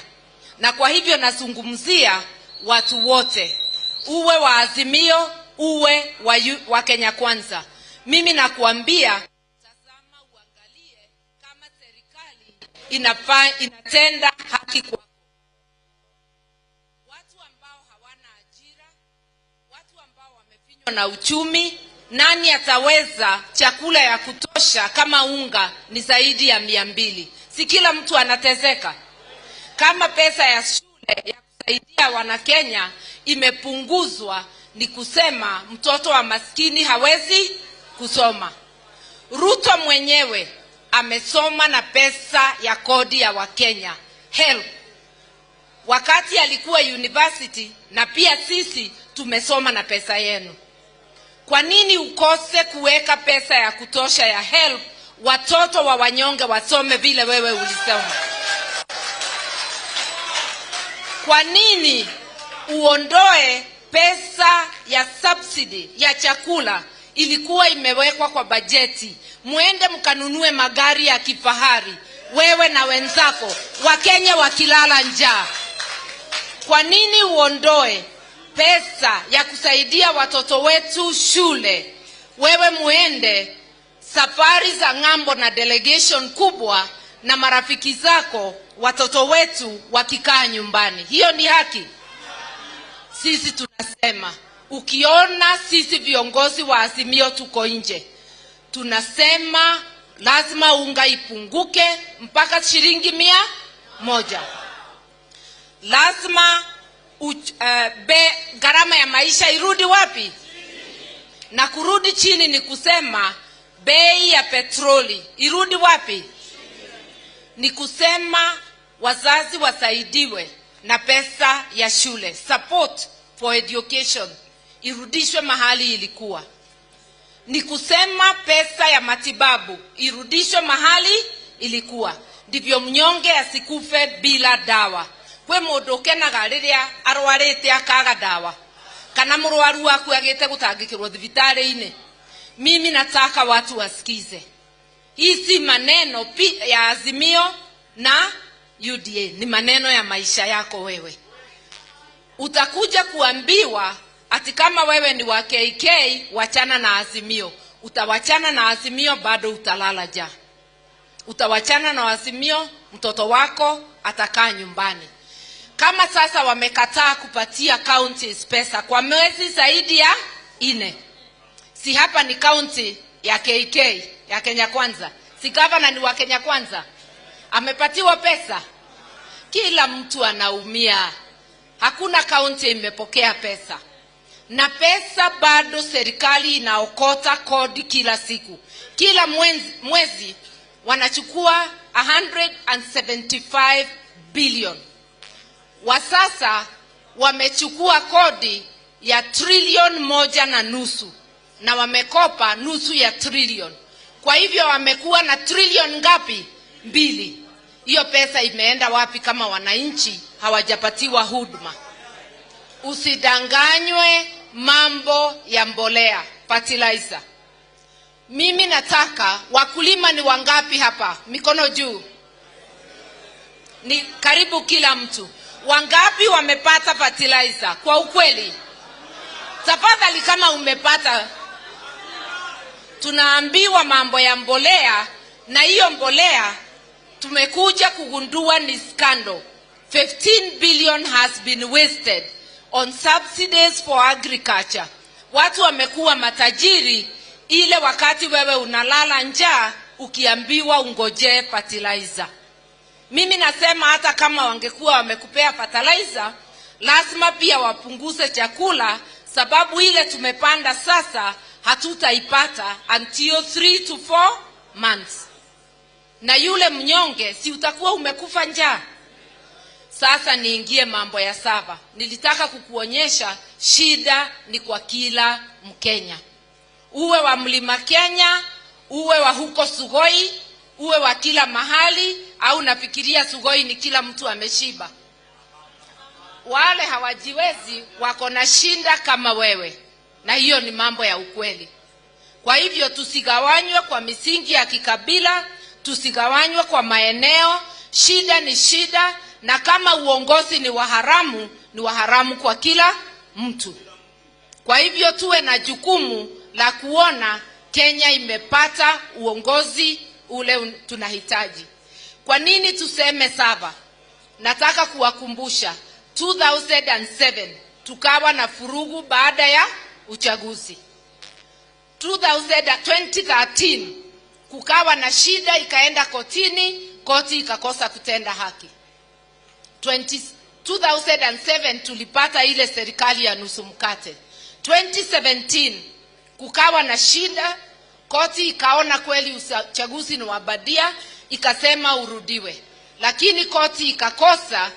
Na kwa hivyo nazungumzia watu wote, uwe wa Azimio, uwe wa Kenya Kwanza. Mimi nakuambia, tazama uangalie kama serikali inatenda haki kwa watu ambao hawana ajira, watu ambao wamefinywa na uchumi. Nani ataweza chakula ya kutosha kama unga ni zaidi ya 200? Si kila mtu anatezeka. Kama pesa ya shule ya kusaidia wana Kenya imepunguzwa, ni kusema mtoto wa maskini hawezi kusoma. Ruto mwenyewe amesoma na pesa ya kodi ya Wakenya, HELB, wakati alikuwa university, na pia sisi tumesoma na pesa yenu. Kwa nini ukose kuweka pesa ya kutosha ya HELB watoto wa wanyonge wasome vile wewe ulisoma? Kwa nini uondoe pesa ya subsidy ya chakula ilikuwa imewekwa kwa bajeti, muende mkanunue magari ya kifahari wewe na wenzako, Wakenya wakilala njaa? Kwa nini uondoe pesa ya kusaidia watoto wetu shule, wewe muende safari za ng'ambo na delegation kubwa na marafiki zako, watoto wetu wakikaa nyumbani? Hiyo ni haki? Sisi tunasema, ukiona sisi viongozi wa Azimio tuko nje, tunasema lazima unga ipunguke mpaka shilingi 100. Lazima gharama ya maisha irudi wapi? Na kurudi chini ni kusema bei ya petroli irudi wapi? Ni kusema wazazi wasaidiwe na pesa ya shule, support for education irudishwe mahali ilikuwa. Ni kusema pesa ya matibabu irudishwe mahali ilikuwa, ndivyo mnyonge asikufe bila dawa. Kwe mundu ukenaga riria arwarite akaga dawa, kana murwaru waku agite gutangikirwo thibitari-ini. Mimi nataka watu wasikize. Hii si maneno ya Azimio na UDA, ni maneno ya maisha yako wewe. Utakuja kuambiwa ati kama wewe ni wa KK wachana na Azimio. Utawachana na Azimio, bado utalala njaa. Utawachana na Azimio, mtoto wako atakaa nyumbani. Kama sasa wamekataa kupatia counties pesa kwa mwezi zaidi ya 4. Si hapa ni county ya KK, ya Kenya Kwanza. Si governor ni wa Kenya Kwanza. Amepatiwa pesa. Kila mtu anaumia. Hakuna county imepokea pesa. Na pesa bado serikali inaokota kodi kila siku. Kila mwezi wanachukua 175 billion. Wa sasa wamechukua kodi ya 1.5 trillion na wamekopa 0.5 trillion. Kwa hivyo wamekuwa na trilioni ngapi? 2. Hiyo pesa imeenda wapi kama wananchi hawajapatiwa huduma? Usidanganywe mambo ya mbolea, fertilizer. Mimi nataka wakulima ni wangapi hapa? Mikono juu. Ni karibu kila mtu. Wangapi wamepata fertilizer? Kwa ukweli. Tafadhali kama umepata. Tunaambiwa mambo ya mbolea, na hiyo mbolea Tumekuja kugundua ni scandal. 15 billion has been wasted on subsidies for agriculture. Watu wamekuwa matajiri ile wakati wewe unalala njaa ukiambiwa ungojee fertilizer. Mimi nasema hata kama wangekuwa wamekupea fertilizer, lazima pia wapunguze chakula, sababu ile tumepanda sasa hatutaipata until 3 to 4 months. Na yule mnyonge si utakuwa umekufa njaa. Sasa niingie mambo ya sava. Nilitaka kukuonyesha shida ni kwa kila Mkenya. Uwe wa Mlima Kenya, uwe wa huko Sugoi, uwe wa kila mahali, au nafikiria Sugoi ni kila mtu ameshiba. Wale hawajiwezi wako na shinda kama wewe, na hiyo ni mambo ya ukweli. Kwa hivyo tusigawanywe kwa misingi ya kikabila, tusigawanywe kwa maeneo. Shida ni shida, na kama uongozi ni waharamu, ni waharamu kwa kila mtu. Kwa hivyo tuwe na jukumu la kuona Kenya imepata uongozi ule tunahitaji. Kwa nini tuseme saba? Nataka kuwakumbusha 2007 tukawa na furugu baada ya uchaguzi. 2013 kukawa na shida, ikaenda kotini, koti ikakosa kutenda haki. 2007 tulipata ile serikali ya nusu mkate. 2017 kukawa na shida, koti ikaona kweli uchaguzi ni wabadia, ikasema urudiwe. Lakini koti ikakosa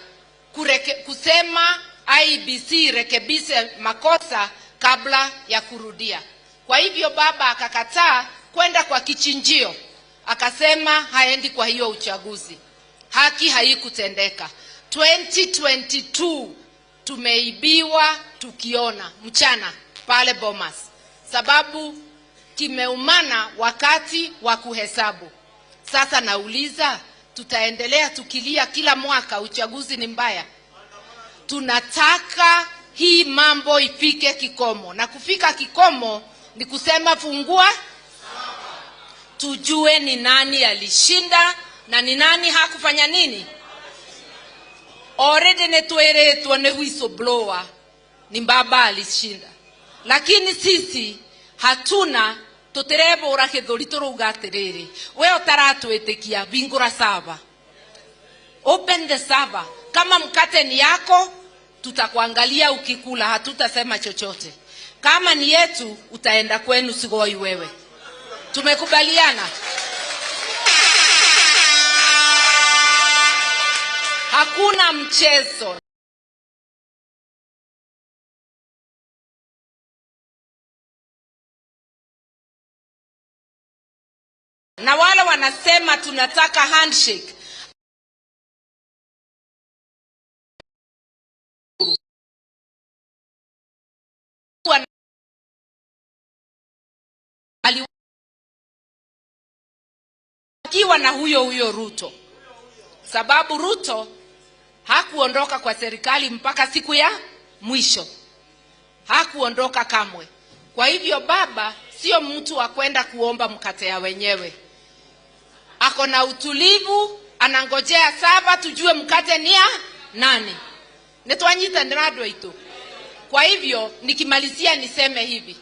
kusema IEBC rekebishe makosa kabla ya kurudia. Kwa hivyo baba akakataa kwenda kwa kichinjio, akasema haendi kwa hiyo uchaguzi. Haki haikutendeka. 2022 tumeibiwa tukiona mchana pale Bomas, sababu kimeumana wakati wa kuhesabu. Sasa nauliza, tutaendelea tukilia kila mwaka uchaguzi ni mbaya? Tunataka hii mambo ifike kikomo, na kufika kikomo ni kusema fungua, tujue ni nani alishinda na ni nani hakufanya nini. Already nitweretwo ni whistleblower ni baba alishinda, lakini sisi hatuna, tutirebura githuri turuga atiriri, we utaratwitikia vingura saba, open the server. Kama mkate ni yako tutakuangalia ukikula, hatutasema chochote. Kama ni yetu utaenda kwenu Sugoi wewe. Tumekubaliana? Hakuna mchezo. Na wale wanasema tunataka handshake, aliwakiwa na huyo huyo Ruto, sababu Ruto hakuondoka kwa serikali mpaka siku ya mwisho, hakuondoka kamwe. Kwa hivyo baba sio mtu wa kwenda kuomba mkate ya wenyewe. Ako na utulivu, anangojea saba tujue mkate ni ya nani. Nitwanyita ndirandwa itu. Kwa hivyo nikimalizia niseme hivi,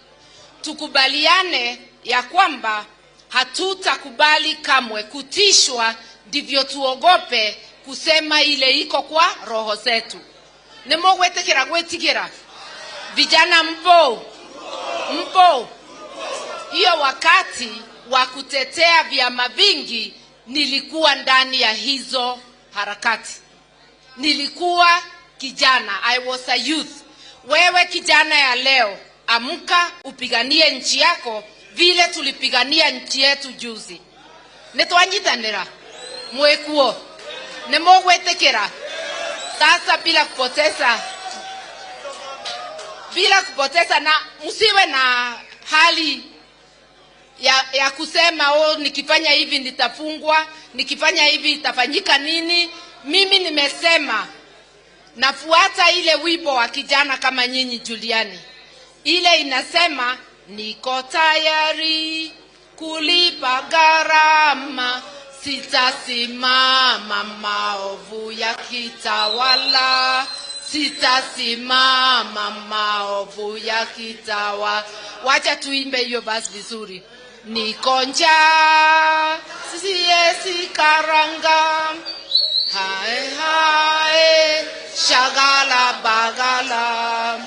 tukubaliane ya kwamba hatutakubali kamwe kutishwa, ndivyo tuogope kusema ile iko kwa roho zetu. Nimugwitikira gwitigira vijana, mpo mpo? Hiyo wakati wa kutetea vyama vingi nilikuwa ndani ya hizo harakati. Nilikuwa kijana, I was a youth. Wewe kijana ya leo, amka upiganie nchi yako vile tulipigania nchi yetu juzi. Nitwanyitanira mwekuo, nimugwitikira? Sasa bila kupoteza, na msiwe na hali ya kusema oh, nikifanya hivi nitafungwa, nikifanya hivi itafanyika nini. Mimi nimesema nafuata ile wimbo wa kijana kama nyinyi Juliani, ile inasema niko tayari kulipa gharama, Sitasimama maovu yakitawala, sitasimama maovu yakitawala. Wacha tuimbe hiyo basi vizuri. Niko njaa, siezi karanga, hae hae, shagala bagala.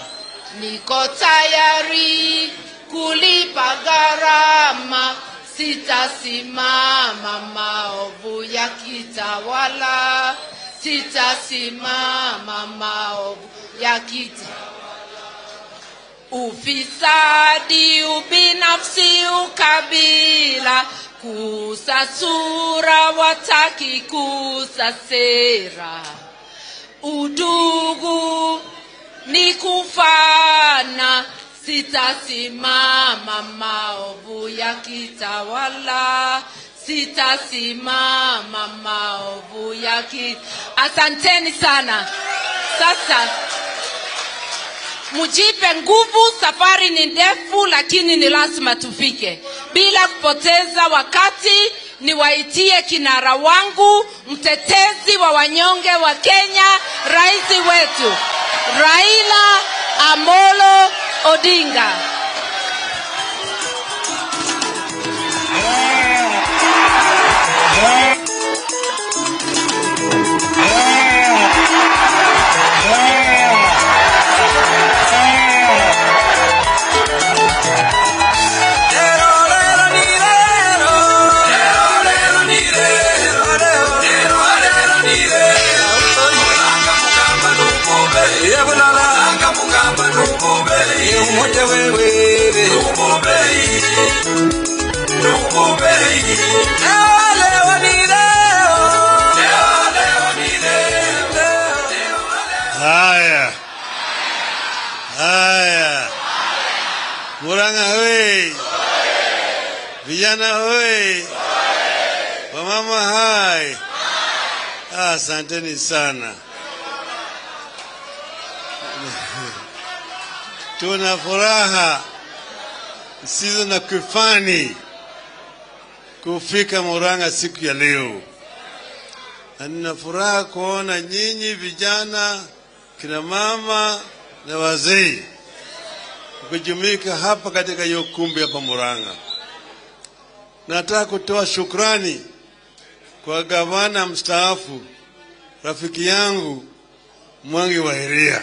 Niko tayari kulipa gharama, sitasimama maovu yakitawala, sitasimama maovu yakitawala. Ufisadi, ubinafsi, ukabila, kusa sura wataki kusa sera. Udugu ni kufana, sitasimama maovu yakitawala, sitasimama maovu yakitawala. Asanteni sana. Sasa mujipe nguvu, safari ni ndefu lakini ni lazima tufike. Bila kupoteza wakati, niwaitie kinara wangu, mtetezi wa wanyonge wa Kenya, rais wetu Raila Amolo Odinga. Haya, haya, Murang'a hoi, vijana hoi, wamama hai. Asanteni sana. Tuna furaha zisizo na kifani kufika Murang'a siku ya leo, na nina furaha kuona nyinyi vijana, kina mama na wazee kujumuika hapa katika hiyo kumbi hapa Murang'a. Nataka kutoa shukrani kwa gavana mstaafu rafiki yangu Mwangi wa Iria.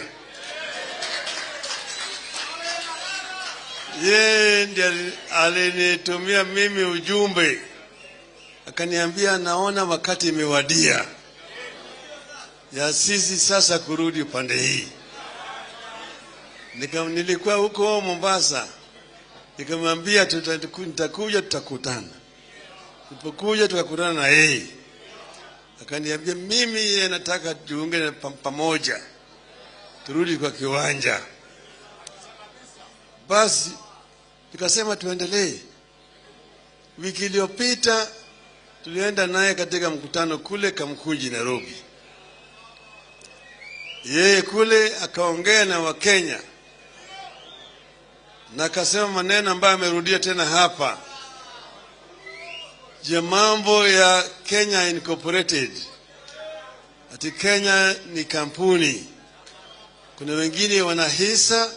Yeye ndiye alinitumia mimi ujumbe, akaniambia naona wakati imewadia ya sisi sasa kurudi upande hii. Nilikuwa huko Mombasa, nikamwambia nitakuja, tutakutana. Nilipokuja tukakutana na yeye, akaniambia mimi yeye nataka tujiunge pamoja, turudi kwa kiwanja. Basi nikasema tuendelee. Wiki iliyopita tulienda naye katika mkutano kule Kamkunji, Nairobi. Yeye kule akaongea na Wakenya na akasema maneno ambayo amerudia tena hapa, je, mambo ya Kenya Incorporated, ati Kenya ni kampuni, kuna wengine wana hisa,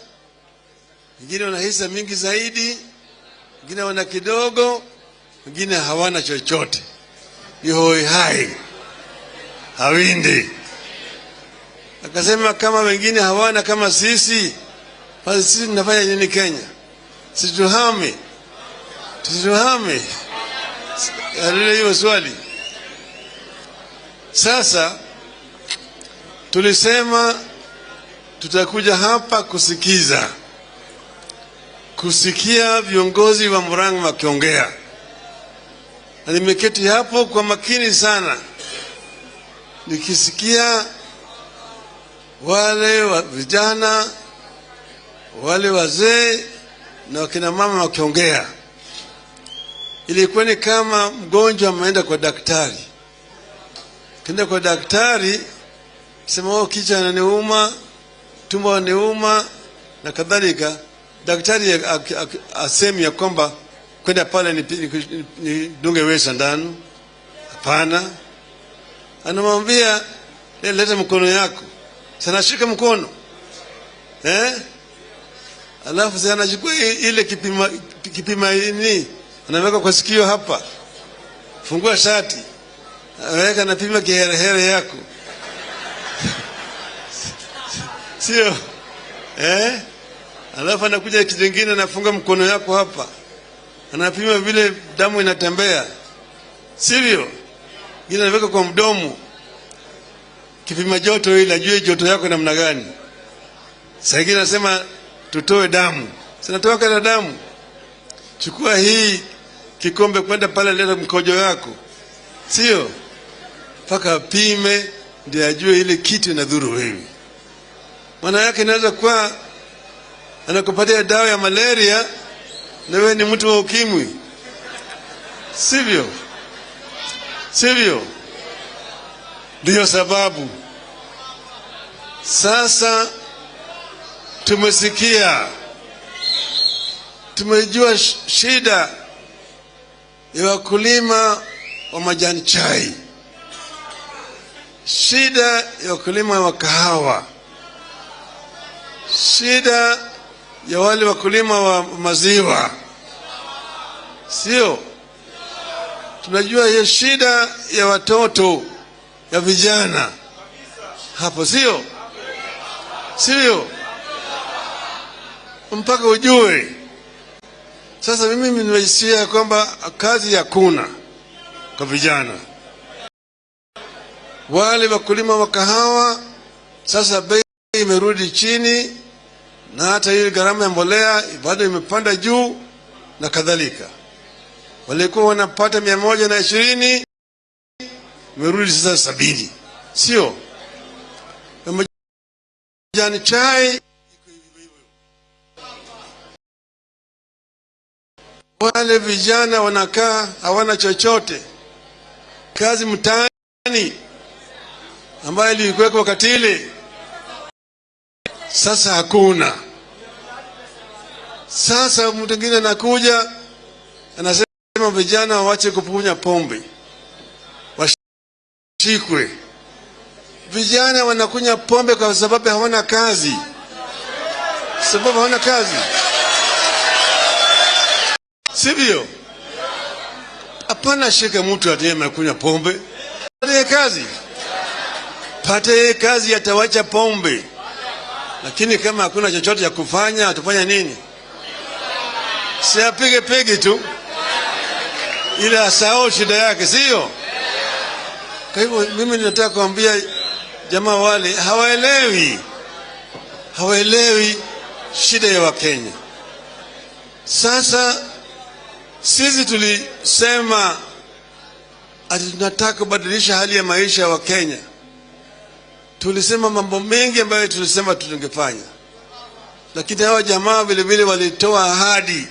wengine wana hisa mingi zaidi, wengine wana kidogo, wengine hawana chochote, ni hoi hai, hawindi. Akasema kama wengine hawana kama sisi, basi sisi tunafanya nini Kenya? Situhame, tusituhame. Alile hiyo swali. Sasa tulisema tutakuja hapa kusikiza, kusikia viongozi wa Murang'a wakiongea, na nimeketi hapo kwa makini sana nikisikia wale wa vijana, wale wazee na wakina mama wakiongea. Ilikuwa ni kama mgonjwa ameenda kwa daktari. Kenda kwa daktari, sema oh, kichwa inaniuma, tumbo inaniuma na kadhalika. Daktari asemi ya kwamba kwenda pale nidunge wewe sindano. Hapana, anamwambia leta mkono yako. Sanashika mkono alafu sasa anachukua ile kipima ini, anaweka kwa sikio hapa, fungua shati, anaweka, anapima kiherehere yako sio? Alafu anakuja kitu kingine, anafunga mkono yako hapa, anapima vile damu inatembea, sivyo? Ngine anaweka kwa mdomo kipima joto ili ajue joto yako namna gani. Sasa ingine anasema tutoe damu, sinatoka na damu, chukua hii kikombe kwenda pale, leta mkojo yako, sio? Mpaka apime ndio ajue ile kitu inadhuru wewe. Maana yake inaweza kuwa anakupatia dawa ya malaria na wewe ni mtu wa ukimwi, sivyo? Sivyo? Ndiyo sababu sasa tumesikia, tumejua shida ya wakulima wa majani chai, shida ya wakulima wa kahawa, shida ya wale wakulima wa maziwa, sio? Tunajua hiyo shida ya watoto, ya vijana hapo, sio? Sio? Mpaka ujue. Sasa mimi nimesikia kwamba kazi hakuna kwa vijana. Wale wakulima wa kahawa sasa bei imerudi chini, na hata ile gharama ya mbolea bado imepanda juu na kadhalika. Walikuwa wanapata 120, imerudi sasa 70, sio? Majani chai, wale vijana wanakaa hawana chochote, kazi mtaani ambayo ilikuwekwa wakati ile sasa hakuna. Sasa mtu mwingine anakuja anasema vijana waache kupunya pombe, washikwe. Vijana wanakunywa pombe kwa sababu hawana kazi, sababu hawana kazi, sivyo? Hapana, shika mtu atiyekunywa pombe, pate kazi, pate kazi, atawacha pombe. Lakini kama hakuna chochote cha kufanya, atafanya nini? Si apige pigi tu ili asahau shida yake, sio? Kwa hivyo mimi ninataka kuambia jamaa wale hawaelewi, hawaelewi shida ya Wakenya. Sasa sisi tulisema ati tunataka kubadilisha hali ya maisha ya Wakenya. Tulisema mambo mengi ambayo tulisema tungefanya, lakini hawa jamaa vile vile walitoa ahadi.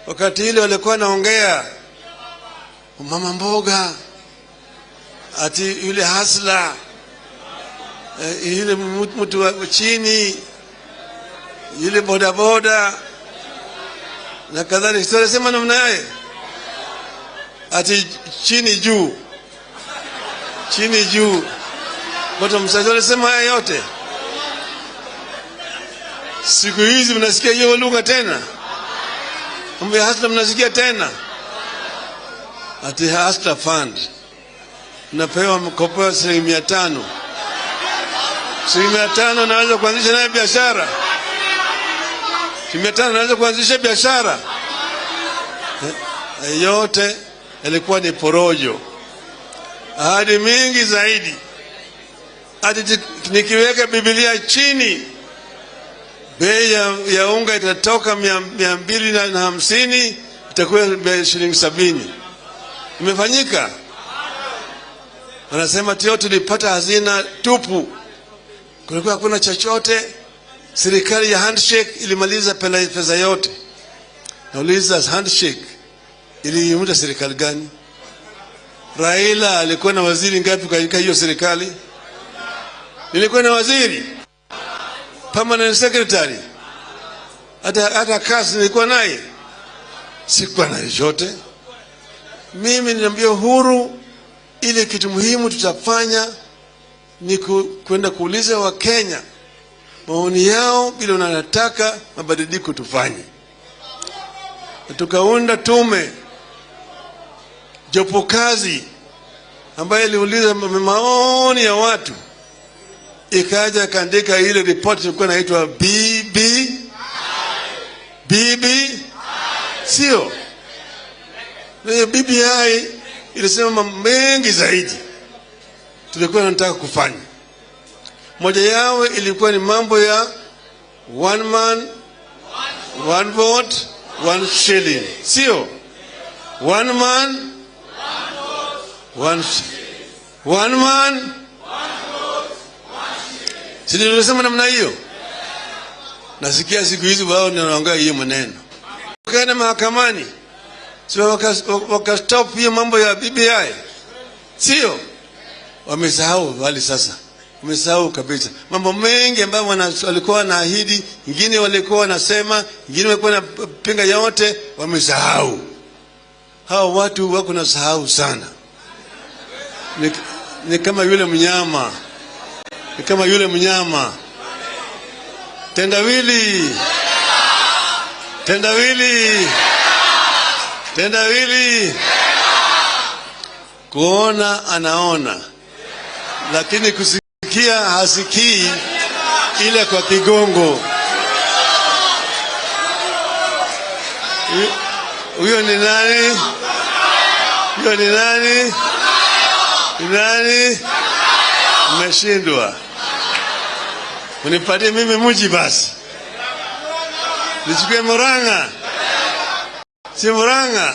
Wakati ile walikuwa naongea mama mboga, ati yule hasla, yule mtu wa chini, yule bodaboda na kadhalika. Tulisema namna yeye, ati chini juu, chini juu. Watu msaji walisema haya yote. Siku hizi mnasikia hiyo lugha tena? Mambo ya hasla mnasikia tena? Ati hasla fund, napewa mkopo shilingi 500. Shilingi 500 naweza kuanzisha naye biashara. Shilingi 500 naweza kuanzisha biashara. Yote ilikuwa ni porojo. Ahadi mingi zaidi. Ati nikiweka Biblia chini, bei ya unga itatoka 250 itakuwa shilingi 70. Imefanyika. Wanasema tio tulipata hazina tupu, kulikuwa hakuna chochote. Serikali ya handshake ilimaliza pesa yote. Nauliza, handshake iliimuta serikali gani? Raila alikuwa na waziri ngapi katika hiyo serikali? Nilikuwa na waziri, permanent secretary, hata kazi nilikuwa naye, sikuwa na chochote. Mimi niliambia Uhuru, ile kitu muhimu tutafanya ni kwenda kuuliza Wakenya maoni yao vile wanataka mabadiliko tufanye. Na tukaunda tume jopo kazi ambayo iliuliza maoni ya watu, ikaja kaandika ile ripoti ilikuwa inaitwa BB BB, sio na BBI ilisema mambo mengi zaidi tulikuwa tunataka kufanya. Moja yao ilikuwa ni mambo ya one man one vote one shilling, sio one man one one man, si nilisema namna hiyo? Nasikia siku hizi wao ndio wanaongea hiyo maneno. Wakaenda mahakamani, sio waka stop hiyo mambo ya BBI, sio? Wamesahau wali sasa, wamesahau kabisa mambo mengi ambayo walikuwa wanaahidi, wengine walikuwa wanasema, wengine walikuwa wanapinga, yote wamesahau. Hao watu wako na sahau sana. Ni kama yule mnyama, ni kama yule mnyama tendawili, tendawili, tendawili. Kuona anaona, lakini kusikia hasikii, ile kwa kigongo. Huyo ni nani? Huyo ni nani? Ni nani? Mmeshindwa. Unipatie mimi mji basi, nichukue Murang'a, si Murang'a?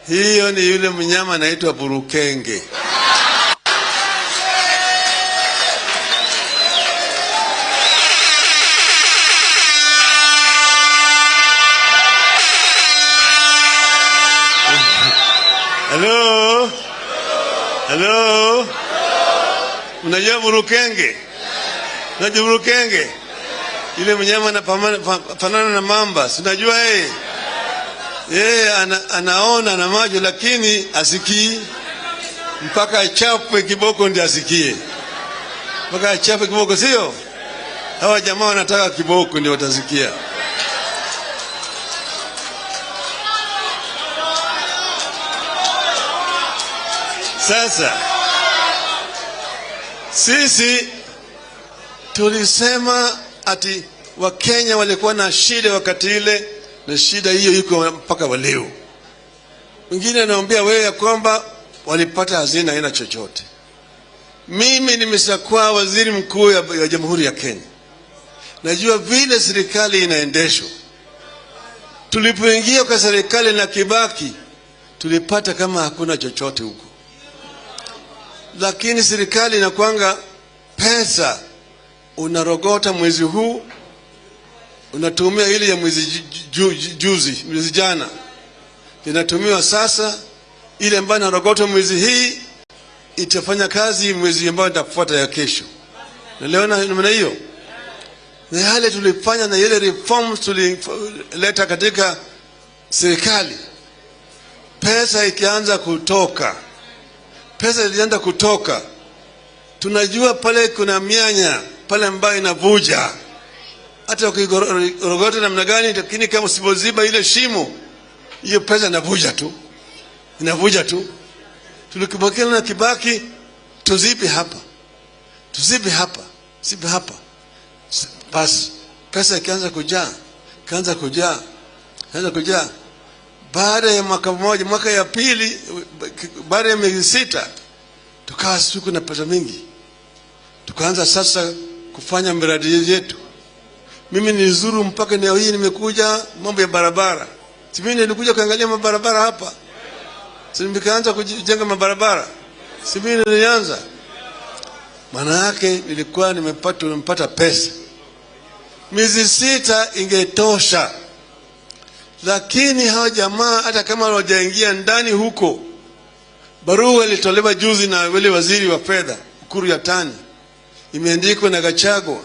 Hiyo ni yule mnyama anaitwa burukenge. Hello? Hello? Unajua burukenge? Unajua burukenge? Yule mnyama anafanana na mamba, si unajua yeye? Yeye anaona na macho lakini asikii, mpaka achapwe kiboko ndio asikie. Mpaka achapwe kiboko, sio? Hawa jamaa wanataka kiboko ndio watasikia. Sasa sisi tulisema ati Wakenya walikuwa na shida wakati ile, na shida hiyo iko mpaka wa leo. Mwingine anaambia wewe ya kwamba walipata hazina haina chochote. Mimi nimeshakuwa waziri mkuu ya Jamhuri ya Kenya. Najua vile serikali inaendeshwa. Tulipoingia kwa serikali na Kibaki, tulipata kama hakuna chochote huko. Lakini serikali inakuanga pesa unarogota mwezi huu, unatumia ile ya mwezi juzi, mwezi jana, inatumiwa sasa. Ile ambayo inarogota mwezi hii itafanya kazi mwezi ambayo itafuata ya kesho. Na leo namna hiyo. Na yale tulifanya na ile reforms tulileta katika serikali, pesa ikianza kutoka, pesa ilianza kutoka, tunajua pale kuna mianya pale ambayo inavuja. Hata ukirogota namna gani, lakini kama usipoziba ile shimo, hiyo pesa inavuja tu, inavuja tu. Tulikubaliana na Kibaki tuzibe hapa, tuzibe hapa, tuzibe hapa. Bas pesa ikaanza kujaa, ikaanza kujaa, ikaanza kujaa. Baada ya mwaka mmoja, mwaka ya pili, baada ya miezi 6, tukawa siku na pesa mingi. Tukaanza sasa kufanya miradi yetu. Mimi nilizuru mpaka leo hii nimekuja mambo ya barabara. Si mimi nilikuja kuangalia mabarabara hapa. Si nikaanza kujenga mabarabara. Si mimi nilianza. Maana yake nilikuwa nimepata pesa. Miezi 6 ingetosha. Lakini hao jamaa hata kama hawajaingia ndani huko, barua ilitolewa juzi na wale waziri wa fedha Ukur Yatani, imeandikwa na Gachagua,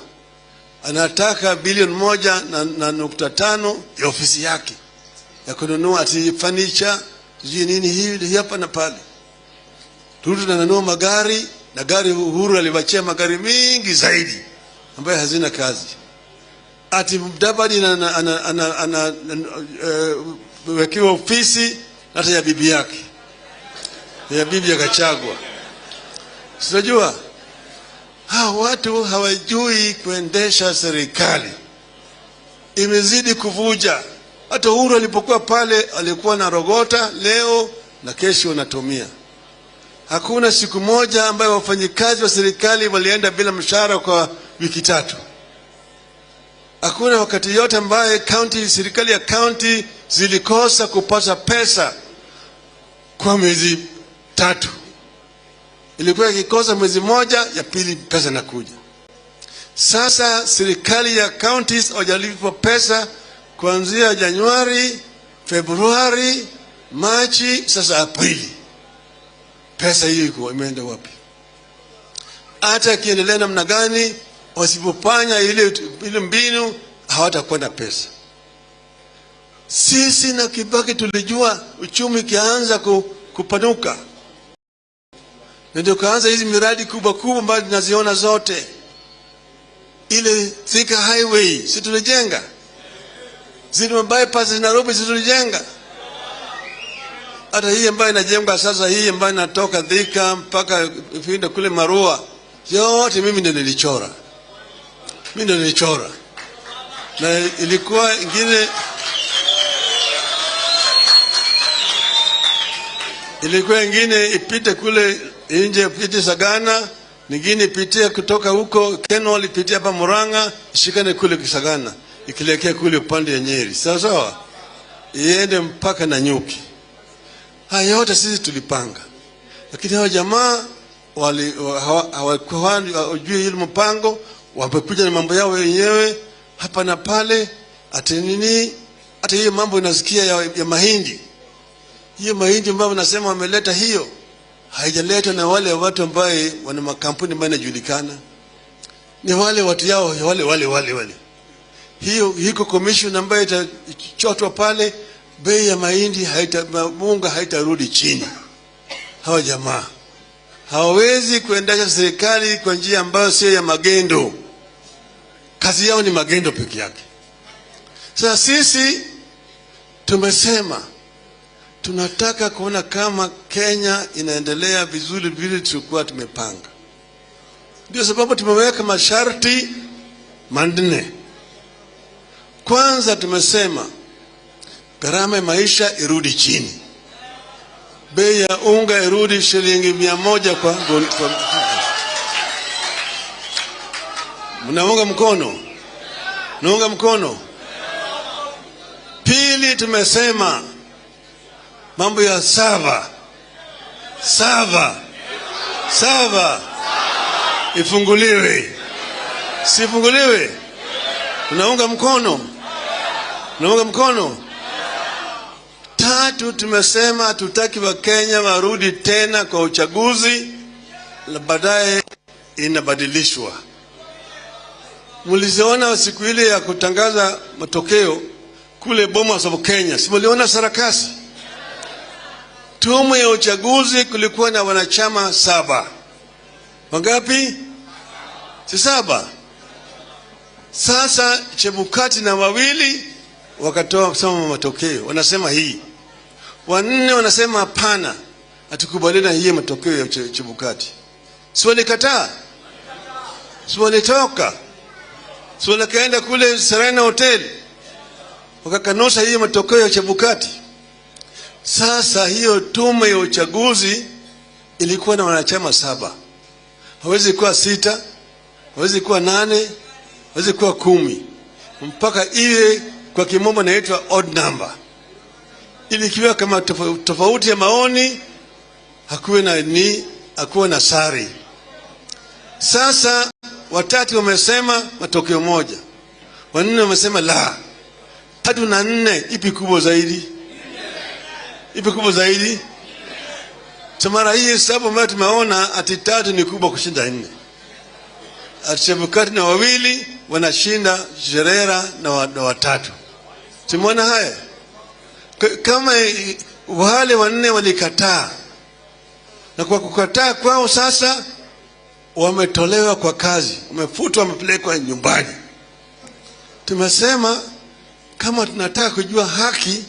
anataka bilioni 1.5 ya ofisi yake ya kununua ati furniture sijui nini hii hapa na pale. Ruto ananunua magari, na gari Uhuru aliwachia magari mingi zaidi ambayo hazina kazi. Ati Mudavadi ana wekiwa ofisi hata ya bibi yake, ya bibi akachagwa. Unajua hao watu hawajui kuendesha serikali, imezidi kuvuja. Hata Uhuru alipokuwa pale alikuwa na rogota leo na kesho anatumia. Hakuna siku moja ambayo wafanyikazi wa serikali walienda bila mshahara kwa wiki tatu. Hakuna wakati yote ambaye county, serikali ya county zilikosa kupata pesa kwa miezi 3. Ilikuwa ikikosa mwezi moja, ya pili pesa inakuja. Sasa serikali ya counties hawajalipwa pesa kuanzia Januari, Februari, Machi, sasa Aprili. Pesa hiyo iko imeenda wapi? Hata ikiendelea namna gani, wasipofanya ile mbinu hawatakuwa na pesa. Sisi na Kibaki tulijua uchumi kianza kupanuka, ndio kaanza hizi miradi kubwa kubwa ambazo tunaziona zote. Ile Thika Highway si tulijenga, zile bypass Nairobi si tulijenga, hata hii ambayo inajengwa sasa, hii ambayo inatoka Thika mpaka kwenda kule Marua, yote mimi ndio nilichora. Mimi ndio nilichora. Na ilikuwa ingine, ilikuwa ingine ipite kule nje, ipite Sagana, nyingine ipitie kutoka huko Kenol, ipitie hapa Murang'a, ishikane kule Kisagana, ikielekea kule upande ya Nyeri. Sawa sawa? Iende mpaka Nanyuki. Haya yote sisi tulipanga. Lakini hao jamaa hawakuwa hawajui ile mpango, wamekuja na mambo yao wenyewe hapa na pale. Ati nini? Hata hiyo mambo unasikia ya mahindi. Hiyo mahindi ambayo wanasema wameleta hiyo, haijaletwa na wale watu ambao wana makampuni ambayo yanajulikana. Ni wale watu yao wale wale wale wale. Hiyo iko commission ambayo itachotwa pale, bei ya mahindi unga haitarudi chini. Hawa jamaa hawawezi kuendesha serikali kwa njia ambayo sio ya magendo. Kazi yao ni magendo peke yake. Sasa sisi tumesema tunataka kuona kama Kenya inaendelea vizuri vile tulikuwa tumepanga. Ndio sababu tumeweka masharti manne. Kwanza tumesema gharama ya maisha irudi chini. Bei ya unga irudi shilingi 100 kwa. Mnaunga mkono? Mnaunga mkono? Pili tumesema mambo ya sava ifunguliwe. Sifunguliwe? Unaunga mkono? Unaunga mkono? Tatu tumesema tutaki wa Kenya warudi tena kwa uchaguzi na baadaye inabadilishwa. Mliziona siku ile ya kutangaza matokeo kule Bomas of Kenya, si mliona sarakasi? Tume ya uchaguzi kulikuwa na wanachama 7. Wangapi? Si 7. Sasa Chebukati na wawili wakatoa kusema matokeo, wanasema hii. 4 wanasema hapana, hatukubaliana hii matokeo ya Chebukati. Si walikataa? Si walitoka? Si walikaenda kule Serena Hotel wakakanusha hii matokeo ya Chebukati? Sasa hiyo tume ya uchaguzi ilikuwa na wanachama 7. Hawezi kuwa 6, hawezi kuwa 8, hawezi kuwa 10. Mpaka iwe kwa kimombo inaitwa odd number. Ili kiwa kama tofauti ya maoni, hakuwe na ni, hakuwe na sare. Sasa 3 wamesema matokeo moja, 4 wamesema la. 3 na 4 ipi kubwa zaidi? Ipi kubwa zaidi? Mara hii sababu ambayo tumeona ati 3 ni kubwa kushinda 4. Ati Chebukati na 2 wanashinda Cherera na 3. Tumeona haya. Kama Wale wanne walikataa, na kwa kukataa kwao sasa wametolewa kwa kazi, wamefutwa, wamepelekwa nyumbani. Tumesema kama tunataka kujua haki,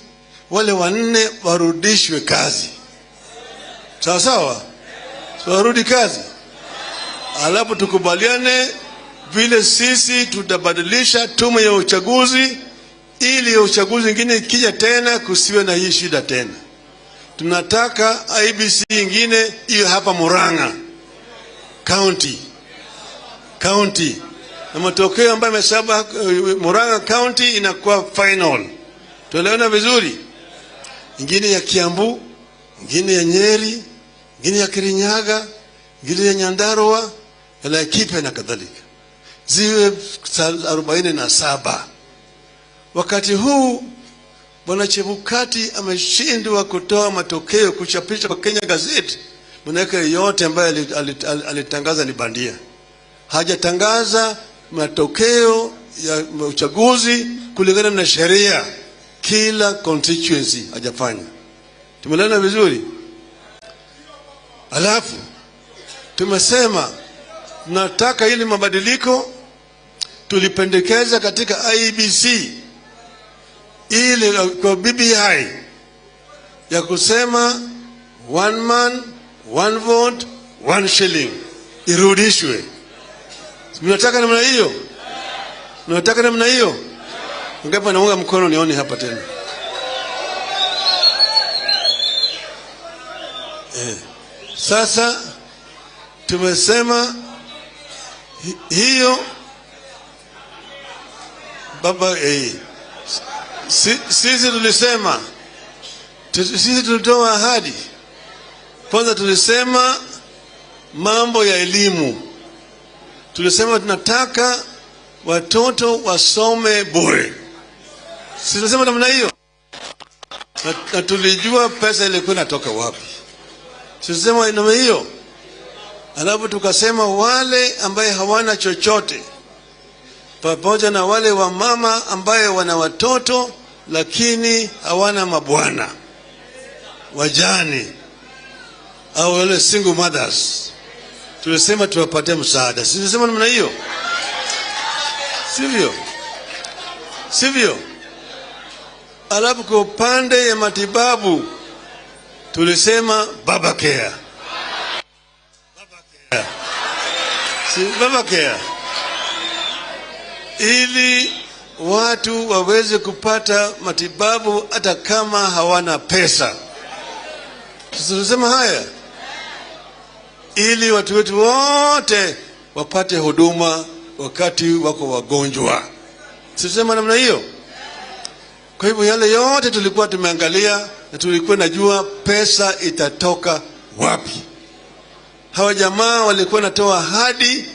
wale wanne warudishwe kazi. Sawa sawa, so warudi kazi, alafu tukubaliane vile sisi tutabadilisha tume ya uchaguzi ili uchaguzi mwingine ikija tena kusiwe na hii shida tena. Tunataka IEBC ingine iwe hapa Murang'a County, na matokeo ambayo yamesaba Murang'a County inakuwa final. Tuelewana vizuri? Ingine ya Kiambu, ingine ya Nyeri, ingine ya Kirinyaga, ingine ya Nyandarua, ya Laikipia na kadhalika, ziwe 47. Wakati huu Bwana Chebukati ameshindwa kutoa matokeo, kuchapisha kwa Kenya Gazette. Manake yote ambayo alitangaza ni bandia. Hajatangaza matokeo ya uchaguzi kulingana na sheria, kila constituency hajafanya. Tumeelewana vizuri? Alafu tumesema tunataka ili mabadiliko, tulipendekeza katika IEBC ili kwa BBI ya kusema one man one vote one shilling irudishwe. Mnataka namna hiyo? Mnataka namna hiyo? Ngapi naunga mkono nione hapa tena. Sasa tumesema hiyo baba. Sisi tulisema, sisi tulitoa ahadi. Kwanza tulisema mambo ya elimu. Tulisema tunataka watoto wasome bure. Sisi tulisema namna hiyo. Na tulijua pesa ilikuwa inatoka wapi. Tulisema namna hiyo. Alafu tukasema wale ambaye hawana chochote, pamoja na wale wa mama ambaye wana watoto lakini hawana mabwana, wajane au wale single mothers, tulisema tuwapatie msaada. Sisi tulisema namna hiyo, sivyo? Sivyo? Alafu kwa upande ya matibabu tulisema Baba Care. Baba Care. Si Baba Care, ili watu waweze kupata matibabu hata kama hawana pesa. Tulisema haya ili watu wetu wote wapate huduma wakati wako wagonjwa. Tulisema namna hiyo. Kwa hivyo yale yote tulikuwa tumeangalia na tulikuwa najua pesa itatoka wapi. Hawa jamaa walikuwa natoa ahadi,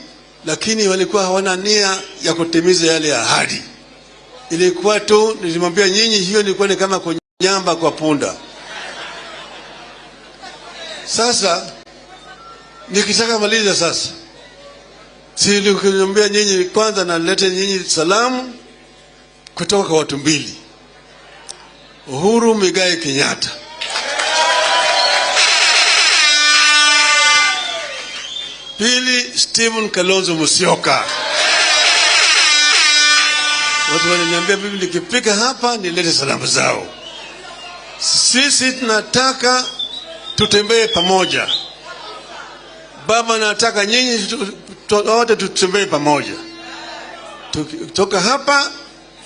lakini walikuwa hawana nia ya kutimiza yale ahadi. Ilikuwa tu, nilimwambia nyinyi, hiyo ilikuwa ni kama kunyamba kwa punda. Sasa nikitaka maliza sasa, si nilikwambia nyinyi kwanza nalete nyinyi salamu kutoka kwa watu mbili. Uhuru Muigai Kenyatta, pili Stephen Kalonzo Musyoka. Watu waliniambia mimi nikifika hapa nilete salamu zao. Sisi tunataka tutembee pamoja. Baba nataka nyinyi wote tutembee pamoja. Kutoka hapa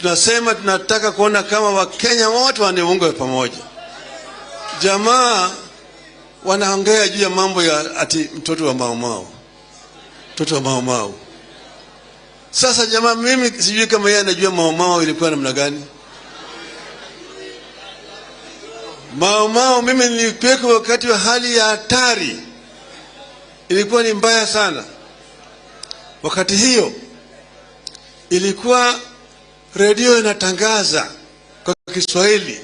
tunasema tunataka kuona kama Wakenya wote wanaungwa pamoja. Jamaa wanaongea juu ya mambo ya ati mtoto wa Mau Mau. Mtoto wa Mau Mau. Sasa jamaa, mimi sijui kama yeye anajua Mau Mau ilikuwa namna gani. Mau Mau mimi nilipelekwa wakati wa hali ya hatari. Ilikuwa ni mbaya sana. Wakati hiyo ilikuwa redio inatangaza kwa Kiswahili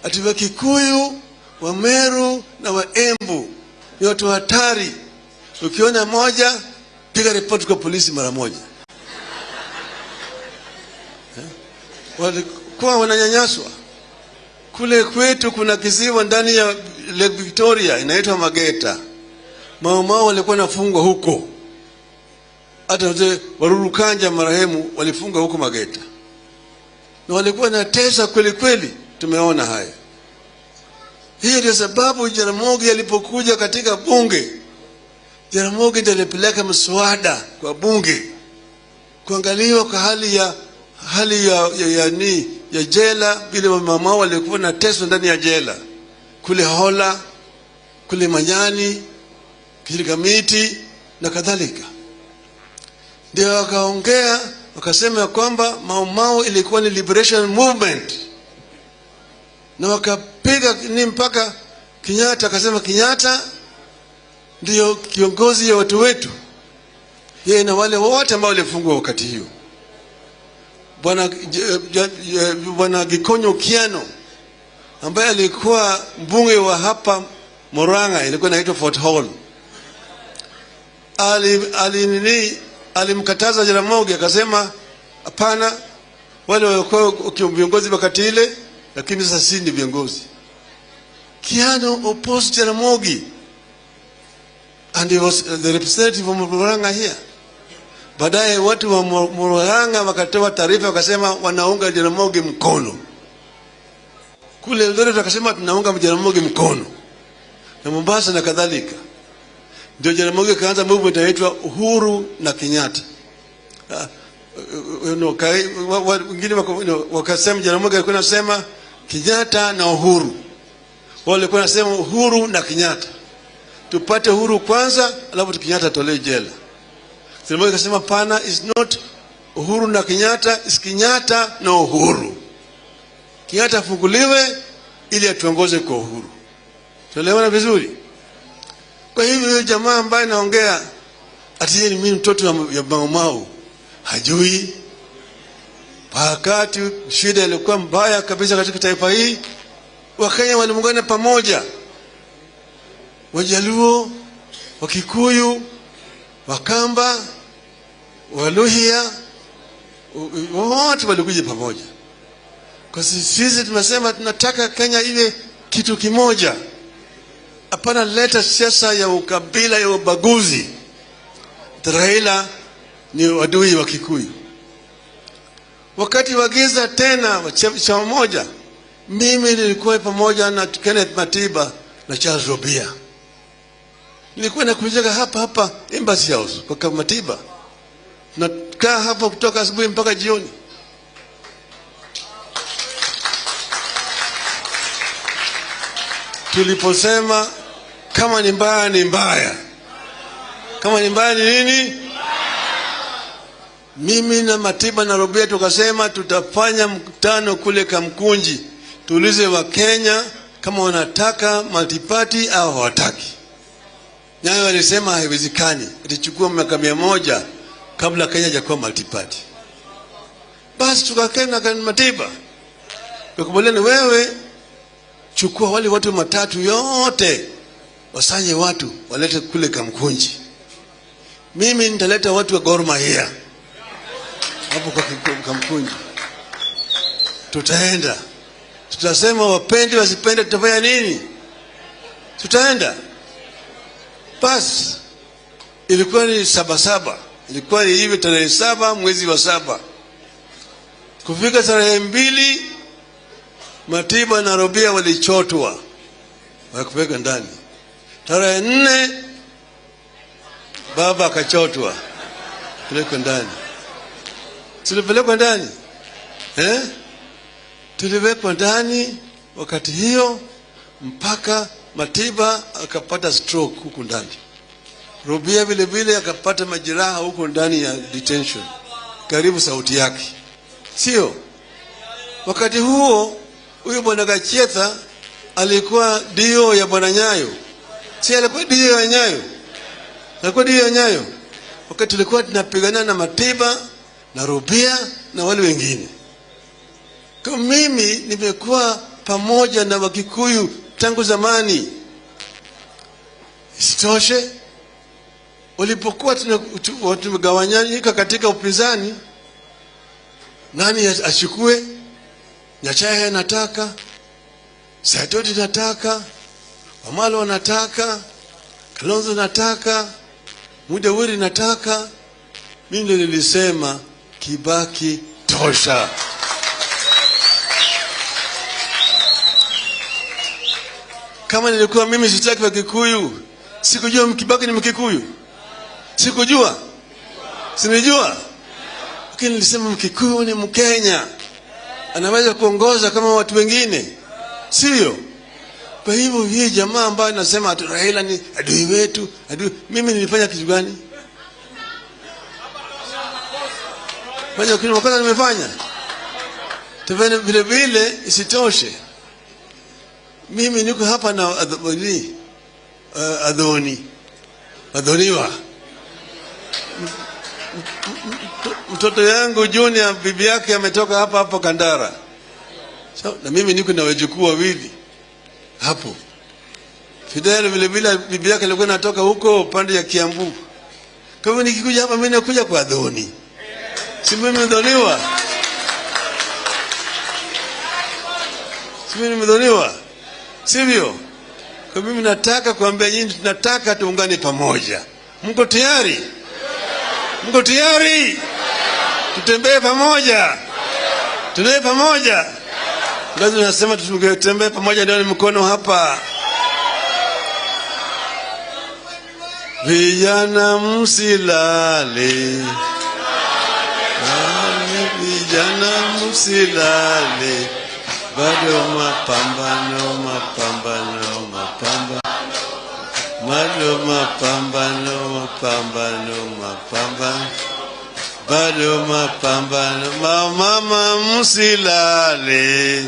ati Wakikuyu, Wameru na Waembu ni watu hatari. Ukiona moja piga ripoti kwa polisi mara moja. Walikuwa wananyanyaswa. Kule kwetu kuna kisiwa ndani ya Lake Victoria inaitwa Mageta. Mau Mau walikuwa nafungwa huko. Hata wazee Waruru Kanja marehemu walifunga huko Mageta. Na walikuwa na tesa kweli kweli, tumeona haya. Hiyo ndio sababu Jaramogi alipokuja katika bunge, Jaramogi ndiye alipeleka mswada kwa bunge kuangaliwa kwa hali ya jela, vile mama walikuwa na teso ndani ya jela kule Hola, kule Manyani, Kilikamiti na kadhalika. Ndio wakaongea wakasema kwamba Mau Mau ilikuwa ni liberation movement, na wakapiga ni mpaka Kenyatta akasema Kenyatta ndio kiongozi ya watu wetu, yeye na wale wote ambao walifungwa wakati hiyo. Bwana Gikonyo Kiano ambaye alikuwa mbunge wa hapa Murang'a, ilikuwa inaitwa Fort Hall, alimkataza Jaramogi akasema hapana, wale walikuwa viongozi wakati ile, lakini sasa si ni viongozi. Kiano opposed Jaramogi and he was the representative of Murang'a here. Baadaye watu wa Murang'a wakatoa taarifa wakasema wanaunga Jaramogi mkono. Kule Eldoret wakasema tunaunga Jaramogi mkono, na Mombasa na kadhalika. Ndio Jaramogi kaanza movement inaitwa Uhuru na Kenyatta. Wengine wakasema Jaramogi alikuwa anasema Kenyatta na Uhuru. Wale walikuwa wanasema Uhuru na Kenyatta. Tupate uhuru kwanza alafu Kenyatta tolee jela. Jaramogi akasema pana, is not Uhuru na Kenyatta, is Kenyatta na Uhuru. Kenyatta afunguliwe ili atuongoze kwa uhuru. Tuelewana vizuri? Kwa hivyo huyo jamaa ambaye naongea ati yeye ni mimi mtoto ya Mau Mau hajui. Wakati shida ilikuwa mbaya kabisa katika taifa hii, Wakenya waliungana pamoja, Wajaluo, Wakikuyu, Wakamba, Waluhya, wote walikuja pamoja. Kwa sisi tunasema tunataka Kenya iwe kitu kimoja. Hapana leta siasa ya ukabila ya ubaguzi. Raila ni adui wa Kikuyu. Wakati wa giza tena chama moja, mimi nilikuwa pamoja na Kenneth Matiba na Charles Robia. Nilikuwa nakujaga hapa Embassy House kwa Matiba. Tunakaa hapo kutoka asubuhi mpaka jioni. Tuliposema kama ni mbaya ni mbaya, kama ni mbaya ni nini? Mimi na Matiba na Robia tukasema tutafanya mkutano kule Kamkunji, tuulize wa Kenya kama wanataka multiparty au hawataki. Nyayo walisema haiwezekani, itachukua miaka 100 kabla Kenya hajakuwa multiparty. Basi tukakaa na Matiba, tukubaliana, wewe chukua wale watu matatu yote, wasanye watu walete kule Kamkunji, mimi nitaleta watu wa Gor Mahia hapo kwa Kamkunji. Tutaenda, tutasema wapende wasipende, tutafanya nini? Tutaenda. Basi ilikuwa ni 7/7, ilikuwa ni hivi tarehe 7 mwezi wa 7. Kufika tarehe 2 Matiba na Robia walichotwa wakapelekwa ndani. Tarehe 4 baba akachotwa pelekwa ndani. Tulipelekwa ndani. Tuliwekwa ndani wakati hiyo mpaka Matiba akapata stroke huku ndani. Robia vile vile akapata majeraha huku ndani ya detention. Karibu sauti yake. Sio? Wakati huo huyo bwana Gachetha alikuwa dio ya bwana Nyayo. Si alikuwa dio ya Nyayo? Alikuwa dio ya Nyayo. Wakati tulikuwa tunapigana na Matiba na Rubia na wale wengine. Kwa mimi nimekuwa pamoja na Wakikuyu tangu zamani. Isitoshe, walipokuwa tumegawanyika katika upinzani, nani achukue? Nyachae anataka, Saitoti nataka, Wamalo wanataka, Kalonzo nataka, Mudawiri nataka. Mimi ndio nilisema Kibaki tosha. Kama nilikuwa mimi sitaki wa Kikuyu, sikujua Kibaki ni Mkikuyu, sikujua, sinijua, lakini nilisema Mkikuyu ni Mkenya, anaweza kuongoza kama watu wengine, sio? Kwa hivyo hii jamaa ambayo nasema ati Raila ni adui wetu, adui, mimi nilifanya kitu gani? Fanya kitu makosa nimefanya? Tena vile vile isitoshe, mimi niko hapa na adhoni adhoniwa mtoto yangu Junior, bibi yake ametoka hapa hapo Kandara. So, na mimi niko na wajukuu wawili hapo. Fidel vile vile bibi yake alikuwa anatoka huko upande ya Kiambu. Kwa hivyo nikikuja hapa mimi nakuja kwa adhoni. Si mimi mdhoniwa? Si mimi mdhoniwa? Sivyo? Kwa mimi nataka kuambia nyinyi, tunataka tuungane pamoja. Mko tayari? Mko tayari? Tutembee pamoja. Tutembee pamoja. Ngazi nasema tutembee pamoja, ndio mkono hapa. Vijana msilale. Vijana msilale. Bado mapambano, mapambano, mapambano. Bado mapambano, mapambano, mapambano. Bado mapambano, mama msilale.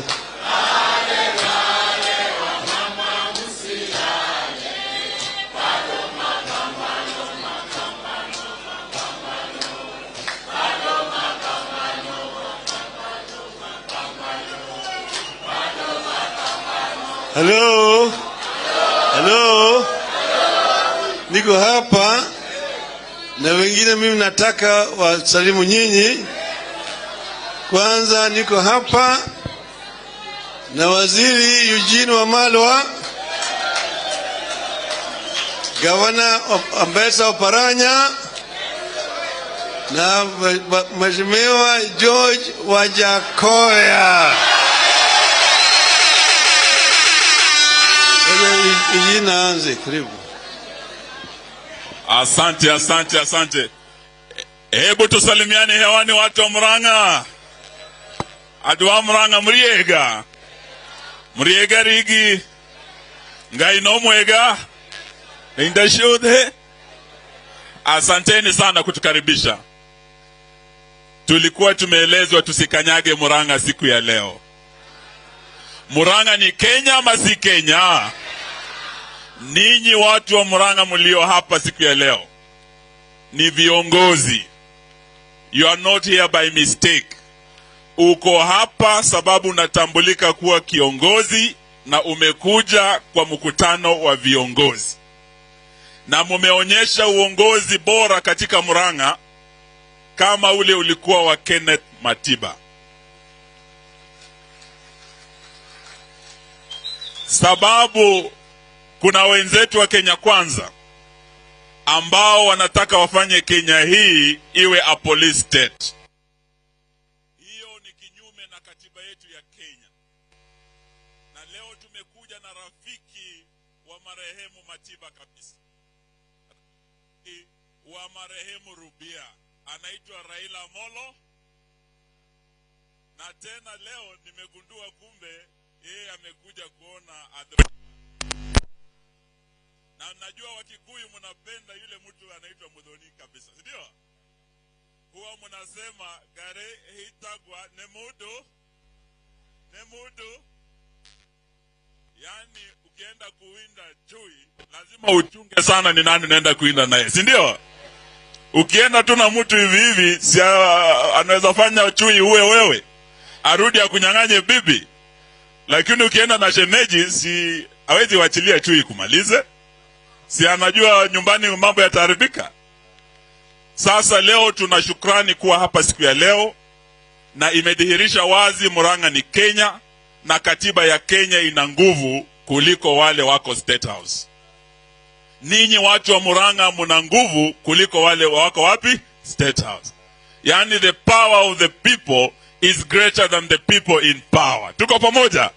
Hello? Hello? Niko hapa na wengine, mimi nataka wasalimu nyinyi. Kwanza niko hapa na Waziri Eugene Wamalwa, Gavana Ambesa Oparanya na Mheshimiwa George Wajakoya. Eugene aanze, karibu. Asante, asante, asante. Hebu tusalimiane hewani watu wa Murang'a. Adu wa Murang'a mriega. Mriega rigi. Ngai no mwega. Indashude. Asanteni sana kutukaribisha. Tulikuwa tumeelezwa tusikanyage Murang'a siku ya leo. Murang'a ni Kenya ama si Kenya? Ninyi watu wa Murang'a mlio hapa siku ya leo ni viongozi. You are not here by mistake. Uko hapa sababu unatambulika kuwa kiongozi na umekuja kwa mkutano wa viongozi. Na mumeonyesha uongozi bora katika Murang'a kama ule ulikuwa wa Kenneth Matiba. Sababu kuna wenzetu wa Kenya Kwanza ambao wanataka wafanye Kenya hii iwe a police state. Hiyo ni kinyume na katiba yetu ya Kenya. Na leo tumekuja na rafiki wa marehemu Matiba kabisa, rafiki wa marehemu Rubia, anaitwa Raila Amolo. Na tena leo nimegundua kumbe yeye amekuja kuona na najua Wakikuyu mnapenda yule mtu anaitwa Muthoni kabisa, si ndio? Huwa mnasema gare hitagwa nemudu nemudu. Yani ukienda kuwinda chui lazima uchunge sana ni nani unaenda kuwinda naye, si ndio? Ukienda tu na mtu hivi hivi, si anaweza fanya chui uwe wewe, arudi akunyang'anye bibi. Lakini ukienda na shemeji, si hawezi wachilia chui kumalize. Si anajua nyumbani mambo yataharibika. Sasa leo tuna shukrani kuwa hapa siku ya leo, na imedhihirisha wazi Murang'a ni Kenya. na katiba ya Kenya ina nguvu kuliko wale wako State House. Ninyi watu wa Murang'a mna nguvu kuliko wale wako wapi? State House. Yani the power of the people is greater than the people in power. Tuko pamoja?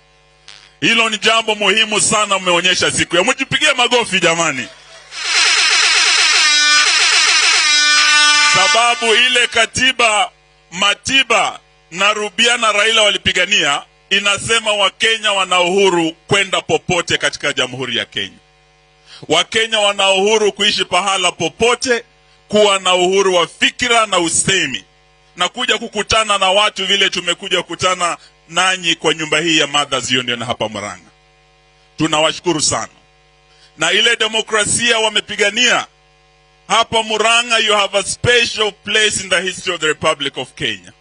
Hilo ni jambo muhimu sana mmeonyesha siku ya. Mjipigie magofi jamani. Sababu ile katiba Matiba na Rubia na Raila walipigania inasema Wakenya wana uhuru kwenda popote katika Jamhuri ya Kenya. Wakenya wana uhuru kuishi pahala popote, kuwa na uhuru wa fikira na usemi, na kuja kukutana na watu vile tumekuja kukutana nanyi kwa nyumba hii ya Mothers Union hapa Murang'a. Tunawashukuru sana. Na ile demokrasia wamepigania hapa Murang'a, you have a special place in the history of the Republic of Kenya.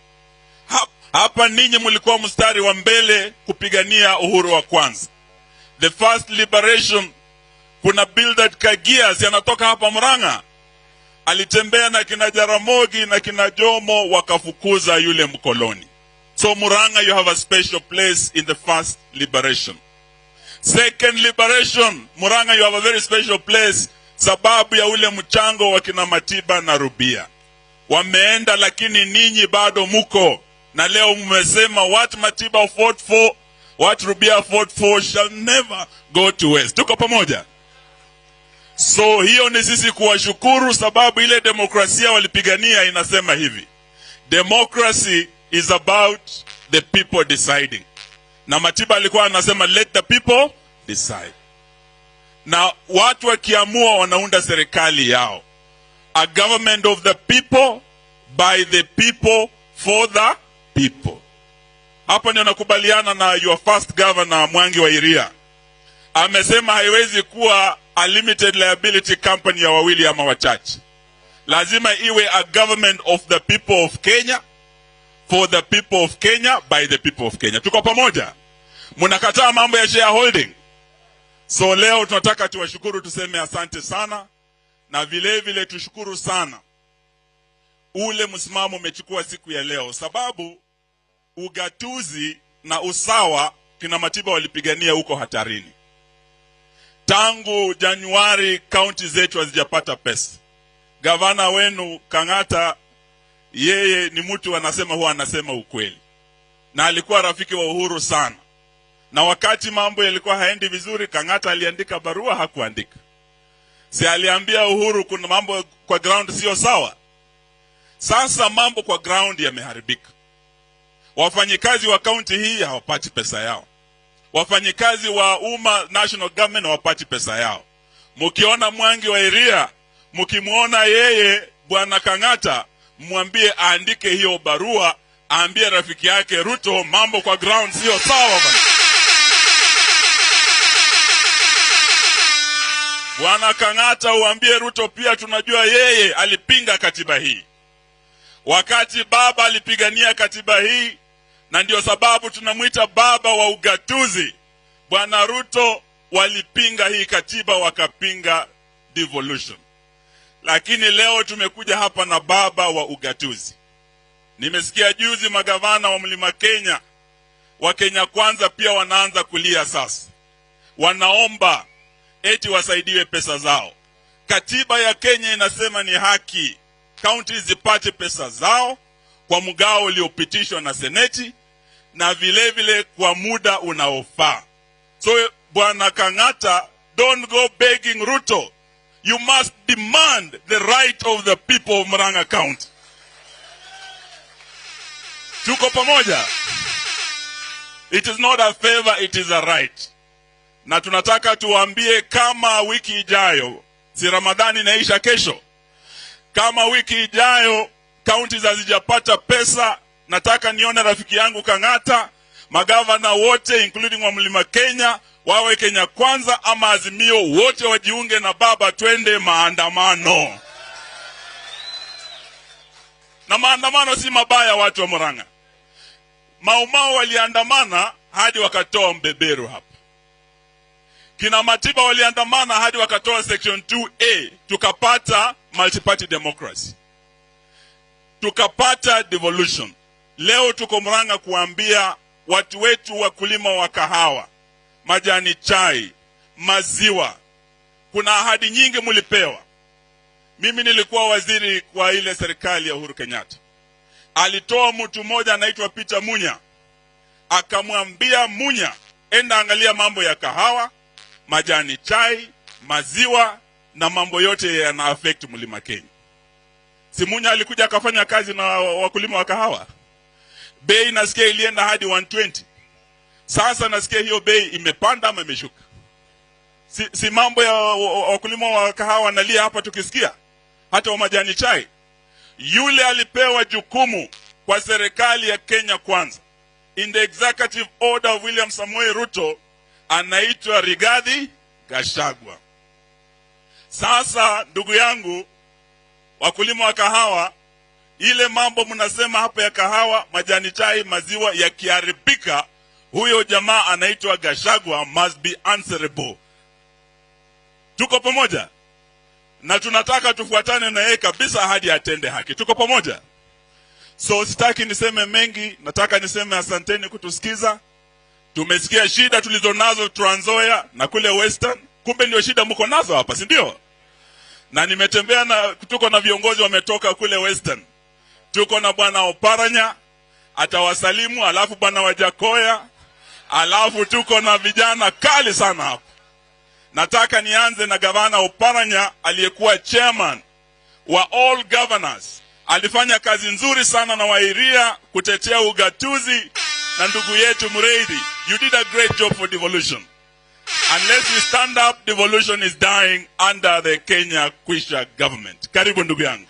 Hapa ninyi mlikuwa mstari wa mbele kupigania uhuru wa kwanza. The first liberation, kuna Bildad Kagias anatoka hapa Murang'a. Alitembea na kina Jaramogi na kina Jomo wakafukuza yule mkoloni. So Murang'a, you have a special place in the first liberation. Second liberation, Murang'a, you have a very special place sababu ya ule mchango wa kina Matiba na Rubia. Wameenda lakini ninyi bado muko. Na leo mmesema what Matiba fought for, what Rubia fought for shall never go to waste. Tuko pamoja? So hiyo ni sisi kuwashukuru sababu ile demokrasia walipigania inasema hivi. Democracy is about the people deciding. Na Matiba alikuwa anasema let the people decide. Na watu wakiamua wanaunda serikali yao. A government of the people, by the people, for the people. Hapa ndio nakubaliana na your first governor Mwangi wa Iria. Amesema haiwezi kuwa a limited liability company ya wawili ama wachache. Lazima iwe a government of the people of Kenya, for the people of Kenya, by the people of Kenya. Tuko pamoja? Mnakataa mambo ya shareholding. So leo tunataka tuwashukuru, tuseme asante sana, na vile vile tushukuru sana ule msimamo umechukua siku ya leo, sababu ugatuzi na usawa kina Matiba walipigania huko hatarini. Tangu Januari kaunti zetu hazijapata pesa. Gavana wenu Kang'ata, yeye ni mtu anasema, huwa anasema ukweli. Na alikuwa rafiki wa Uhuru sana. Na wakati mambo yalikuwa haendi vizuri, Kang'ata aliandika barua, hakuandika. Si aliambia Uhuru kuna mambo kwa ground sio sawa. Sasa mambo kwa ground yameharibika. Wafanyikazi wa kaunti hii hawapati pesa yao. Wafanyikazi wa umma, national government, hawapati pesa yao. Mkiona Mwangi wa Iria, mkimuona yeye Bwana Kang'ata, mwambie aandike hiyo barua, aambie rafiki yake Ruto mambo kwa ground sio sawa bwana. Bwana Kang'ata uambie Ruto pia tunajua yeye alipinga katiba hii. Wakati baba alipigania katiba hii, na ndio sababu tunamuita baba wa ugatuzi. Bwana Ruto walipinga hii katiba, wakapinga devolution. Lakini leo tumekuja hapa na baba wa ugatuzi. Nimesikia juzi magavana wa Mlima Kenya, wa Kenya Kwanza pia wanaanza kulia sasa. Wanaomba eti wasaidiwe pesa zao. Katiba ya Kenya inasema ni haki kaunti zipate pesa zao kwa mgao uliopitishwa na seneti na vile vile kwa muda unaofaa. So Bwana Kang'ata, don't go begging Ruto. You must demand the right of the people of Murang'a County. Tuko pamoja? It is not a favor, it is a right. Na tunataka tuambie kama wiki ijayo, si Ramadhani inaisha kesho, kama wiki ijayo kaunti hazijapata pesa, nataka nione rafiki yangu Kang'ata, magavana wote including wa Mlima Kenya, wawe Kenya Kwanza ama Azimio, wote wajiunge na baba, twende maandamano. Na maandamano si mabaya, watu wa Murang'a. Mau Mau waliandamana hadi wakatoa mbeberu hapa. Kina Matiba waliandamana hadi wakatoa section 2A, tukapata multi-party democracy. Tukapata devolution. Leo tuko Murang'a kuambia Watu wetu wakulima wa kahawa, majani chai, maziwa, kuna ahadi nyingi mulipewa. Mimi nilikuwa waziri kwa ile serikali ya Uhuru Kenyatta. Alitoa mtu mmoja anaitwa Peter Munya, akamwambia Munya, enda angalia mambo ya kahawa, majani chai, maziwa na mambo yote yana affect mlima Kenya. Si Munya alikuja akafanya kazi na wakulima wa kahawa? Bei nasikia ilienda hadi 120. Sasa nasikia hiyo bei imepanda ama imeshuka. Si mambo ya wakulima wa kahawa wanalia hapa tukisikia, hata wa majani chai. Yule alipewa jukumu kwa serikali ya Kenya Kwanza, in the executive order of William Samoei Ruto, anaitwa Rigathi Gachagua. Sasa ndugu yangu, wakulima wa kahawa, ile mambo mnasema hapa ya kahawa, majani chai, maziwa yakiharibika, huyo jamaa anaitwa Gachagua must be answerable. Tuko pamoja? Na tunataka tufuatane na yeye kabisa hadi atende haki. Tuko pamoja? So sitaki niseme mengi, nataka niseme asanteni kutusikiza. Tumesikia shida tulizonazo Trans Nzoia na kule Western. Kumbe ndio shida mko nazo hapa, si ndio? Na nimetembea na tuko na viongozi wametoka kule Western. Tuko na bwana Oparanya atawasalimu, alafu bwana Wajakoya, alafu tuko na vijana kali sana hapa. Nataka nianze na gavana Oparanya aliyekuwa chairman wa all governors. Alifanya kazi nzuri sana na Wairia kutetea ugatuzi na ndugu yetu Mureithi. You did a great job for devolution. Unless we stand up, devolution is dying under the Kenya Kwisha government. Karibu ndugu yangu.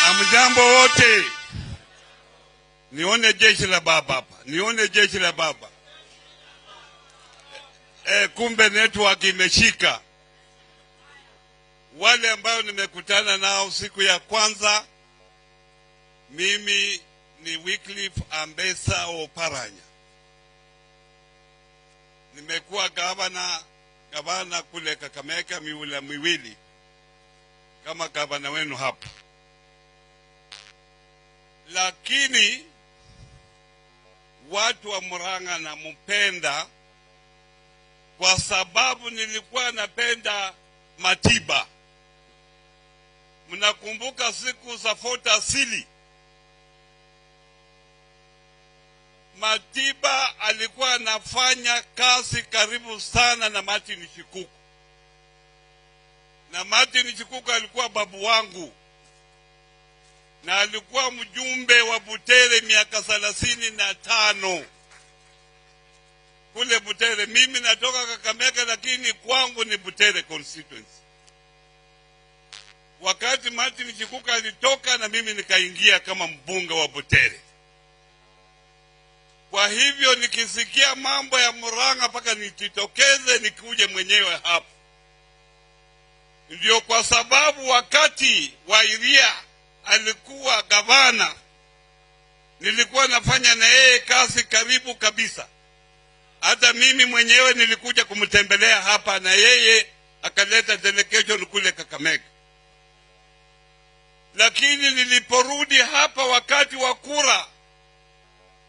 Amjambo wote. Nione jeshi la baba hapa. Nione jeshi la baba. Kumbe network imeshika. Wale ambao nimekutana nao siku ya kwanza, mimi ni Wycliffe Ambetsa Oparanya. Nimekuwa gavana kule Kakamega miula miwili kama gavana wenu hapa. Lakini watu wa Murang'a nampenda kwa sababu nilikuwa napenda Matiba. Mnakumbuka siku za Fort Asili, Matiba alikuwa anafanya kazi karibu sana na Martin Shikuku. Na Martin Shikuku alikuwa babu wangu. Na alikuwa mjumbe wa Butere miaka 35. Kule Butere, mimi natoka Kakamega lakini kwangu ni Butere constituency. Wakati Martin Shikuku alitoka na mimi nikaingia kama mbunge wa Butere. Kwa hivyo nikisikia mambo ya Murang'a mpaka nijitokeze nikuje mwenyewe hapa. Ndio kwa sababu wakati Wairia alikuwa gavana, nilikuwa nafanya na yeye kazi karibu kabisa. Hata mimi mwenyewe nilikuja kumtembelea hapa na yeye akaleta delegation kule Kakamega. Lakini niliporudi hapa wakati wa kura,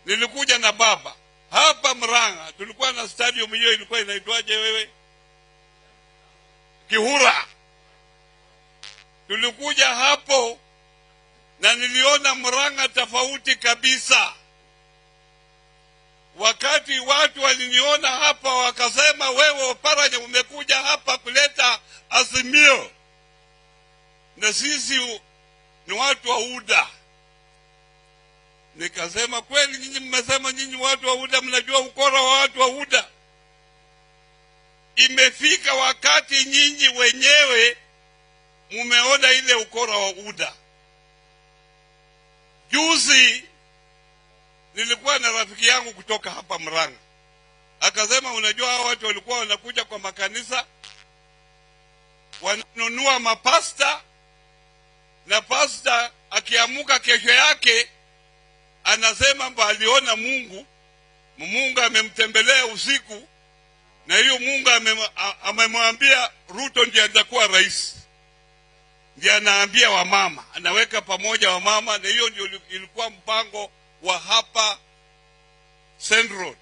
nilikuja na baba hapa Murang'a. Tulikuwa na stadium hiyo ilikuwa inaitwaje wewe? Kihura. Tulikuja hapo na niliona Murang'a tofauti kabisa. Wakati watu waliniona hapa wakasema, wewe Oparanya umekuja hapa kuleta azimio, na sisi ni watu wa UDA. Nikasema kweli nyinyi mmesema nyinyi watu wa UDA mnajua ukora wa watu wa UDA. Imefika wakati nyinyi wenyewe mumeona ile ukora wa UDA. Juzi nilikuwa na rafiki yangu kutoka hapa Murang'a. Akasema unajua hao watu walikuwa wanakuja kwa makanisa, wananunua mapasta, na pasta akiamuka kesho yake anasema mba aliona Mungu, Mungu amemtembelea usiku, na hiyo Mungu amemwambia Ruto ndiye atakuwa rais. Ndiye anaambia wamama, anaweka pamoja wamama, na hiyo ndio ilikuwa mpango wa hapa Central.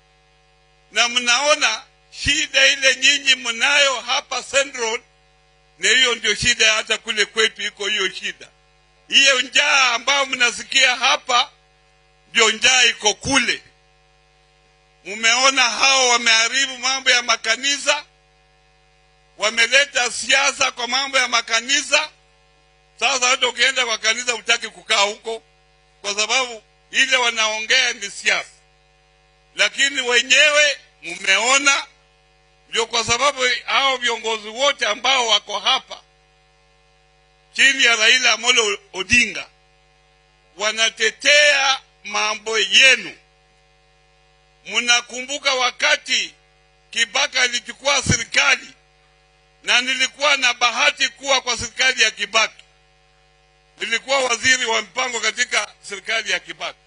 Na mnaona shida ile nyinyi mnayo hapa Central, na hiyo ndio shida hata kule kwetu iko hiyo shida. Hiyo njaa ambayo mnasikia hapa ndio njaa iko kule. Mumeona hao wameharibu mambo ya makanisa, wameleta siasa kwa mambo ya makanisa. Sasa hata ukienda kwa kanisa hutaki kukaa huko kwa sababu ile wanaongea ni siasa. Lakini wenyewe mumeona, ndio kwa sababu hao viongozi wote ambao wako hapa chini ya Raila Amolo Odinga wanatetea mambo yenu. Mnakumbuka wakati Kibaki alichukua serikali, na nilikuwa na bahati kuwa kwa serikali ya Kibaki. Nilikuwa waziri wa mpango katika serikali ya Kibaki.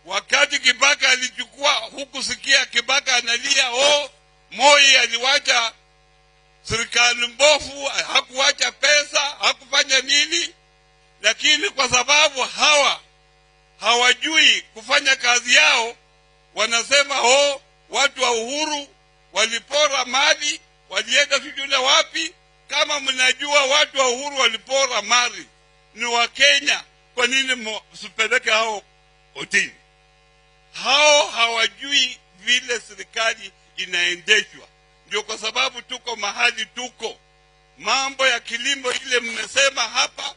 Wakati Kibaki alichukua, hukusikia Kibaki analia, oh, Moi aliwacha serikali mbovu, hakuwacha pesa, hakufanya nini. Lakini kwa sababu hawa hawajui kufanya kazi yao, wanasema oh, watu wa Uhuru walipora mali, walienda sijui wapi. Kama mnajua watu wa Uhuru walipora mali ni wa Kenya, kwa nini msipeleke hao kotini? Hao hawajui vile serikali inaendeshwa. Ndio kwa sababu tuko mahali tuko. Mambo ya kilimo ile mmesema hapa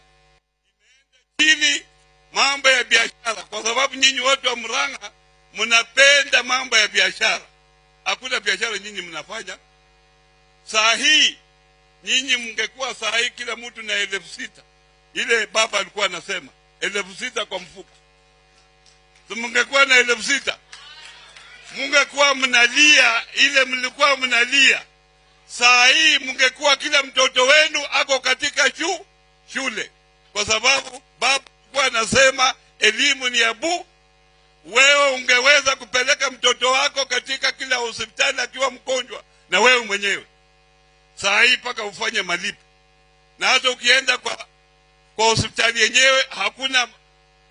imeenda chini, mambo ya biashara, kwa sababu nyinyi watu wa Murang'a mnapenda mambo ya biashara. Hakuna biashara nyinyi mnafanya. Saa hii nyinyi mngekuwa saa hii kila mtu na 6,000. Ile baba alikuwa anasema 6,000 kwa mfuko. Mngekuwa na 6,000, mungekuwa mnalia ile mlikuwa mnalia. Saa hii mungekuwa kila mtoto wenu ako katika shule, kwa sababu baba alikuwa anasema elimu ni ya bu. Wewe ungeweza kupeleka mtoto wako katika kila hospitali akiwa mgonjwa na wewe mwenyewe. Saa hii paka ufanye malipo. Na hata ukienda kwa hospitali yenyewe hakuna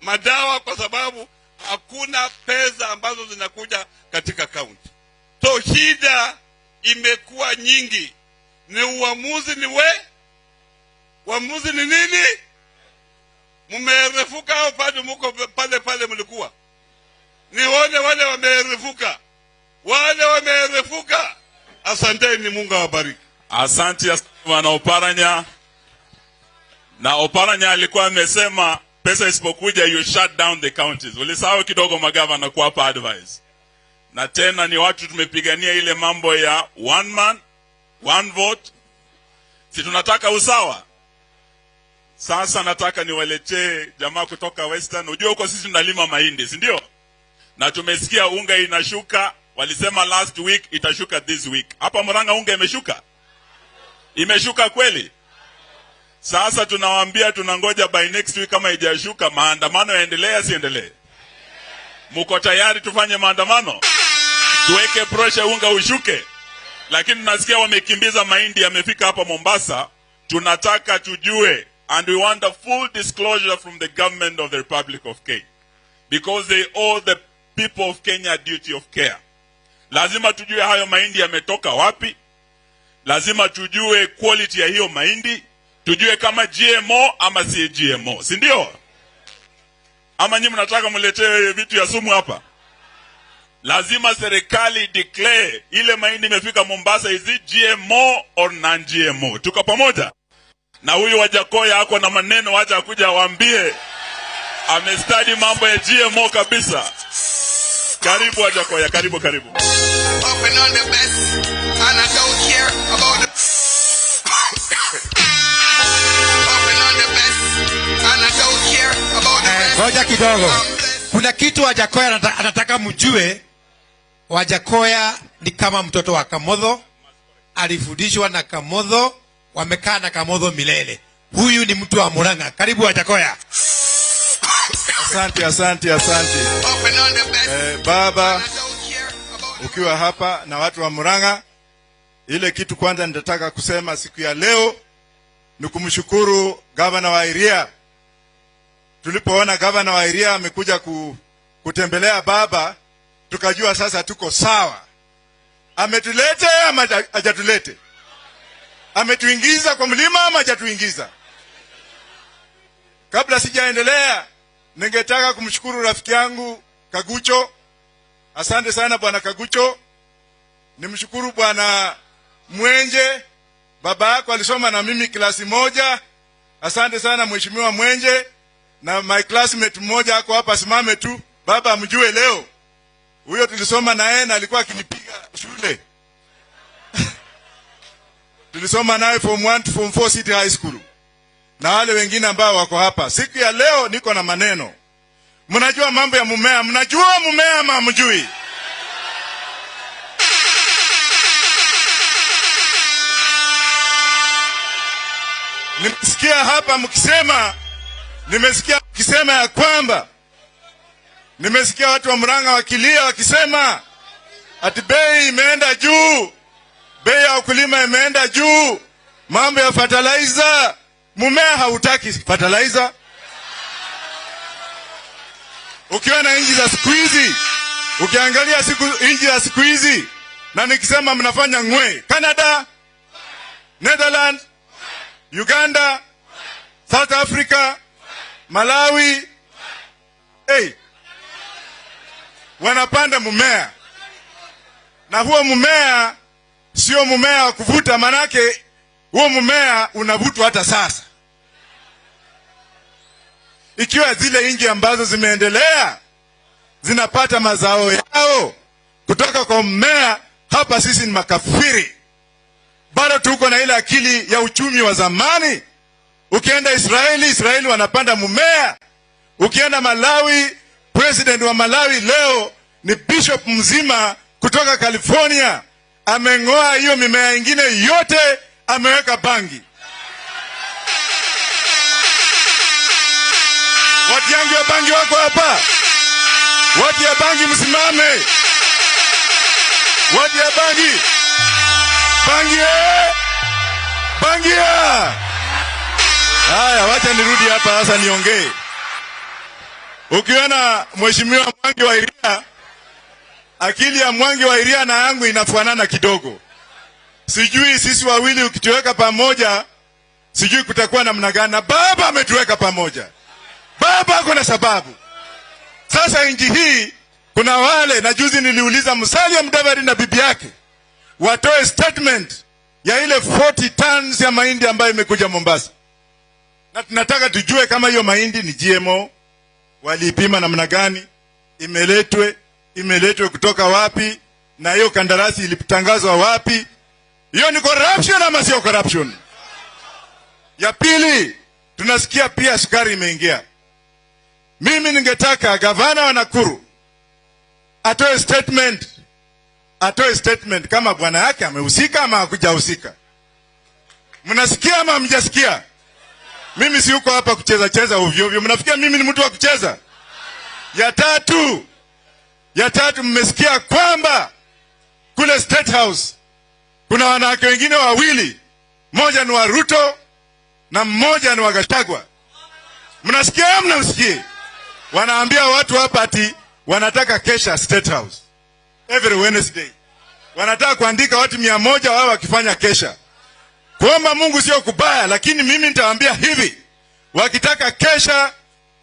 madawa, kwa sababu hakuna pesa ambazo zinakuja katika kaunti. So shida imekuwa nyingi. Ni uamuzi ni we? Uamuzi ni nini? Mmerefuka au bado mko pale pale mlikuwa? Nione wale wamerefuka. Wale wamerefuka. Asanteni, Mungu awabariki. Asante bwana Oparanya. Na Oparanya alikuwa amesema pesa isipokuja you shut down the counties. Ulisahau kidogo magavana kuwapa advice. Na tena ni watu tumepigania ile mambo ya one man, one vote. Si tunataka usawa? Sasa nataka niwaletee jamaa kutoka Western. Unajua huko sisi tunalima mahindi, si ndio? Na tumesikia unga inashuka, walisema last week itashuka this week. Hapa Murang'a unga imeshuka? Imeshuka kweli? Sasa tunawaambia tunangoja by next week, kama haijashuka maandamano yaendelee asiendelee? Mko tayari tufanye maandamano? Tuweke pressure unga ushuke? Lakini tunasikia wamekimbiza mahindi yamefika hapa Mombasa. Tunataka tujue, and we want a full disclosure from the government of the Republic of Kenya, because they owe the people of Kenya a duty of care. Lazima tujue hayo mahindi yametoka wapi. Lazima tujue quality ya hiyo mahindi. Tujue kama GMO ama si GMO, si ndio? Ama nyinyi mnataka mletee vitu ya sumu hapa? Lazima serikali declare ile mahindi imefika Mombasa, is it GMO or non-GMO? Tuko pamoja? Na huyu Wajakoya ako na maneno, wacha akuja waambie. Amestudy mambo ya GMO kabisa. Karibu Wajakoya, karibu karibu. Open on the best, and I don't care about the Open on the best, and I don't care about the rest. Ngoja kidogo. Kuna kitu Wajakoya anataka mjue. Wajakoya ni kama mtoto wa Kamotho, alifundishwa na Kamotho, wamekaa na Kamotho milele. Huyu ni mtu wa Murang'a. Karibu Wajakoya. Asante, asante, asante. Baba, ukiwa hapa na watu wa Murang'a, ile kitu kwanza nitataka kusema siku ya leo ni kumshukuru gavana wa Iria. Tulipoona gavana wa Iria amekuja kutembelea baba, tukajua sasa tuko sawa. Ametulete ama hajatulete? Ametuingiza kwa mlima ama hajatuingiza? Kabla sijaendelea, ningetaka kumshukuru rafiki yangu Kagucho. Asante sana Bwana Kagucho. Nimshukuru Bwana Mwenje, baba yako alisoma na mimi klasi moja. Asante sana Mheshimiwa Mwenje. Na my classmate mmoja ako hapa, simame tu baba amjue leo. Huyo tulisoma na yeye na alikuwa akinipiga shule. Tulisoma naye form 1 to form 4 City High School. Na wale wengine ambao wako hapa. Siku ya leo niko na maneno. Mnajua mambo ya mumea, mnajua mumea ama hamjui? Nimesikia hapa mkisema, nimesikia mkisema ya kwamba, nimesikia watu wa Murang'a wakilia wakisema ati bei imeenda juu, bei ya ukulima imeenda juu, mambo ya fertilizer. Mumea hautaki fertilizer. Ukiwa na inji za siku hizi, ukiangalia siku inji za siku hizi, na nikisema mnafanya ngwe, Canada, Netherlands, Uganda, South Africa, Malawi, hey, wanapanda mumea. Na huo mumea sio mumea wa kuvuta, manake huo mumea unavutwa hata sasa. Ikiwa zile nchi ambazo zimeendelea zinapata mazao yao kutoka kwa mmea, hapa sisi ni makafiri. Bado tuko na ile akili ya uchumi wa zamani. Ukienda Israeli, Israeli wanapanda mmea. Ukienda Malawi, president wa Malawi leo ni bishop mzima kutoka California. Ameng'oa hiyo mimea ingine yote, ameweka bangi. Watu yangu ya bangi wako hapa. Watu ya bangi msimame. Watu ya bangi. Bangi eh! Bangi ya! Haya, wacha nirudi hapa sasa niongee. Ukiona Mheshimiwa Mwangi wa Iria, akili ya Mwangi wa Iria na yangu inafanana kidogo. Sijui sisi wawili ukituweka pamoja, sijui kutakuwa namna gani. Na baba ametuweka pamoja. Baba ako na sababu. Sasa nchi hii kuna wale, na juzi niliuliza Musalia Mudavadi na bibi yake watoe statement ya ile 40 tons ya mahindi ambayo imekuja Mombasa. Na tunataka tujue kama hiyo mahindi ni GMO, waliipima namna gani, imeletwe kutoka wapi, na hiyo kandarasi ilitangazwa wapi. Hiyo ni corruption ama sio corruption? Ya pili, tunasikia pia sukari imeingia. Mimi ningetaka gavana wa Nakuru atoe statement. Atoe statement kama bwana yake amehusika ama hakujahusika. Mnasikia ama hamjasikia? Mimi si yuko hapa kucheza cheza ovyo ovyo. Mnafikia mimi ni mtu wa kucheza? Ya tatu, mmesikia kwamba kule State House kuna wanawake wengine wawili, mmoja ni wa Ruto na mmoja ni wa Gachagua. Mnasikia ama mnamsikia? Wanaambia watu hapa ati wanataka kesha State House every Wednesday. Wanataka kuandika watu 100 wao wakifanya kesha. Kuomba Mungu sio kubaya, lakini mimi nitawaambia hivi, wakitaka kesha,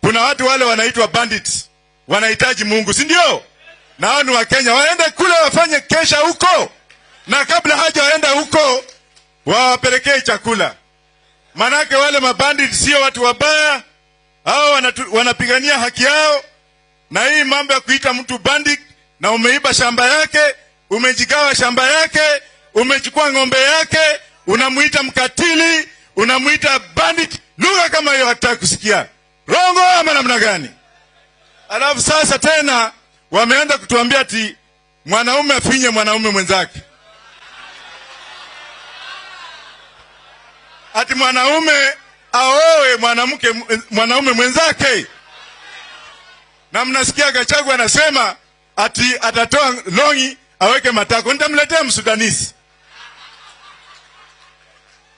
kuna watu wale wanaitwa bandits, wanahitaji Mungu, si ndio? Na hao ni wa Kenya, waende kule wafanye kesha huko. Na kabla hajaenda huko, wawapelekee chakula. Manake wale mabandits sio watu wabaya, hao wanapigania haki yao. Na hii mambo ya kuita mtu bandit, na umeiba shamba yake, umejigawa shamba yake, umechukua ng'ombe yake, unamuita mkatili, unamuita bandit, lugha kama hiyo hataki kusikia. Rongo ama namna gani? Alafu sasa tena wameanza kutuambia ati mwanaume afinye mwanaume mwenzake. Ati mwanaume aoe mwanamke mwanaume mwenzake. Na mnasikia Gachagua anasema ati atatoa longi aweke matako. Nitamletea Msudanisi.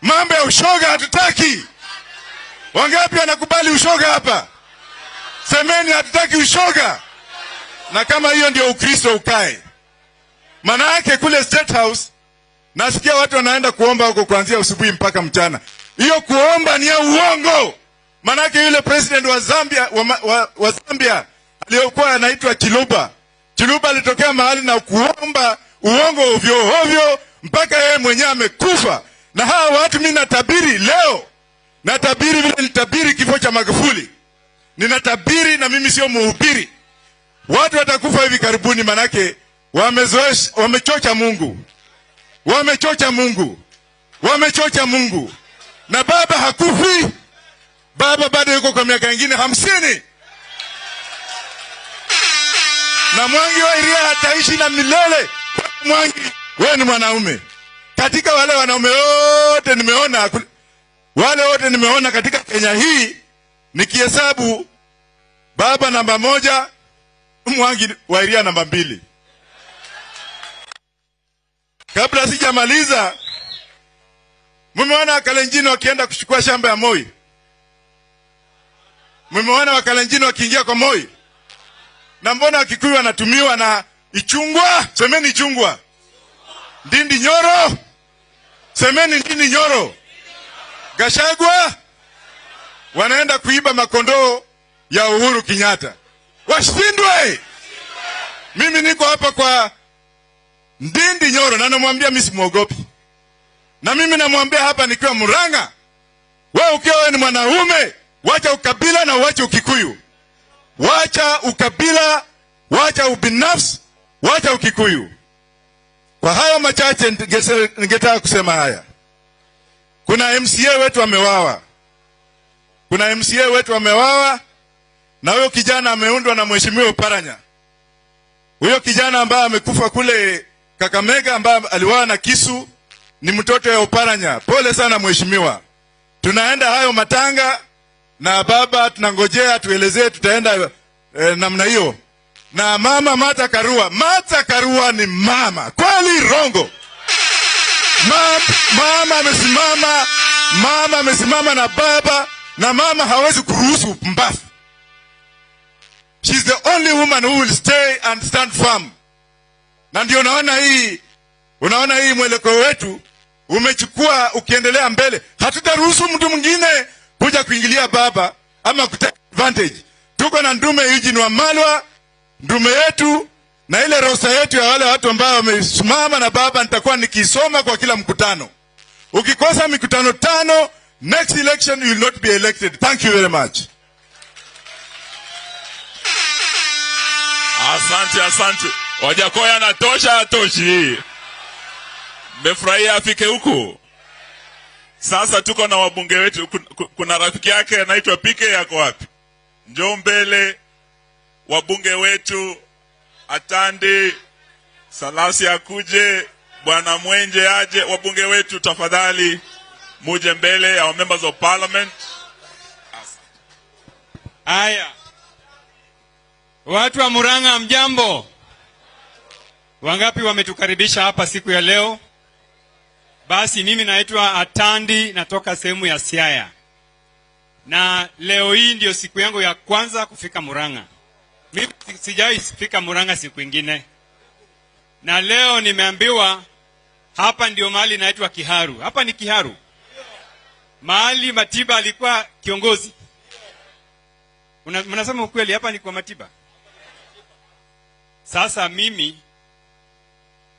Mambo ya ushoga hatutaki. Wangapi wanakubali ushoga hapa? Semeni hatutaki ushoga. Na kama hiyo ndio Ukristo ukae. Maana yake kule State House nasikia watu wanaenda kuomba huko kuanzia asubuhi mpaka mchana. Hiyo kuomba ni ya uongo. Maana yake yule president wa Zambia wa Zambia aliyokuwa anaitwa Chiluba. Chiluba alitokea mahali na kuomba uongo ovyo ovyo mpaka yeye mwenyewe amekufa. Na hawa watu mimi natabiri leo. Natabiri vile nilitabiri kifo cha Magufuli. Ninatabiri na mimi sio mhubiri. Watu watakufa hivi karibuni, manake wamechocha Mungu. Wamechocha Mungu. Wamechocha Mungu. Na baba hakufi. Baba bado yuko kwa miaka mingine 50. Na Mwangi wa Iria hataishi na milele. Mwangi, wewe ni mwanaume. Katika wale wanaume wote nimeona, wale wote nimeona katika Kenya hii, nikihesabu baba namba 1, Mwangi wa Iria namba 2. Kabla sijamaliza, mmeona Wakalenjin wakienda kuchukua shamba ya Moi? Mmeona Wakalenjin wakiingia kwa Moi? Na mbona Wakikuyu wanatumiwa na Ichungwa? Semeni Ichungwa. Ndindi Nyoro. Semeni Ndindi Nyoro. Gachagua wanaenda kuiba makondoo ya Uhuru Kenyatta. Washindwe. Mimi niko hapa kwa Ndindi Nyoro na namwambia mimi simuogopi. Na mimi namwambia hapa nikiwa Murang'a, wewe ukiwa wewe ni mwanaume, wacha ukabila na uache Ukikuyu. Wacha ukabila, wacha ubinafsi, wacha Ukikuyu. Kwa hayo machache ningetaka kusema haya. Kuna MCA wetu amewawa. Kuna MCA wetu amewawa, na huyo kijana ameundwa na Mheshimiwa Oparanya. Huyo kijana ambaye amekufa kule Kakamega, ambaye aliwawa na kisu, ni mtoto ya Oparanya. Pole sana mheshimiwa. Tunaenda hayo matanga na baba tunangojea tuelezee tutaenda namna hiyo. Na mama Martha Karua. Martha Karua ni mama. Kweli rongo. Mama amesimama, mama amesimama na baba, na mama hawezi kuruhusu upumbavu. She's the only woman who will stay and stand firm. Na ndio unaona hii mwelekeo wetu umechukua ukiendelea mbele. Hatutaruhusu mtu mwingine kuja kuingilia baba ama kutake advantage. Tuko na ndume Eugene Wamalwa, ndume yetu, na ile rosa yetu ya wale watu ambao wamesimama na baba nitakuwa nikisoma kwa kila mkutano. Ukikosa mikutano 5, next election you will not be elected. Thank you very much. Asante, asante. Wajakoya anatosha, atoshi. Mmefurahia afike huku. Sasa tuko na wabunge wetu. Kuna rafiki yake anaitwa PK, yako wapi? Njoo mbele. Wabunge wetu Atandi, Salasi akuje, Bwana Mwenje aje. Wabunge wetu tafadhali muje mbele, our members of parliament. Haya. Watu wa Murang'a mjambo. Wangapi wametukaribisha hapa siku ya leo? Basi mimi naitwa Atandi, natoka sehemu ya Siaya. Na leo hii ndio siku yangu ya kwanza kufika Murang'a. Mimi sijawahi kufika Murang'a siku ingine. Na leo nimeambiwa hapa ndio mahali naitwa Kiharu. Hapa ni Kiharu. Mahali Matiba alikuwa kiongozi. Mnasema ukweli, hapa ni kwa Matiba. Sasa mimi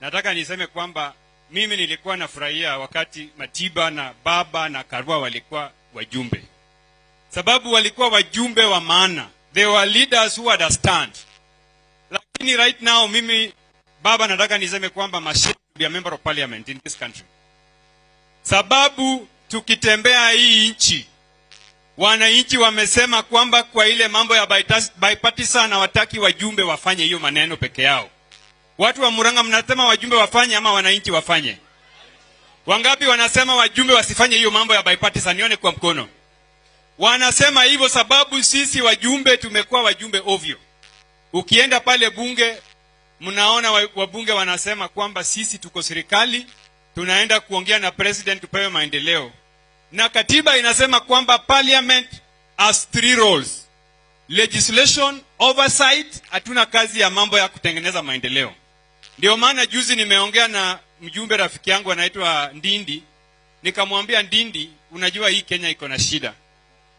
nataka niseme kwamba mimi nilikuwa nafurahia wakati Matiba na baba na Karua walikuwa wajumbe. Sababu walikuwa wajumbe wa maana. They were leaders who understand. Lakini right now mimi baba nataka niseme kwamba mashine to be a member of parliament in this country. Sababu tukitembea hii nchi, wananchi wamesema kwamba kwa ile mambo ya bipartisan hawataki wajumbe wafanye hiyo maneno peke yao. Watu wa Murang'a mnasema wajumbe wafanye ama wananchi wafanye? Wangapi wanasema wajumbe wasifanye hiyo mambo ya bipartisan? Nione kwa mkono. Wanasema hivyo sababu sisi wajumbe tumekuwa wajumbe ovyo. Ukienda pale bunge mnaona wabunge wanasema kwamba sisi tuko serikali, tunaenda kuongea na president tupewe maendeleo. Na katiba inasema kwamba parliament has 3 roles: legislation, oversight, hatuna kazi ya mambo ya kutengeneza maendeleo. Ndio maana juzi nimeongea na mjumbe rafiki yangu anaitwa Ndindi, nikamwambia Ndindi, unajua hii Kenya iko na shida,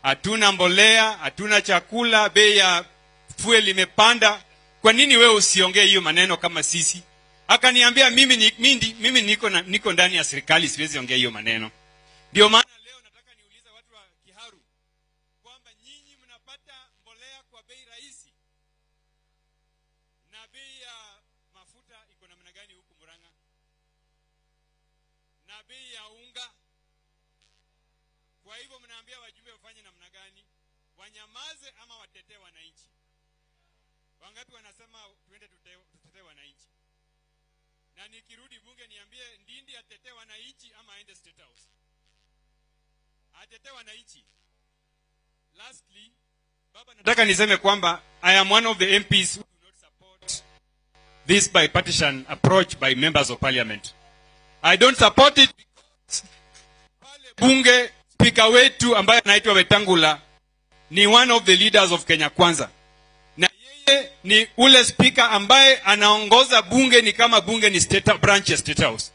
hatuna mbolea, hatuna chakula, bei ya fuel imepanda. Kwa nini wewe usiongee hiyo maneno kama sisi? Akaniambia mimi niko ndani ya serikali, siwezi ongea hiyo maneno. Ndio maana leo nataka niulize watu wa Kiharu kwamba nyinyi mnapata mbolea kwa bei rahisi na bei ya mafuta iko namna gani huku Murang'a, na bei ya unga? Kwa hivyo mnaambia wajumbe wafanye namna gani? Wanyamaze ama watetee wananchi? Wangapi wanasema tuende tutetee wananchi? Na nikirudi bunge niambie Ndindi atetee wananchi ama aende State House? Atetee wananchi. Lastly, baba, nataka niseme kwamba I am one of the MPs who do not support this bipartisan approach by members of parliament. I don't support it because pale bunge speaker wetu ambaye anaitwa Wetangula ni one of the leaders of Kenya Kwanza. Na yeye ni ule speaker ambaye anaongoza bunge ni kama bunge ni state branch ya State House.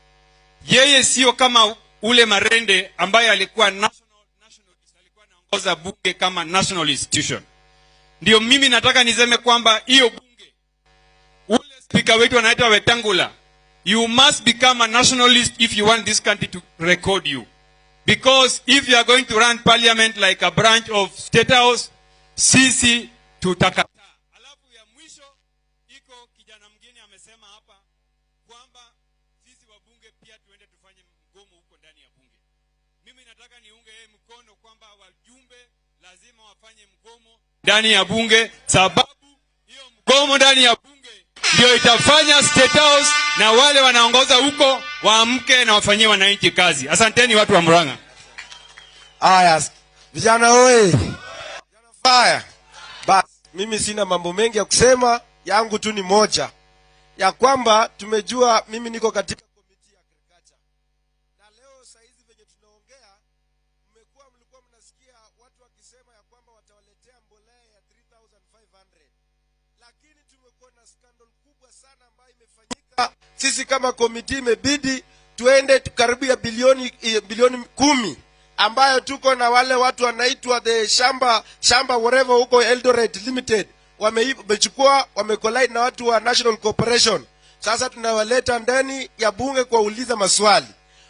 Yeye sio kama ule Marende ambaye alikuwa nationalist, alikuwa anaongoza bunge kama national institution. Ndio mimi nataka niseme kwamba hiyo bunge, ule speaker wetu anaitwa Wetangula, you must become a nationalist if you want this country to record you. Because if you are going to run parliament like a branch of State House, sisi tutakataa. Alafu ya mwisho iko kijana mwingine amesema hapa kwamba sisi wabunge pia tuende tufanye mgomo huko ndani ya bunge. Mimi nataka niunge yeye mkono kwamba wajumbe lazima wafanye mgomo ndani ya bunge, sababu hiyo mgomo ndani ya bunge ndio itafanya State House na wale wanaongoza huko waamke na wafanyie wananchi kazi. Asanteni watu wa Murang'a. Aya, vijana oye. Vijana fire. Bas, mimi sina mambo mengi ya kusema, yangu tu ni moja. Ya kwamba tumejua mimi niko katika committee ya agriculture. Na leo saa hizi venye tunaongea, mlikuwa mnasikia watu wakisema ya kwamba watawaletea mbolea ya 3500. Lakini tumekuwa na scandal kubwa sana ambayo imefanyika. Sisi kama committee imebidi tuende karibu ya bilioni 10 ambayo tuko na wale watu wanaitwa the shamba whatever huko Eldoret Limited. Wamechukua, wamecollide na watu wa National Corporation. Sasa tunawaleta ndani ya bunge kuwauliza maswali.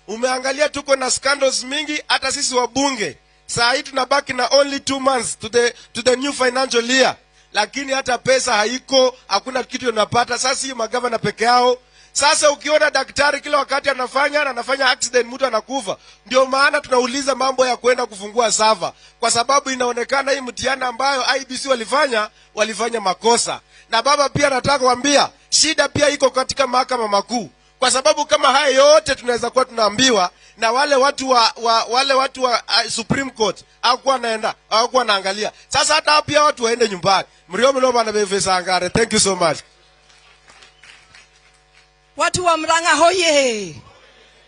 Umeangalia tuko na scandals mingi hata sisi wabunge. Saa hii tunabaki na only 2 months to the new financial year. Lakini hata pesa haiko, hakuna kitu unapata. Sasa hiyo magavana peke yao. Sasa ukiona daktari kila wakati anafanya accident, mtu anakufa. Ndio maana tunauliza mambo ya kwenda kufungua server, kwa sababu inaonekana hii mtihani ambayo IBC walifanya makosa. Na baba pia nataka kuambia, shida pia iko katika mahakama makuu. Kwa sababu kama haya yote tunaweza kuwa tunaambiwa na wale watu wa Supreme Court hawakuwa wanaangalia. Sasa hata pia watu waende nyumbani. Mriomo no bana befesa angare. Thank you so much. Watu wa Murang'a hoye.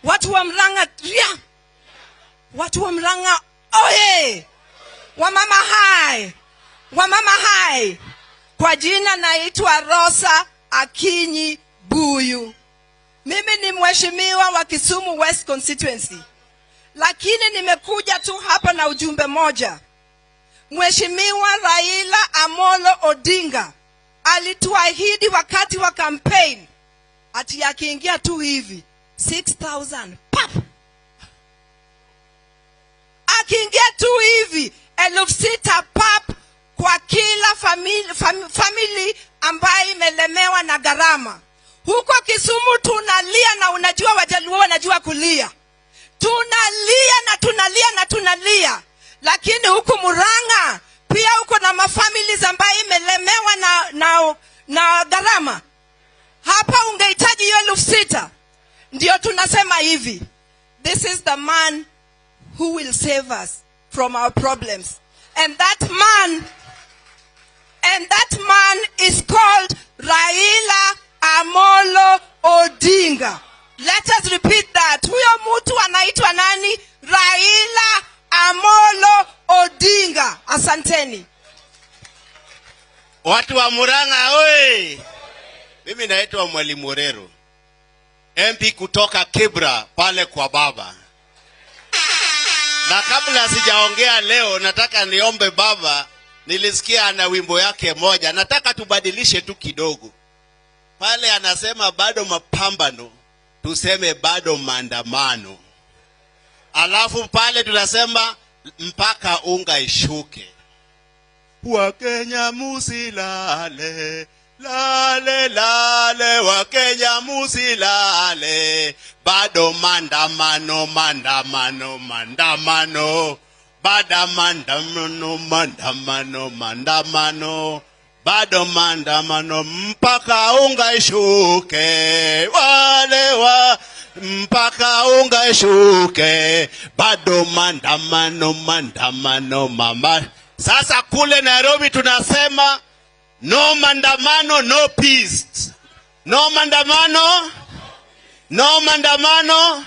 Watu wa Murang'a ria. Watu wa Murang'a oye. Wamama hai. Wamama hai. Kwa jina naitwa Rosa Akinyi Buyu. Mimi ni mheshimiwa wa Kisumu West Constituency. Lakini nimekuja tu hapa na ujumbe moja. Mheshimiwa Raila Amolo Odinga alituahidi wakati wa campaign ati akiingia tu hivi 6,000 pap. Akiingia tu hivi 6,000 pap kwa kila family ambayo imelemewa na gharama. Huko Kisumu tunalia, na unajua Wajaluo wanajua kulia. Tunalia na tunalia na tunalia. Lakini huku Murang'a pia huko na mafamilies ambayo imelemewa na gharama. Hapa ungehitaji hiyo 6,000. Ndio tunasema hivi, this is the man who will save us from our problems. And that man is called Raila Amolo Odinga. Let us repeat that. Huyo mtu anaitwa nani? Raila Amolo Odinga. Asanteni. Watu wa Murang'a oi! Mimi naitwa Mwalimu Orero, MP kutoka Kibra pale kwa baba. Na kabla sijaongea leo, nataka niombe baba. Nilisikia ana wimbo yake moja, nataka tubadilishe tu kidogo. Pale anasema bado mapambano, tuseme bado maandamano. Alafu pale tunasema mpaka unga ishuke. Wakenya musilale, lale lale, Wakenya musilale, bado maandamano, maandamano, maandamano, bado maandamano, maandamano, maandamano, bado maandamano mpaka unga ishuke, wale wa mpaka unga ishuke, bado maandamano, maandamano, mama. Sasa kule Nairobi tunasema no maandamano, no peace. No maandamano, no maandamano.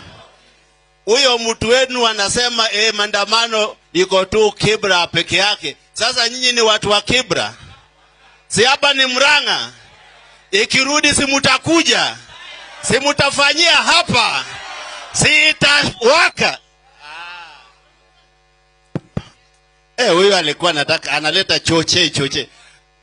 Huyo mtu wenu anasema maandamano iko tu Kibra peke yake. Sasa nyinyi ni watu wa Kibra. Si hapa ni Murang'a. Ikirudi si mutakuja. Si mutafanyia hapa. Si itawaka. Huyo alikuwa anataka analeta choche choche.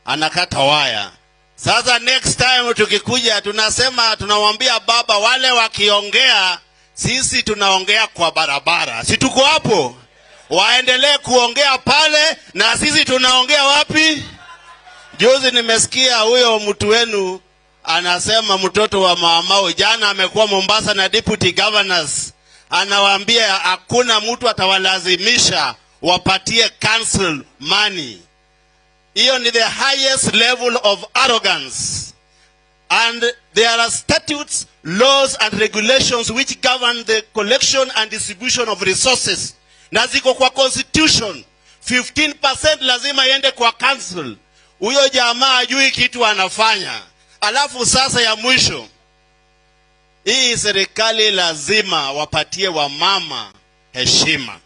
Anakata waya. Sasa next time tukikuja tunasema, tunamwambia baba wale wakiongea, sisi tunaongea kwa barabara. Si tuko hapo? Waendelee kuongea pale na sisi tunaongea wapi? Juzi nimesikia huyo mtu wenu anasema mtoto wa mamao jana amekuwa Mombasa na deputy governors. Anawaambia hakuna mtu atawalazimisha wapatie council money. Hiyo ni the highest level of arrogance. And there are statutes, laws and regulations which govern the collection and distribution of resources. Na ziko kwa constitution. 15% lazima iende kwa council. Huyo jamaa hajui kitu anafanya. Alafu sasa ya mwisho, hii serikali lazima wapatie wamama heshima.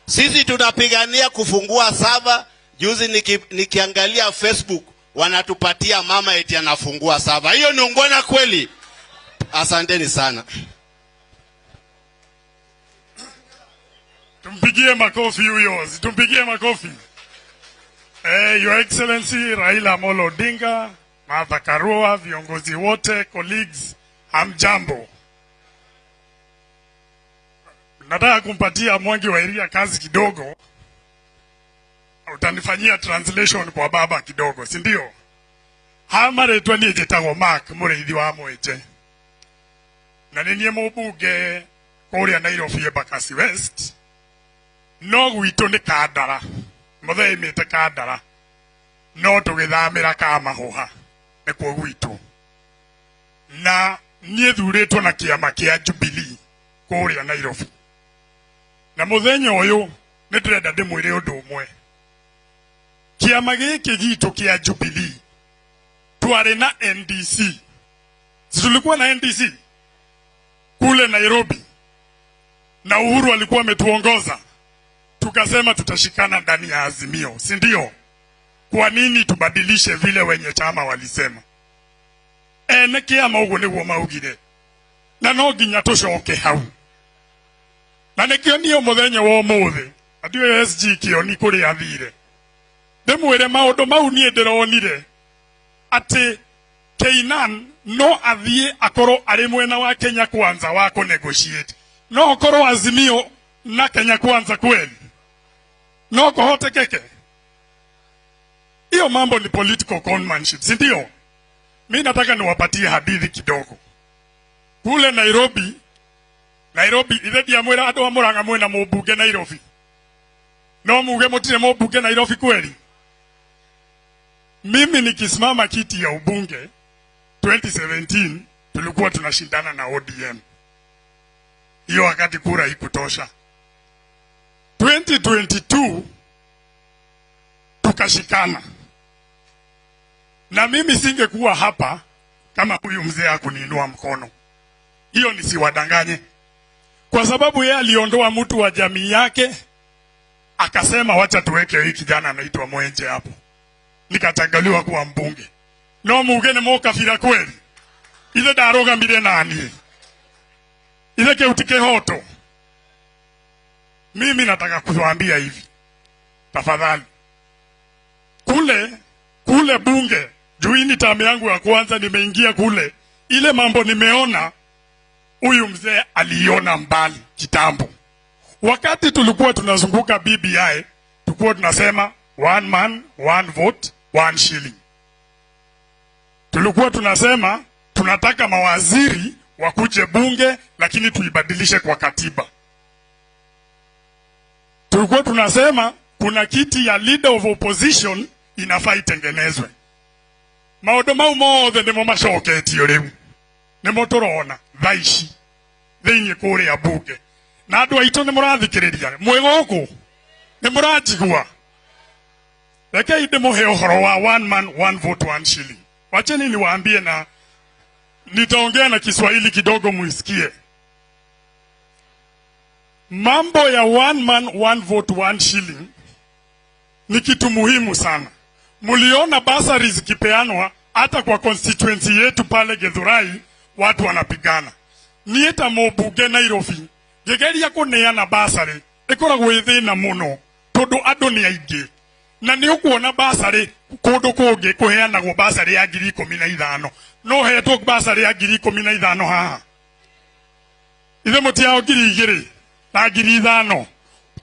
Sisi tunapigania kufungua saba. Juzi nikiangalia Facebook wanatupatia mama eti anafungua saba. Hiyo ni ungwana kweli? Asanteni sana. Tumpigie makofi huyo, tumpigie makofi. Your Excellency Raila Amolo Odinga, Martha Karua, viongozi wote, colleagues, hamjambo. Nataka kumpatia Mwangi wa Iria kazi kidogo. Utanifanyia translation kwa baba kidogo, si ndio? Hamaretwa niĩ njĩtagwo Mark Mũrĩithi wa Mwenje. Na nĩ niĩ mũmbunge kũrĩa Nairobi Embakasi West. No gwitũ nĩ Kandara. Mũthee aimĩte Kandara. No tũgĩthamĩra Kamahũha nĩkuo gwitũ. Na niĩ thurĩtwo na kĩama kĩa Jubilee kũrĩa Nairobi. Na mũthenya ũyũ nĩ ndĩrenda ndĩmwĩre ũndũ ũmwe. Kĩama gĩkĩ gitũ kĩa Jubilee twari na NDC. Si tulikuwa na NDC kule Nairobi, na Uhuru alikuwa ametuongoza. Tukasema tutashikana ndani ya Azimio, si ndio? Kwa nini tubadilishe vile wenye chama walisema? Ene kĩama ũguo nĩguo maugire. Na no nginya tũcoke hau. Na nĩkĩo niĩ mũthenya wa ũmũthĩ, ndiũĩ SG Kĩoni kũrĩa athire. Ndĩmwĩre maũndũ mau niĩ ndĩronire atĩ Keinan no athiĩ akorwo arĩ mwena wa Kenya Kwanza wa kũnegotiate. No akorwo Azimio na Kenya Kwanza kweli. No kũhotekeke. Hiyo mambo ni political conmanship, si ndio? Mimi nataka niwapatie hadithi kidogo. Kule Nairobi, Nairobi ithe ndiamwĩra andũ a Murang'a mwĩna mũmbunge Nairobi. No muge mũtirĩ mũmbunge Nairobi kweli? Mimi nikisimama kiti ya ubunge 2017 tulikuwa tunashindana na ODM. Hiyo wakati kura haikutosha. 2022 tukashikana. Na mimi singekuwa hapa kama huyu mzee hakuniinua mkono. Hiyo nisiwadanganye. Kwa sababu yeye aliondoa mtu wa jamii yake, akasema wacha tuweke hii kijana anaitwa Mwenje hapo. nikachaguliwa kuwa mbunge. No muge nĩ mũkabira kweli? Ithe ndarũgamire naniĩ? Ithe kĩu ti kĩhoto? Mimi nataka kuwaambia hivi, tafadhali, kule kule bunge, juini tamu yangu ya kwanza nimeingia kule, ile mambo nimeona, huyu mzee aliona mbali kitambo. Wakati tulikuwa tunazunguka BBI, tulikuwa tunasema one man, one vote, one shilling. Tulikuwa tunasema tunataka mawaziri wakuje bunge, lakini tuibadilishe kwa katiba. Tulikuwa tunasema kuna kiti ya leader of opposition inafaa itengenezwe. Maũndũ mau mothe nĩmo macoketio rĩu, nĩmo tũrona thaa ici thĩinĩ kũrĩa bunge. Na andũ aitũ nĩ mũrathikĩrĩria, mwĩ gũkũ nĩ mũranjigua? Rekei ndĩmũhe ũhoro wa one man, one vote, one shilling. Wacheni niwaambie, na nitaongea na Kiswahili kidogo muisikie. Mambo ya one man, one vote, one shilling ni kitu muhimu sana. Muliona basari zikipeanwa hata kwa constituency yetu pale Githurai, watu wanapigana. Niĩ ta mũmbunge Nairobi, ngĩgeria kũneana basari ĩkoragwo ĩ thĩna mũno tondũ andũ nĩ aingĩ, na nĩ ũkuona basari kũndũ kũngĩ kũheanagwo basari ya 15,000, no hetwo basari ya 15,000 haha, ithe mũtiao 2,000 na 5,000.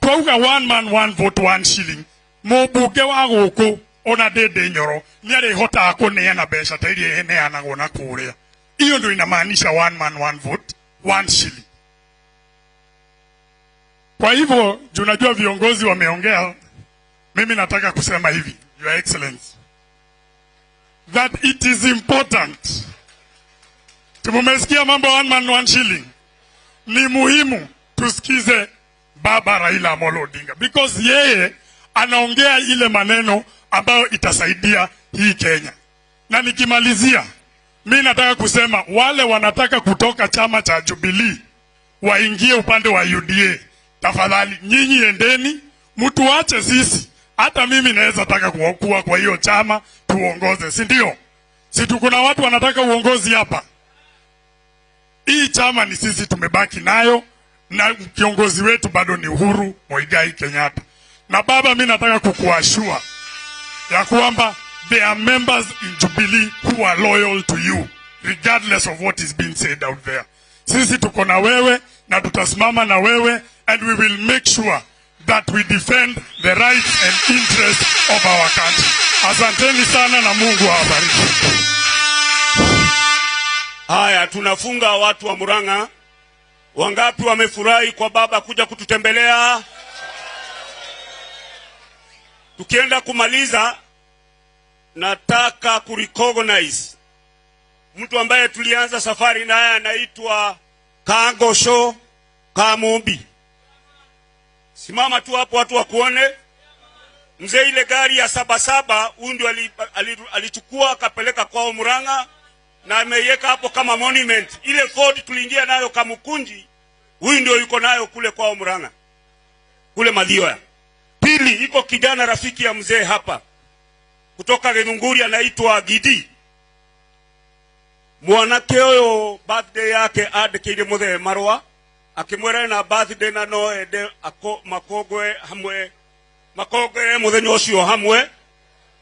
Twauga one man, one vote, one shilling, mũmbunge wa gũkũ ona Ndindi Nyoro nĩ arĩhotaga kũneana mbeca ta iria ineanagwo na kũrĩa. Hiyo ndio inamaanisha one man, one vote, one shilling. Kwa hivyo tunajua viongozi wameongea, mimi nataka kusema hivi, Your Excellency, that it is important. Tumesikia mambo one man, one shilling. Ni muhimu tusikize Baba Raila Amolo Odinga, because yeye anaongea ile maneno ambayo itasaidia hii Kenya. Na nikimalizia, mi nataka kusema wale wanataka kutoka chama cha Jubilee waingie upande wa UDA, tafadhali nyinyi endeni, mtuache sisi. Hata mimi naweza taka kuwa kwa hiyo chama tuongoze, si ndio? Si kuna watu wanataka uongozi hapa? Hii chama ni sisi tumebaki nayo, na kiongozi wetu bado ni Uhuru Muigai Kenyatta. Na baba, mimi nataka kukuashua ya kwamba there are members in Jubilee who are loyal to you regardless of what is being said out there. Sisi tuko na wewe na tutasimama na wewe, and we will make sure that we defend the rights and interests of our country. Asanteni sana na Mungu awabariki. Haya, tunafunga watu wa Murang'a. Wangapi wamefurahi kwa baba kuja kututembelea? Tukienda kumaliza, nataka kurecognize mtu ambaye tulianza safari naye, anaitwa Kangosho Kamumbi. Simama tu hapo watu wakuone. Mzee, ile gari ya sabasaba huyu ndio alichukua akapeleka kwao Murang'a na ameiweka hapo kama monument. Ile Ford tuliingia nayo Kamukunji, huyu ndio yuko nayo kule kwao Murang'a, kule Mathioya. Pili, iko kijana rafiki ya mzee hapa kutoka Githunguri anaitwa Gidi. Mwanake ũyũ birthday yake andĩkĩire mũthee marũa akĩmwĩra na birthday na no ende makongwe hamwe, makongwe mũthenya ũcio hamwe.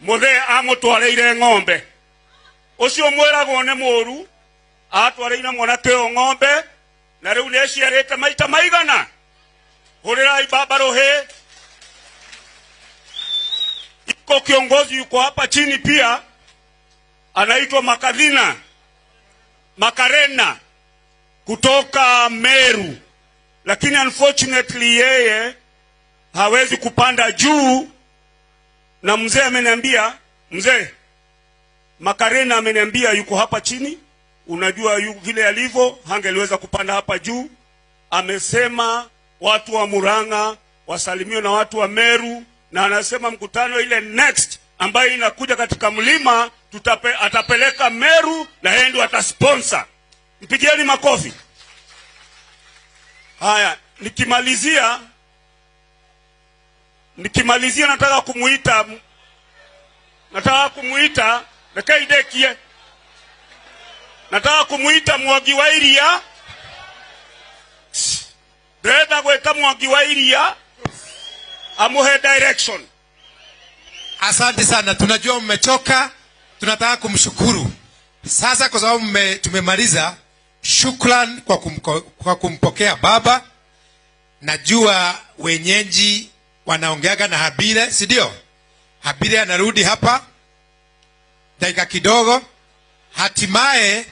Mũthee amũtwarĩire ng'ombe, ũcio mwĩragwo nĩ mũru, atwarĩire mwanake ũyũ ng'ombe na rĩu nĩaciarĩte maita maigana. Hũrĩrai baba rũhĩ. Iko kiongozi yuko hapa chini pia anaitwa Makadhina Makarena kutoka Meru, lakini unfortunately yeye hawezi kupanda juu, na mzee ameniambia, mzee Makarena ameniambia yuko hapa chini, unajua vile alivyo hangeliweza kupanda hapa juu. Amesema watu wa Murang'a wasalimiwe na watu wa Meru, na anasema mkutano ile next ambayo inakuja katika mlima atapeleka Meru na yeye ndio atasponsor. Mpigieni makofi. Haya, nikimalizia nataka kumuita Nataka kumuita, rekei ndekie. Nataka kumuita Mwangi wa Iria. Ndĩrenda gwĩta Mwangi wa Iria amuhe direction. Asante sana, tunajua mmechoka, tunataka kumshukuru sasa kwa sababu tumemaliza. Shukran kwa kumpokea baba. Najua wenyeji wanaongeaga na Habile, si ndio? Habile anarudi hapa dakika kidogo, hatimaye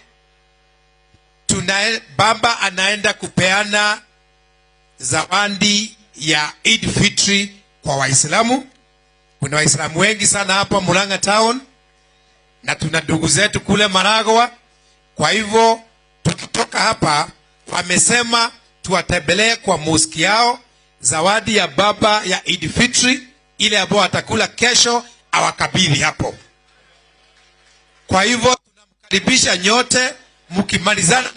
baba anaenda kupeana zawadi ya Eid Fitri kwa Waislamu. Kuna Waislamu wengi sana hapa Murang'a Town na tuna ndugu zetu kule Maragwa. Kwa hivyo tukitoka hapa, wamesema tuwatembelee kwa mosque yao, zawadi ya baba ya Eid Fitri ile ambayo atakula kesho awakabidhi hapo. Kwa hivyo tunamkaribisha nyote, mkimalizana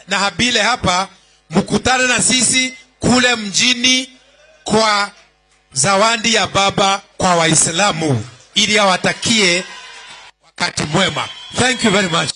na Habile hapa, mkutane na sisi kule mjini kwa zawadi ya baba kwa Waislamu ili awatakie wakati mwema. Thank you very much.